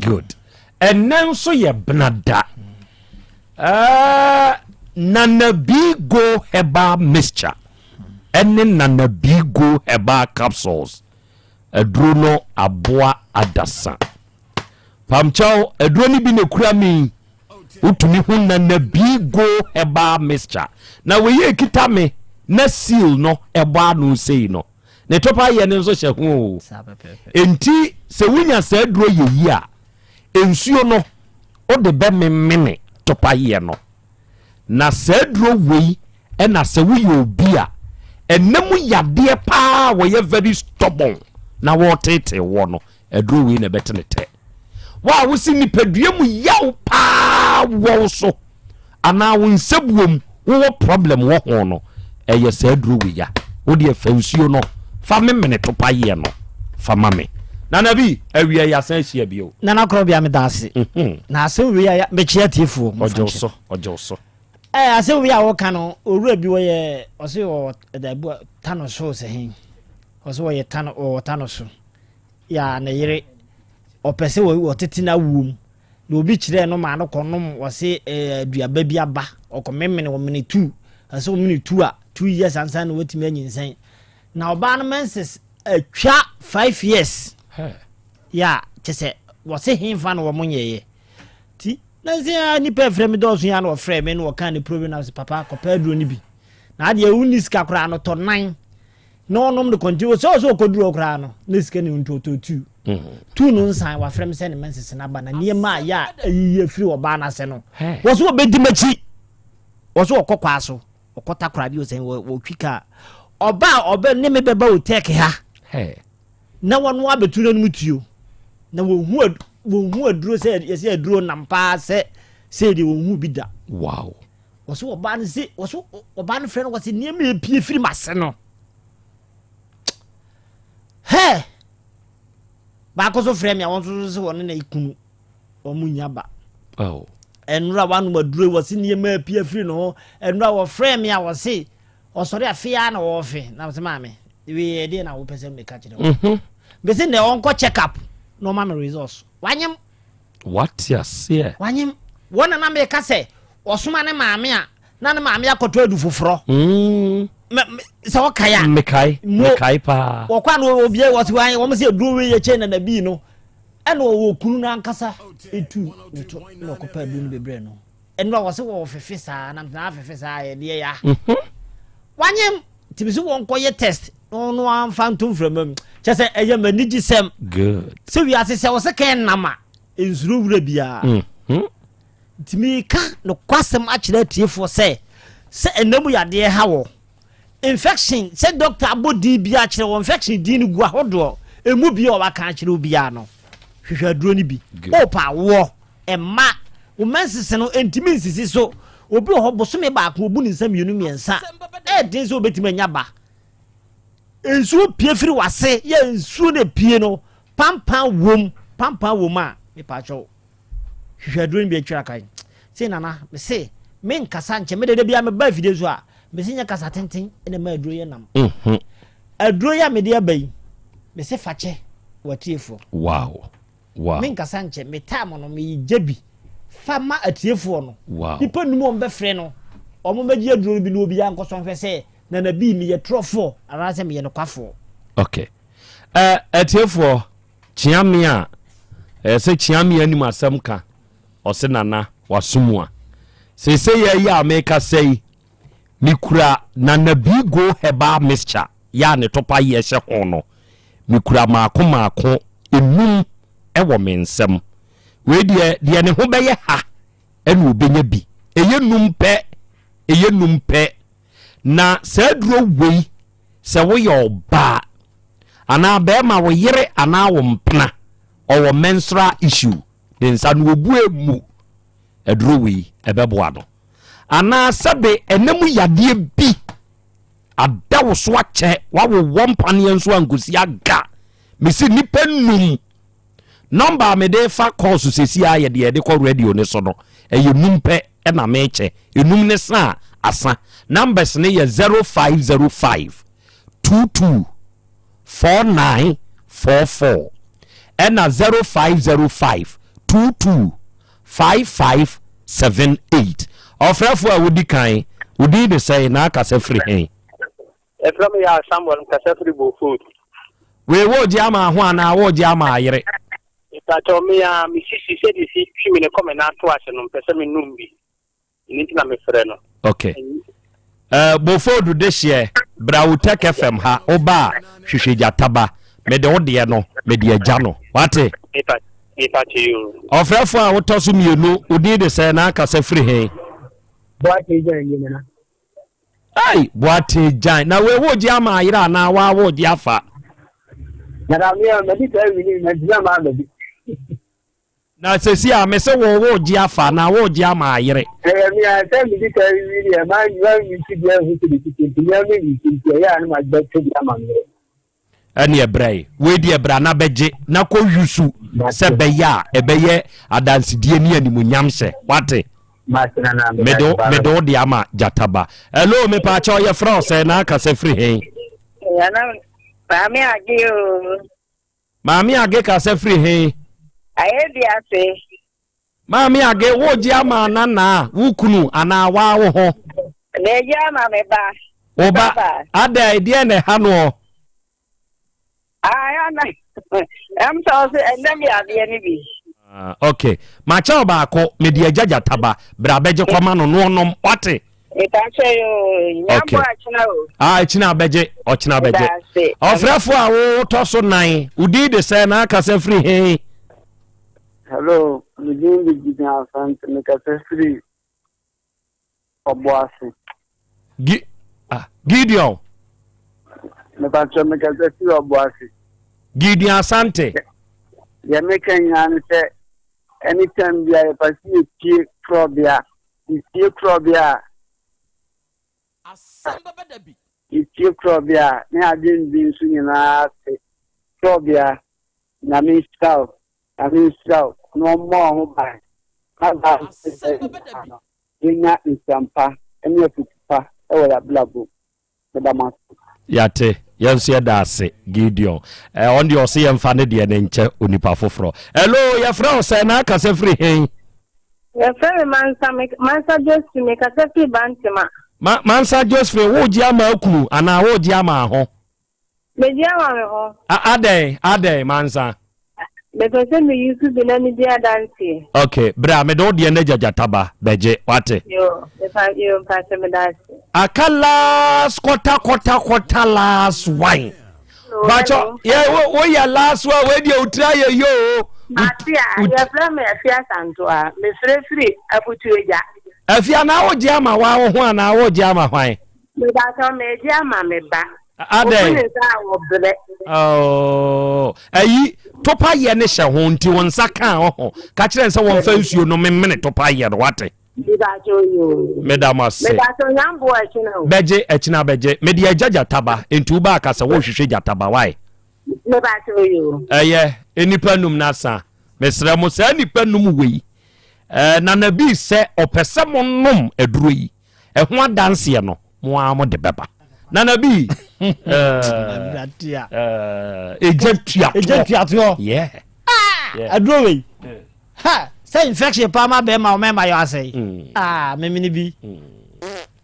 Good. Ɛnɛ nso yɛ benada. Uh, Nana Bigo herbal mixture ɛne Nana Bigo herbal capsules aduro no aboa adasa. Pamkyɛw aduro no bi na ekura mi wotumi ho Nana Bigo herbal mixture na wei ekita me na seal no ɛbɔ ano sei no. Ne topa yɛ no nso hyɛ ho o. Enti sɛ wonya saa aduro yɛ yi a, nsuo no wode bɛmemene topa yɛ no. Na saa aduro wei ɛna sɛ woyɛ obi a ɛnɛ mu yadeɛ paa wɔyɛ very stubborn na wɔretetee woɔ no, aduro wei na ɛbɛte ne tɛ. Wo a wosi nipadua mu yaw paa wɔ wo so anaa wo nsabuom wowɔ problem wɔ ho no, ɛyɛ saa aduro wei ya. Wo deɛ fa nsuo no fa memene topa yeɛ no fa ma me. Nana bi, awia yi asan ahyia bio. Nana Korɔbea meda ase. Na asɛm wei a mekyea atiefoɔ. Ɔgye wo so, ɔgye wo so. Ɛɛ asɛm wei a wɔka no, owura bi wɔyɛ ɔse ɔwɔ dabu tano so sɛ he ɔse wɔyɛ tano ɔwɔ tano so. Yɛ a ne yere ɔpɛ sɛ wɔtete no awuo mu na obi kyerɛɛ no maa no kɔnom wɔse aduaba bi aba ɔkɔmemene ɔmene tu ɛsɛ ɔmene tu a 2 years ansa na watumi anyinsɛn na ɔbaa no menses atwa 5 years yɛ a kyɛ sɛ wɔse hemfa na wɔn nyɛeɛ ti na nse a nipa ɛfrɛ me dɔɔso yɛ a na ɔfrɛ me na ɔka ne problem na sɛ papa kɔpɛ aduro no bi na adeɛ wonni sika koraa no tɔ nan na ɔnom de kɔnti sɛ ɔsɛ ɔkɔduru hɔ koraa no na sika ne nti ɔtɔ tuu tuu no nsan wafrɛ me sɛ ne mɛnsese no aba na nneɛma a yɛ a ayiyi afiri ɔbaa no ase no wɔ so ɔbɛdi m'akyi wɔ so ɔkɔ kwaa so ɔkɔ takoradi ɔsɛn wɔtwi kaa ɔba a ɔbɛ ne me bɛba wɔ tɛk ha na wɔn abɛtu n'anom tuo na wɔn hu aduro sɛ yɛsɛ aduro nam paa sɛ sɛ deɛ wɔn hu bi da wow Wɔsi ɔbaa no se wɔsi ɔbaa no frɛ no wɔsi nneɛma epie firi m'ase no. Hɛ! Baako so frɛ me a wɔn nso so sɛ wɔne na ekunu wɔn nya ba. Oh. Ɛnora wanom aduro wɔse nneɛma apue afiri ne ho. Ɛnora wɔfrɛɛ me a wɔse ɔsɔre afe ara na ɔrefe. Na mese maame wei ɛdeɛ na wopɛ sɛ meka kyerɛ wo. Mhm. Mese nɛ ɔnkɔ check up na ɔma me results. Wanyem. Wate aseɛ. Wanyem. Wɔn na na meka sɛ ɔsoma ne maame a na ne maame akɔtɔ adu foforɔ. Mm. Sɛ wɔkae a. Mekae. Mekae paa. Wɔkɔ a na obiara wɔse wɔn sɛ aduro wei yɛ kyɛn na na bii no. Ɛna ɔwɔ kunu no ankasa etu ne to na ɔkɔpɛ aduro no bebrɛ no. Ɛnura wɔ se wɔ fefe saa na mtena afefe saa yɛ deɛ ya. Mhm. Wanyem tìmi sɛ wɔn kɔ yɛ test na ɔno anfa nto mframa mu. Kyɛ sɛ ɛyɛ ma nigye sɛm. Good. Sɛ wiase sɛ wɔsɛ kɛn nam a nsuro wura biara. Mhm. Ntumi ka nokwasɛm akyerɛ atiefoɔ sɛ sɛ ɛnam yadeɛ ha wɔ. Infection, sɛ doctor abɔ din bi akyerɛ wɔ infection din no gu ahodoɔ, emu bi a waka akyerɛ wo biara no, hwehwɛ aduro no bi. Hope awoɔ, mma, wo menses no ntumi nsisi so. Obi wɔ hɔ bosome baako obu ne nsa mmienu mmiɛnsa, ɛyɛ den sɛ obetumi anya ba. Nsuo pie firi w'ase, yɛ nsuo na epie no, pampan wom, pampan wom a, mepaakyɛw. Hwehwɛ aduro no bi atwira kan. Sei nana, mese me nkasa nkyɛ, me dede bia me ba afidie so a, mese nyɛ kasa tenten na ɛma aduro yɛ nam. Mhm. Aduro yi a mede aba yi, mese fakyɛ w'atiefoɔ. Wow. Wow. Me nkasa nkyɛ, me time no, me gya bi fa ma atiefoɔ no. Wow. Nipa num wɔn bɛfrɛ no, wɔn bɛgye aduro no bi na obiara nkɔsɔ nhwɛ sɛ nana bii meyɛ torɔfoɔ anaasɛ meyɛ nokwafoɔ. Okay. Uh, atiefoɔ Kyeame a, ɛyɛ sɛ Kyeame anim asɛm ka, ɔse Nana waso mu a. Seesei yɛ yi a mekasa yi, mekura Nana Bigo Herbal Mixture yɛ a ne topa yɛ hyɛ ho no, mekura maako maako enum wɔ me nsam. Wei deɛ, deɛ ne ho bɛyɛ ha ɛna ɔbɛnya bi. Ɛyɛ num pɛ, ɛyɛ num pɛ. Na saa aduro wei, sɛ woyɛ ɔbaa anaa bɛrima wo yere anaa wo mpena ɔwɔ menstrual issue ne nsa no obue mu aduro wei ɛbɛboa no anaa sɛbe ɛnɛ mu yadeɛ bi ada wo so akyɛ wawowɔ mpaneɛ nso ankosi aga mesi nnipa num Nɔmba a mede fa kɔɔso sɛsi ara yɛ deɛ yɛde kɔ radio no so no. Ɛyɛ num pɛ na mekyɛ. Enum ne sa a, asa. Numbers no yɛ 0505 22 49 44 ɛna 0505 22 55 78. Ɔfrɛfoɔ a wodi kan, wo din de sɛn na akasa firi he? Yɛfrɛ me Yaw Samuel, mekasa firi Bofut. Wei wogye ama ho anaa wogye ama ayere? Mepakyɛw, me a me sisi sɛdeɛ esi twi me no kɔ me nan to ase no, mpɛ sɛ menom bi. Ɛno nti na mefrɛ no. Okay. Uh, Bofod dehyeɛ, bra wo Tech FM ha, woba a hwehwɛ gyata ba. Mede wo deɛ no, mede agya no. Wate? Mepakyɛ yoo. Ɔfrɛfoɔ a wotɔ so mmienu, wo din de sɛn na akasa firi he? Boakye gyan nie nana. Ei Boateng gyan na wei wogye ama ayere anaa waa wogye afa. Nana me a madi saa wini na ntumi ama ama bi. Na sɛsi a mese wo wogye afa anaa wogye ama ayere. Ɛyɛ me a sɛ medi saa wini a ma ma mi ti bi ahu sɛ de titi nti me a me nti nti ɛyɛ a na ma bɛtɔ bi ama me. Ɛneɛ brɛ yi wei deɛ bra na bɛgye na kɔ yusu sɛ bɛyɛ a ɛbɛyɛ adansedie ne animuonyam hyɛ wate mede wo de ama gyataba hello mepaakyɛ ɔyɛ frɛ wo sɛ na akasa firi he Maame Age o. Maame Age kasa firi he? Ayɛ bi ase. Maame Age wogye ama ananaa wo kunu anaa waa wo ho? Megye ama me ba. Wo ba adɛn deɛ na ɛha noɔ? Ɛm sɛ ɔsɛ ɛnɛ mi adeɛ no bi. Ah, ok makyɛ wo baako mede agya gyataba bra bɛgye kɔma no no ɔnom wate. Mepakyɛ yoo, nyambo akyena o. Ah, akyena abɛgye, ɔkyena abɛgye. Ɔfrɛfo a wotɔ so nan, wo din de sɛ na akasa firi he? Hello, me din de Gideon Asante, mekasa firi Ɔboase. Gi ah, Gideon. Mepakyɛ mekasa firi Ɔboase. Gideon Asante. Deɛ meka nyinaa ne sɛ anytime bia yɛpa sɛ yɛpie korɔbea, yɛpie korɔbea a yɛpie korɔbea a ne adwendwen so nyinaa te korɔbea. Nyame nhyira wo, Nyame nhyira wo na ɔmmɔ wo ho ban. Aba sɛ nyinaa no, yɛnya nsɛmpa ne afotu pa wɔ yɛn abrabɔ mu. Meda mo ase. Yɛate. Yɛn nso yɛda ase, Gideon. Eh, ɔno deɛ ɔse yɛmfa ne deɛ no nkyɛ onipa foforɔ. Hello, yɛfrɛ wo sɛn na akasa firi hen? Yɛfrɛ me Mansa, me, Mansa Josephine, mekasa firi Bantema. Ma, Mansa Josephine, wogye ama akunu anaa wogye ama aho? Megye ama me ho. A, adɛn, adɛn, Mansa? Mepɛ sɛ me use bi na medi adanseɛ. Ok, bra mede wo deɛ no agya gyata ba, bɛgye, wate? Yo, mepa, yo, mpakyɛ meda ase. Aka last quarter quarter quarter last one. Bakyɛ, yɛ wo wo yɛ last one, wei deɛ wotiri ayɛ yoo. Mate a, yɛfrɛ me Afia Santoa, mefrɛ firi Abutuagya. Afia, na wogye ama wa wo ho anaa wogye ama hwan? Mepakyɛw megye ama me ba. Adɛn? Obu ne nsa a ɔbrɛ. Oh, ayi topa yɛ ne hyɛ ho nti wo nsa kaa ɔho. Ka kyerɛ sɛ wɔmfa nsuo no memene topa yɛ no wate. Mepakyɛw yoo. Meda mo ase. Mepakyɛw nyamboa ɛkyena o. Bɛgye ɛkyena bɛgye. Mede agya gyataba nti wobaa ka sɛ wohwehwɛ gyataba wae. Mepakyɛw yoo. Ɛyɛ nnipa num no asa. Mesrɛ mo saa nnipa num wei. Eh, Nana bi sɛ ɔpɛ sɛ monom aduro yi. Ɛho adanseɛ no, mo ara mo de bɛba. Nana bi. Ɛgya tuatoɔ. Ɛgya tuatoɔ. Yeah. Ah, aduro wei. Ha, sɛ infection paa ma bɛrima wo mɛma yɛ asɛe. Mm. Ah, memene bi. Mm.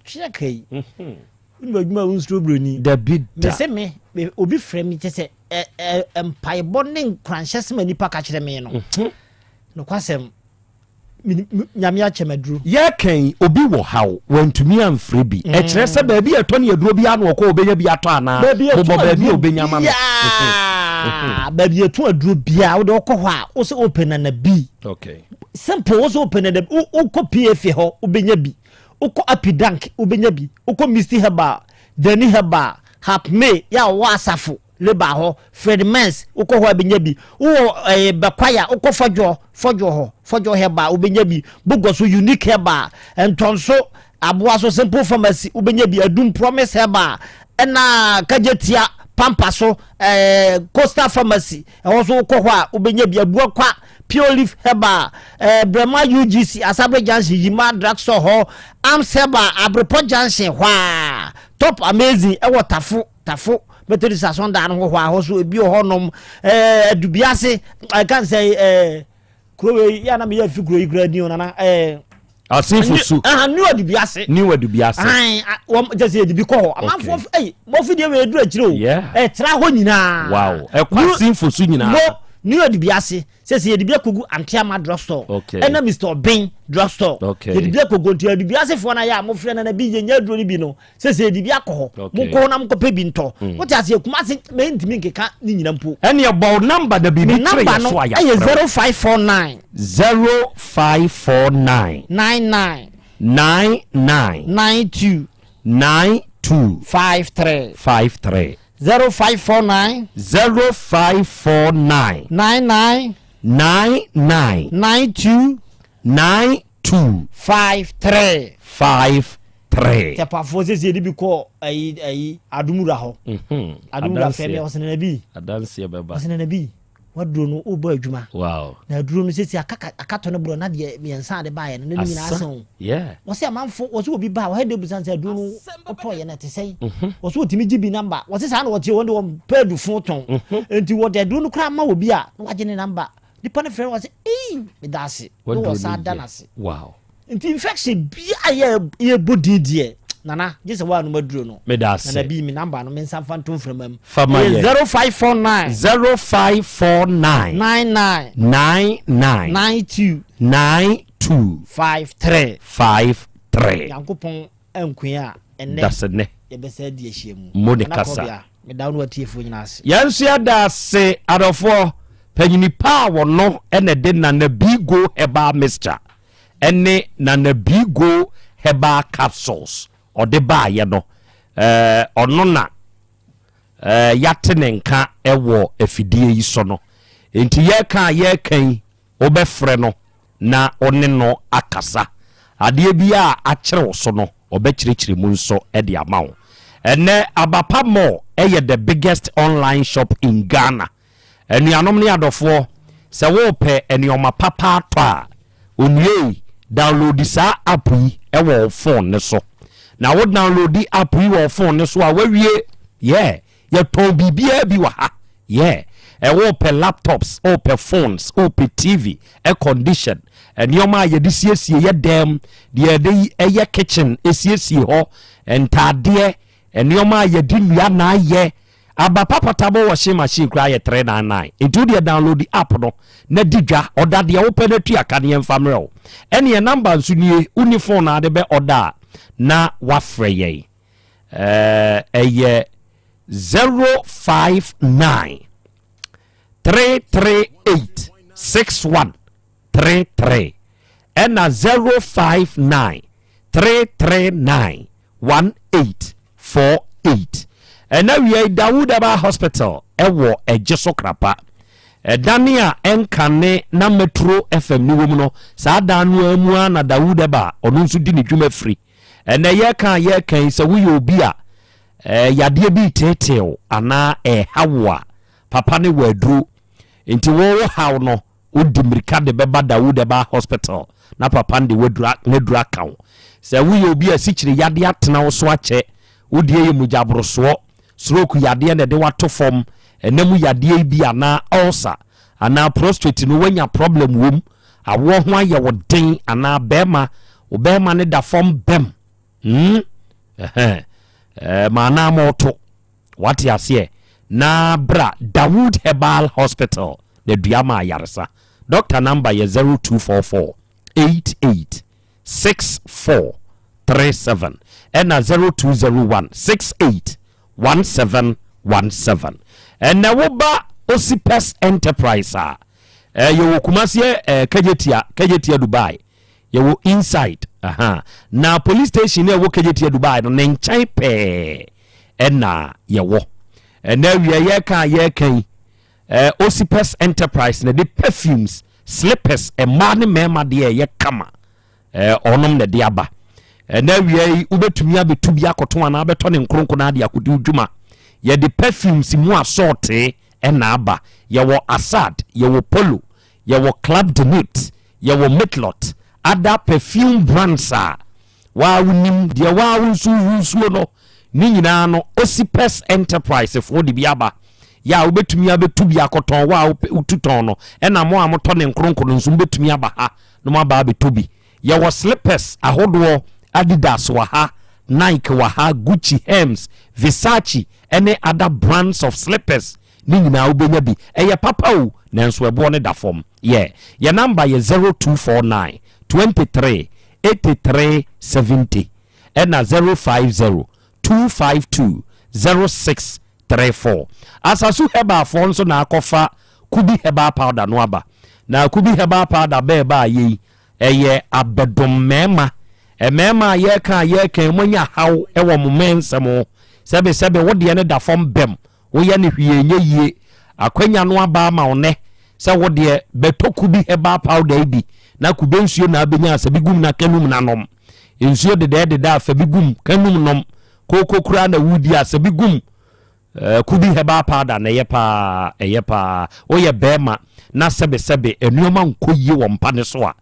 Twɛ ka yi. Mm-hmm. Wone adwuma wo nsuro buroni. Dabi da. Mese me, obi frɛ me kyɛ sɛ mpaebɔ ne nkuranhyɛ sɛm a nipa ka kyerɛ me no. Mm-hmm. Nokwasɛm. Nyame akyɛ me aduro. Yɛreka yi, obi wɔ haw, wantumi amfrɛ bi. Mm. Ɛkyerɛ sɛ baabi a ɛtɔ ne aduro biara na ɔkɔ ɔbɛnya bi atɔ anaa? Baabi a Bobɔ ɛtɔ baabi a aduro ɔbɛnya ma no. biara, baabi a ɛtɔ aduro biara, wode ɔkɔ hɔ a, wo sɛ wopɛ nana bi. Okay. Simple, wo sɛ wopɛ nana bi. Wokɔ PFA hɔ, wobɛnya bi. Wokɔ Apidank, wobɛnya bi. Wokɔ Misty Herbal, Dani Herbal, Hapme, yɛ a wɔwɔ asafo. Labour hɔ, Fred Mens, wokɔ hɔ a bɛnya bi. Wowɔ ɛɛ eh, Bɛkwaya, wokɔ Fɔdwoɔ, Fɔdwoɔ hɔ, Fɔdwoɔ Herbal, wobɛnya bi. Bogɔ so, Unique Herbal, Ntɔnso, Aboa so, Simple Pharmacy, wobɛnya bi. Adum, Promise Herbal, ɛna Kagyetia, Pampa so, ɛɛ eh, Coastal Pharmacy, ɛhɔ so wokɔ hɔ a wobɛnya bi. Abuakwa, Pure Leaf Herbal, ɛɛ eh, Brɛma UGC, Asabre Junction, Yima Drugstore hɔ, Arms Herbal, Abrepɔ Junction hɔ a, Top Amazing ɛwɔ Tafo. Tafo Methodist asɔndan no hɔ hɔ a hɔ so ebi wɔ hɔnom ɛɛ Adubiase ɛka n sɛ ɛɛ kuro wei yɛ anam yɛ afi kuro yi kura ni o nana ɛɛ. Asinfo su. Ɛhan New Adubiase. New Adubiase. Ɛhan wɔn kyɛ sɛ yɛde bi kɔ hɔ amanfoɔ ɛyi mɔfi deɛ wei eduru akyire o. Ɛtra hɔ nyinaa. Wow ɛkɔ asinfo su nyinaa. Mo New Adubiase sɛ sɛ yɛde bi akɔgu Anteama drugstore. Okay. Ɛna Mr Obeng drugstore. Okay. Yɛde bi akɔgu nti Adubiasefoɔ no ayɛ a mofrɛ nana bi yɛnya aduro no bi no. Sɛ sɛ yɛde bi akɔ hɔ monkɔ hɔ na monkɔpɛ bi ntɔ mm. wote aseɛ Kumase mentumi nkeka ne nyina mpo. Ɛneɛ bɔ wo number na biribi kyerɛ yɛ so a yɛafrɛ wo. 0549 0549 99 99 92 92 53 53 0549 0549 99 99 92 92 53 53. Tɛpafoɔ sɛsi yɛde bi kɔ ayi ayi adomura hɔ. Mhm. Adomura fɛ mi ɔsɛ nana bi. Adanseɛ bɛba. Ɔsɛ nana bi waduro no wobɔ adwuma. Wow. Na aduro no sɛsi aka akatɔ no borɔ na deɛ mmiɛnsa ade baayɛ no ne ne nyinaa asa o. Yeah. Wɔsɛ amanfo wɔsɛ obi ba wɔhɛ de busan sɛ aduro no wotɔ yɛ no ɛte sɛn. Mhm. Wɔsɛ wɔtumi gye bi namba wɔsɛ saa na wɔte wɔn de wɔn pɛ adufo tɔn. Mhm. Nti wɔde aduro no koraa ma obi a na wagye ne namba. Nipa no frɛ no wɔsɛ ei meda ase. Na wɔsan da no ase. Wow. Nti infection bia yɛ yɛbɔ din deɛ nana gye sɛ woanom aduro no. Meda ase. Nana bi me number no me nsa mfa nto mframa mu. Fa ma yɛn. 0549. 0549. 99. 99. 92. 92. 53. 53. Nyankopɔn ankoe a ɛnnɛ. Dasene. Yɛbɛsa adi ahyia mu. Mo ne Nana kasa. Kɔbea, meda wo ne w'atiefoɔ nyinaa ase. Yɛn nso yɛda ase adɔfoɔ. Panyini pa a wɔno na ɛde Nana Bigo Herbal Mixture ne Nana Bigo Herbal Capsules ɔde baayɛ no, eh, ɔno na eh, yɛate ne nka wɔ afidie yi so no. Enti yɛreka a yɛreka yi, wobɛfrɛ no na wo ne no akasa. Adeɛ biara a akyere wo so no, ɔbɛkyerɛkyerɛ mu nso de ama wo. Ɛnnɛ, Abapa Mall yɛ the biggest online shop in Ghana. Anuanom ne adɔfoɔ, sɛ worepɛ nnoɔma papa atɔ a, Onua download saa app yi ɛwɔ wo phone ne so. Na wo download app yi wɔ wo phone ne so a wawie. Yeah, yɛtɔn biribiara bi wɔ ha. Yeah, ɛwɔ pɛ laptops, wopɛ phones, wopɛ TV, air condition, nneɛma a yɛde siesie yɛ dɛm, deɛ yɛde ɛyɛ kitchen esiesie hɔ, ntaadeɛ, nneɛma a yɛde nnua na ayɛ aba. Papatabo washing machine koraa yɛ 399. Nti wodeɛ download the app no na di dwa, ɔda deɛ wopɛ no atu aka ne yɛmfa mmerɛ wo. Ɛneɛ number nso nie, woni phone na ade bɛ ɔda a na wafrɛ yɛn. Ɛyɛ 059 338 6133 ɛna 059 339 1848. Ɛna wia Dawood Herbal Hospital ɛwɔ ɛgye so krapa ɛdane a ɛnkane na Metro FM ne wɔ mu no, saa dan no mu a na Dawood Herbal ɔno nso di ne dwuma firi. Ɛnɛ yɛka yɛka yi sɛ woyɛ obi a yadeɛ bi teeteew anaa ɛha wo a, papa ne wɔ aduro. Nti wɔwɔ haw no, wodi mmirika de bɛba Dawood Herbal Hospital na papa no de wadura aka wo. Sɛ woyɛ obi a sikyire yadeɛ atena wo so akyɛ, wodie yɛ mogyaborosoɔ, stroke yadeɛ na ɛde wato fam, ɛnam yadeɛ bi anaa ulcer anaa prostate no wanya problem wom, awoɔ ho ayɛ wo den anaa bɛrima wo bɛrima ne da fam bɛm, ɛhɛn maanaa ma ɔto wate aseɛ na bra Dawood Herbal Hospital na dua ma ayaresa. Doctor number yɛ 0244 88 64 37 ɛna 0201 68 1717. Ɛnɛ woba Osipes Enterprise a yɛwɔ Kumaseɛ, Kagyetia, Kagyetia Dubai, yɛwɔ inside. Aha. Na police station ne ɛwɔ Kagyetia Dubai no ne nkyɛn pɛɛ ɛna yɛwɔ. Ɛnɛ awia yɛka yɛka yi, Osipes Enterprise na de perfumes, slippers, mmaa ne mmarima deɛ ɛyɛ kama, ɔnom na de aba. Ɛnɛ awia yi wobɛtumi abɛtu bi akɔto anaa bɛtɔ ne nkronko no ade akɔdi dwuma. Yɛde perfumes mu asɔɔtee ɛna aba. Yɛwɔ Asad, yɛwɔ Polo, yɛwɔ Club de Nuit, yɛwɔ Mitlot, other perfume brands a waa wonim deɛ waa wo nso wusuo no ne nyinaa no, Osipes Enterprise foɔ de bi aba. Yɛ a wobɛtumi abɛtu bi akɔtɔn wa a wotu tɔn no, ɛna mo a motɔ ne nkronko no nso mobɛtumi aba ha na mo aba abɛtɔ bi. Yɛwɔ slippers ahodoɔ, Adidas wɔ ha, Nike wɔ ha, Gucci, Hermes, Versace ɛne other brands of slippers ne nyinaa wobɛnya bi. Ɛyɛ papa o, nanso ɛboɔ no da fam. Yɛ yɛ number yɛ 0249 23 83 70 ɛna 050 252 0634. Asaso Herbalfoɔ nso na akɔfa Kubi Herbal Powder no aba. Na Kubi Herbal Powder bɛɛ ba a yɛyi ɛyɛ abɛdom mmarima, mmarima a yɛreka a yɛreka mu anya haw ɛwɔ mo mɛnsɛm ho, sɛbesɛbe wodeɛ no da fam bɛm, woyɛ no hwee nyɛ yie. Akwanya no aba ama wo nɛ sɛ wodeɛ bɛtɔ Kubi Herbal Powder yi bi na kube nsuo na abɛnya sɛ bi gum na kanum nanom nsuo dedɛɛdedɛ a fa bi gum kanum nom, kooko koraa na wodi a sɛ bi gum. Kubi Herbal Powder na ɛyɛ paa, ɛyɛ paa. Woyɛ bɛrima na sɛbesɛbe nneɛma nkɔ yie wɔ mpa ne so a,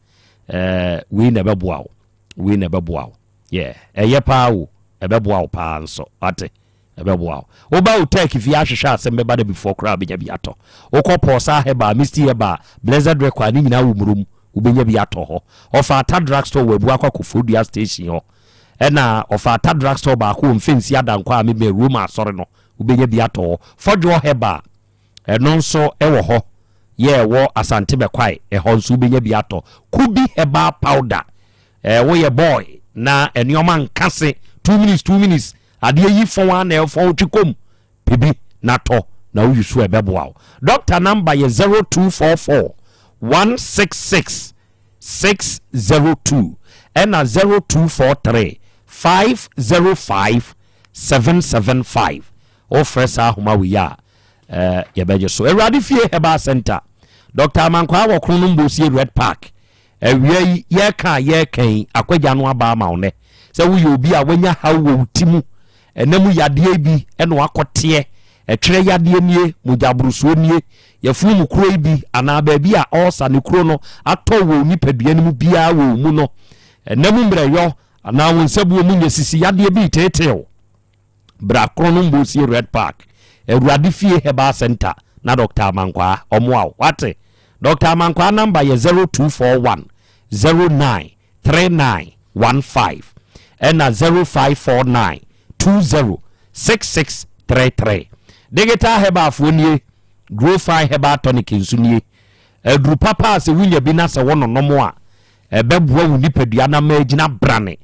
wei na ɛbɛboa wo, wei na ɛbɛboa wo. Yeah, ɛyɛ paa o, ɛbɛboa wo paa nso, wate, ɛbɛboa wo. Woba wo tech fie ahwehwɛ asɛm bɛba da bifoɔ koraa wobɛnya bi atɔ. Wokɔ Pɔsa Herbal, Misty Herbal, Blessed Record ne nyinaa wɔ murom, wobɛnya bi atɔ hɔ. Ɔfa Ata Drug Store wɔ abu akɔ Akofodua station hɔ, ɛna ɔfa Ata Drug Store baako wɔ Mfɛnsi Adankɔ a mebɛn Roma asɔre no, wobɛnya bi atɔ hɔ. Fɔdwoɔ Herbal ɛno nso ɛwɔ hɔ, yɛ ɛwɔ Asante Bɛkwae, ɛhɔ nso wobɛnya bi atɔ Kubi Herbal Powder. Woyɛ boy na nneɛma nka se 2 minutes, 2 minutes adeɛ yi fɔn a na ɛfɔn twi kom pibi na tɔ na woyi so, ɛbɛboa wo. Doctor number yɛ 0244 166 602 ɛna 0243 505 775. Wofrɛ saa ahoma wei a, yɛbɛgye so. Awurade Fie Herbal Center, Dr Amankwaa wɔ Krono Mbosie Red Park. Awia yi yɛka a yɛreka yi, akwagya no aba ama wo nɛ sɛ woyɛ obi a wanya haw wɔ wo ti mu, ɛnam yadeɛ bi ɛna wakɔteɛ ɛtwerɛ yadeɛ nie, mogyaborosoɔ nie, Yafunu mu kuro yi bi anaa baabi a ɔɔsa ne kuro no atɔ wɔ wo nipadua no mu biara wɔ wo mu no, ɛna mu mmerɛyɔ anaa wo nsabuo mu nyɛ sisi yadeɛ bi reteetee wo. Bra Kronom Bosie Red Park, Awurade Fie Herbal Center na Dɔkta Amankwaa ɔmoa wo. Wate? Dɔkta Amankwaa namba yɛ 0241 09 3915 ɛna 0549 20 6633. Digital Herbal foɔ nie, Grow Fine Herbal Tonic nso nie. Aduru papa a sɛ wonya bi na sɛ wononom a, ɛbɛboa wo nipadua no ama agyina brane.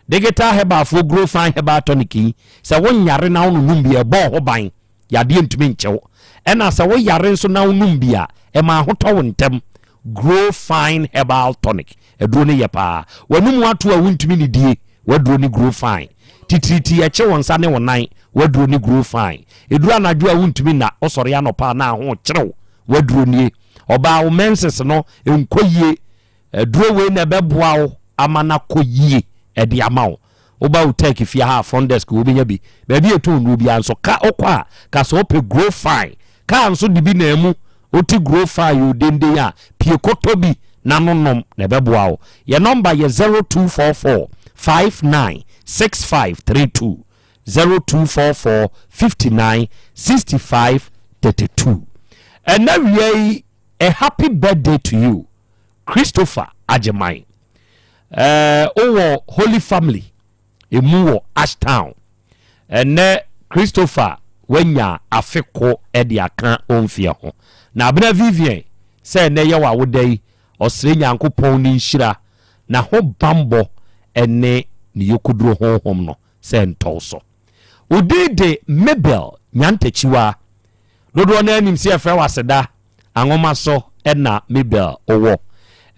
Digital Herbal foɔ Grow Fine Herbal Tonic yi, sɛ wonyare na wononom bi a, ɛbɔ wo ho ban. Yadeɛ ntumi nkyɛ wo. Ɛna sɛ wo yare nso na wonom bi a, ɛma ahotɔ wo ntɛm. Grow Fine Herbal Tonic, aduro no yɛ paa. W'anum ato a wontumi nidie, w'aduro ne Grow Fine. Titiritii ɛkye wo nsa ne wo nan, w'aduro ne Grow Fine. Ɛduru anadwo a wontumi nna, wosɔre anɔpa a na aho rekyere wo, w'aduro nie. Ɔbaa wo menses no nkɔ yie, Aduro wei na ɛbɛboa wo ama no akɔ yie de ama wo. Woba wo tech fie ha a, front desk wobɛnya bi. Baabi a ɛtɔn nnuro biara nso, ka wokɔ a, ka sɛ wopɛ Grow Fine. Kaa nso de bi na amu. Wote Grow Fine yɛ odenden a, pie kɔtɔ bi na no nom na ɛbɛboa wo. Yɛn nɔmba yɛ 0244 59 6532, 0244 59 65 32. Ɛnnɛ wia yi, a happy birthday to you. Christopher Agyeman. Ɛɛ wowɔ Holy Family emu wɔ Ashtown. Ɛnɛ Christopher wanya afe ko de aka wo mfeɛ ho. Na Abena Vivian sɛ ɛnɛ yɛ w'awoda yi, ɔsrɛ Nyankopɔn ne nhyira, n'ahobanbɔ ne ne yokoduro honhom no sɛ ɛntɔ wo so. Wo din de Mabel Nyantakyiwa. Dodoɔ no ara nim sɛ yɛfrɛ wo Aseda. Anwoma so na Mabel wɔ.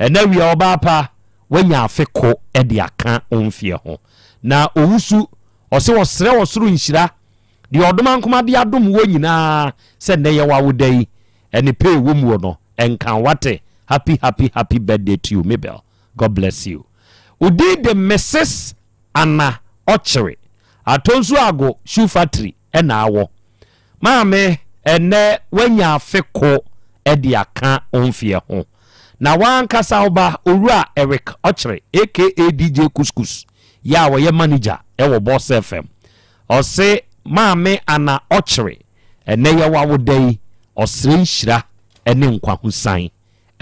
Ɛnnɛ awia ɔbaa pa, wanya afe ko de aka wo mfeɛ ho. Na owusu, ɔse ɔsrɛ ɔsoro nhyira, deɛ ɔdomankoma de adom woɔ nyinaa sɛ nnɛ yɛ w'awoda yi, ɛne pɛ ɛwɔ muo no nka wo wate. Happy happy happy birthday to you Mabel, God bless you. Wo din de Mrs Anna Ɔkyere, Atonsu Ago Shoe Factory na awɔ. Maame, ɛnnɛ woanya afe ko de aka wo mfeɛ ho. Na w'ankasa wo ba, Owura Eric Ɔkyere aka DJ Kuskus yi a ɔyɛ manager wɔ Boss FM. Ɔse, Maame Anna Ɔkyere, ɛnnɛ yɛ w'awoda yi, ɔsrɛ nhyira ne nkwahosan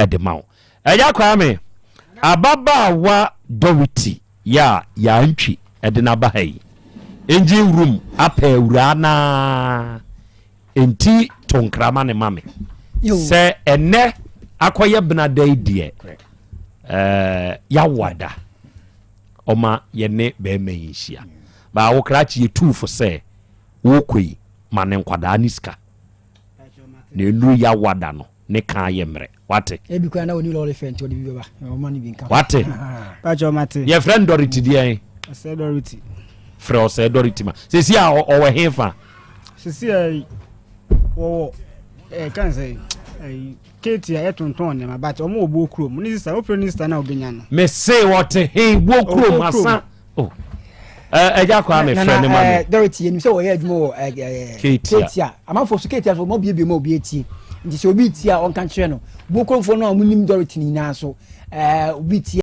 de ma wo. Agya Kwame, ababaawa Dorothy yi a yɛantwi de no aba ha yi, engine room apɛ awuraa no ara nti to nkra ma ne ma me sɛ ɛnɛ akɔyɛ benada yi deɛ ɛɛ yawo ada ɔma yɛne bɛrima yi nhyia. Baa wo krakye yɛtuu fo sɛ wokɔ yi ma ne nkwadaa ne sika na ɛnuru yawo ada no ne ka ayɛ mmerɛ wate. Ebi koraa na ɔni lɔre fɛ nti ɔde bi bɛba ɔma no bi nka. Wate. Pakyɛ mate. Yɛfrɛ no Dorothy deɛn? Ɔsɛe Dorothy. Frɛ Ɔsɛe Dorothy ma. Sisi a ɔwɔ he fa? Sisi a wɔwɔ ɛɛ kan sɛ ɛɛ Kate a yɛtontɔn nneɛma but wɔn wɔ buo kurom ne sista wofrɛ ne sista na obenya no. Mese wɔte he buo kurom asa. Oh. Ɛgya kɔ a mefrɛ ne ma me. Dorothy yɛnim sɛ wɔyɛ adwuma wɔ Ketia. Amanfoɔ so Ketia so wɔn biebie ma obi etie. Nti sɛ obi tie a ɔnka nkyerɛ no. Buo kuromfoɔ no a wɔnim Dorothy nyinaa so obi tie.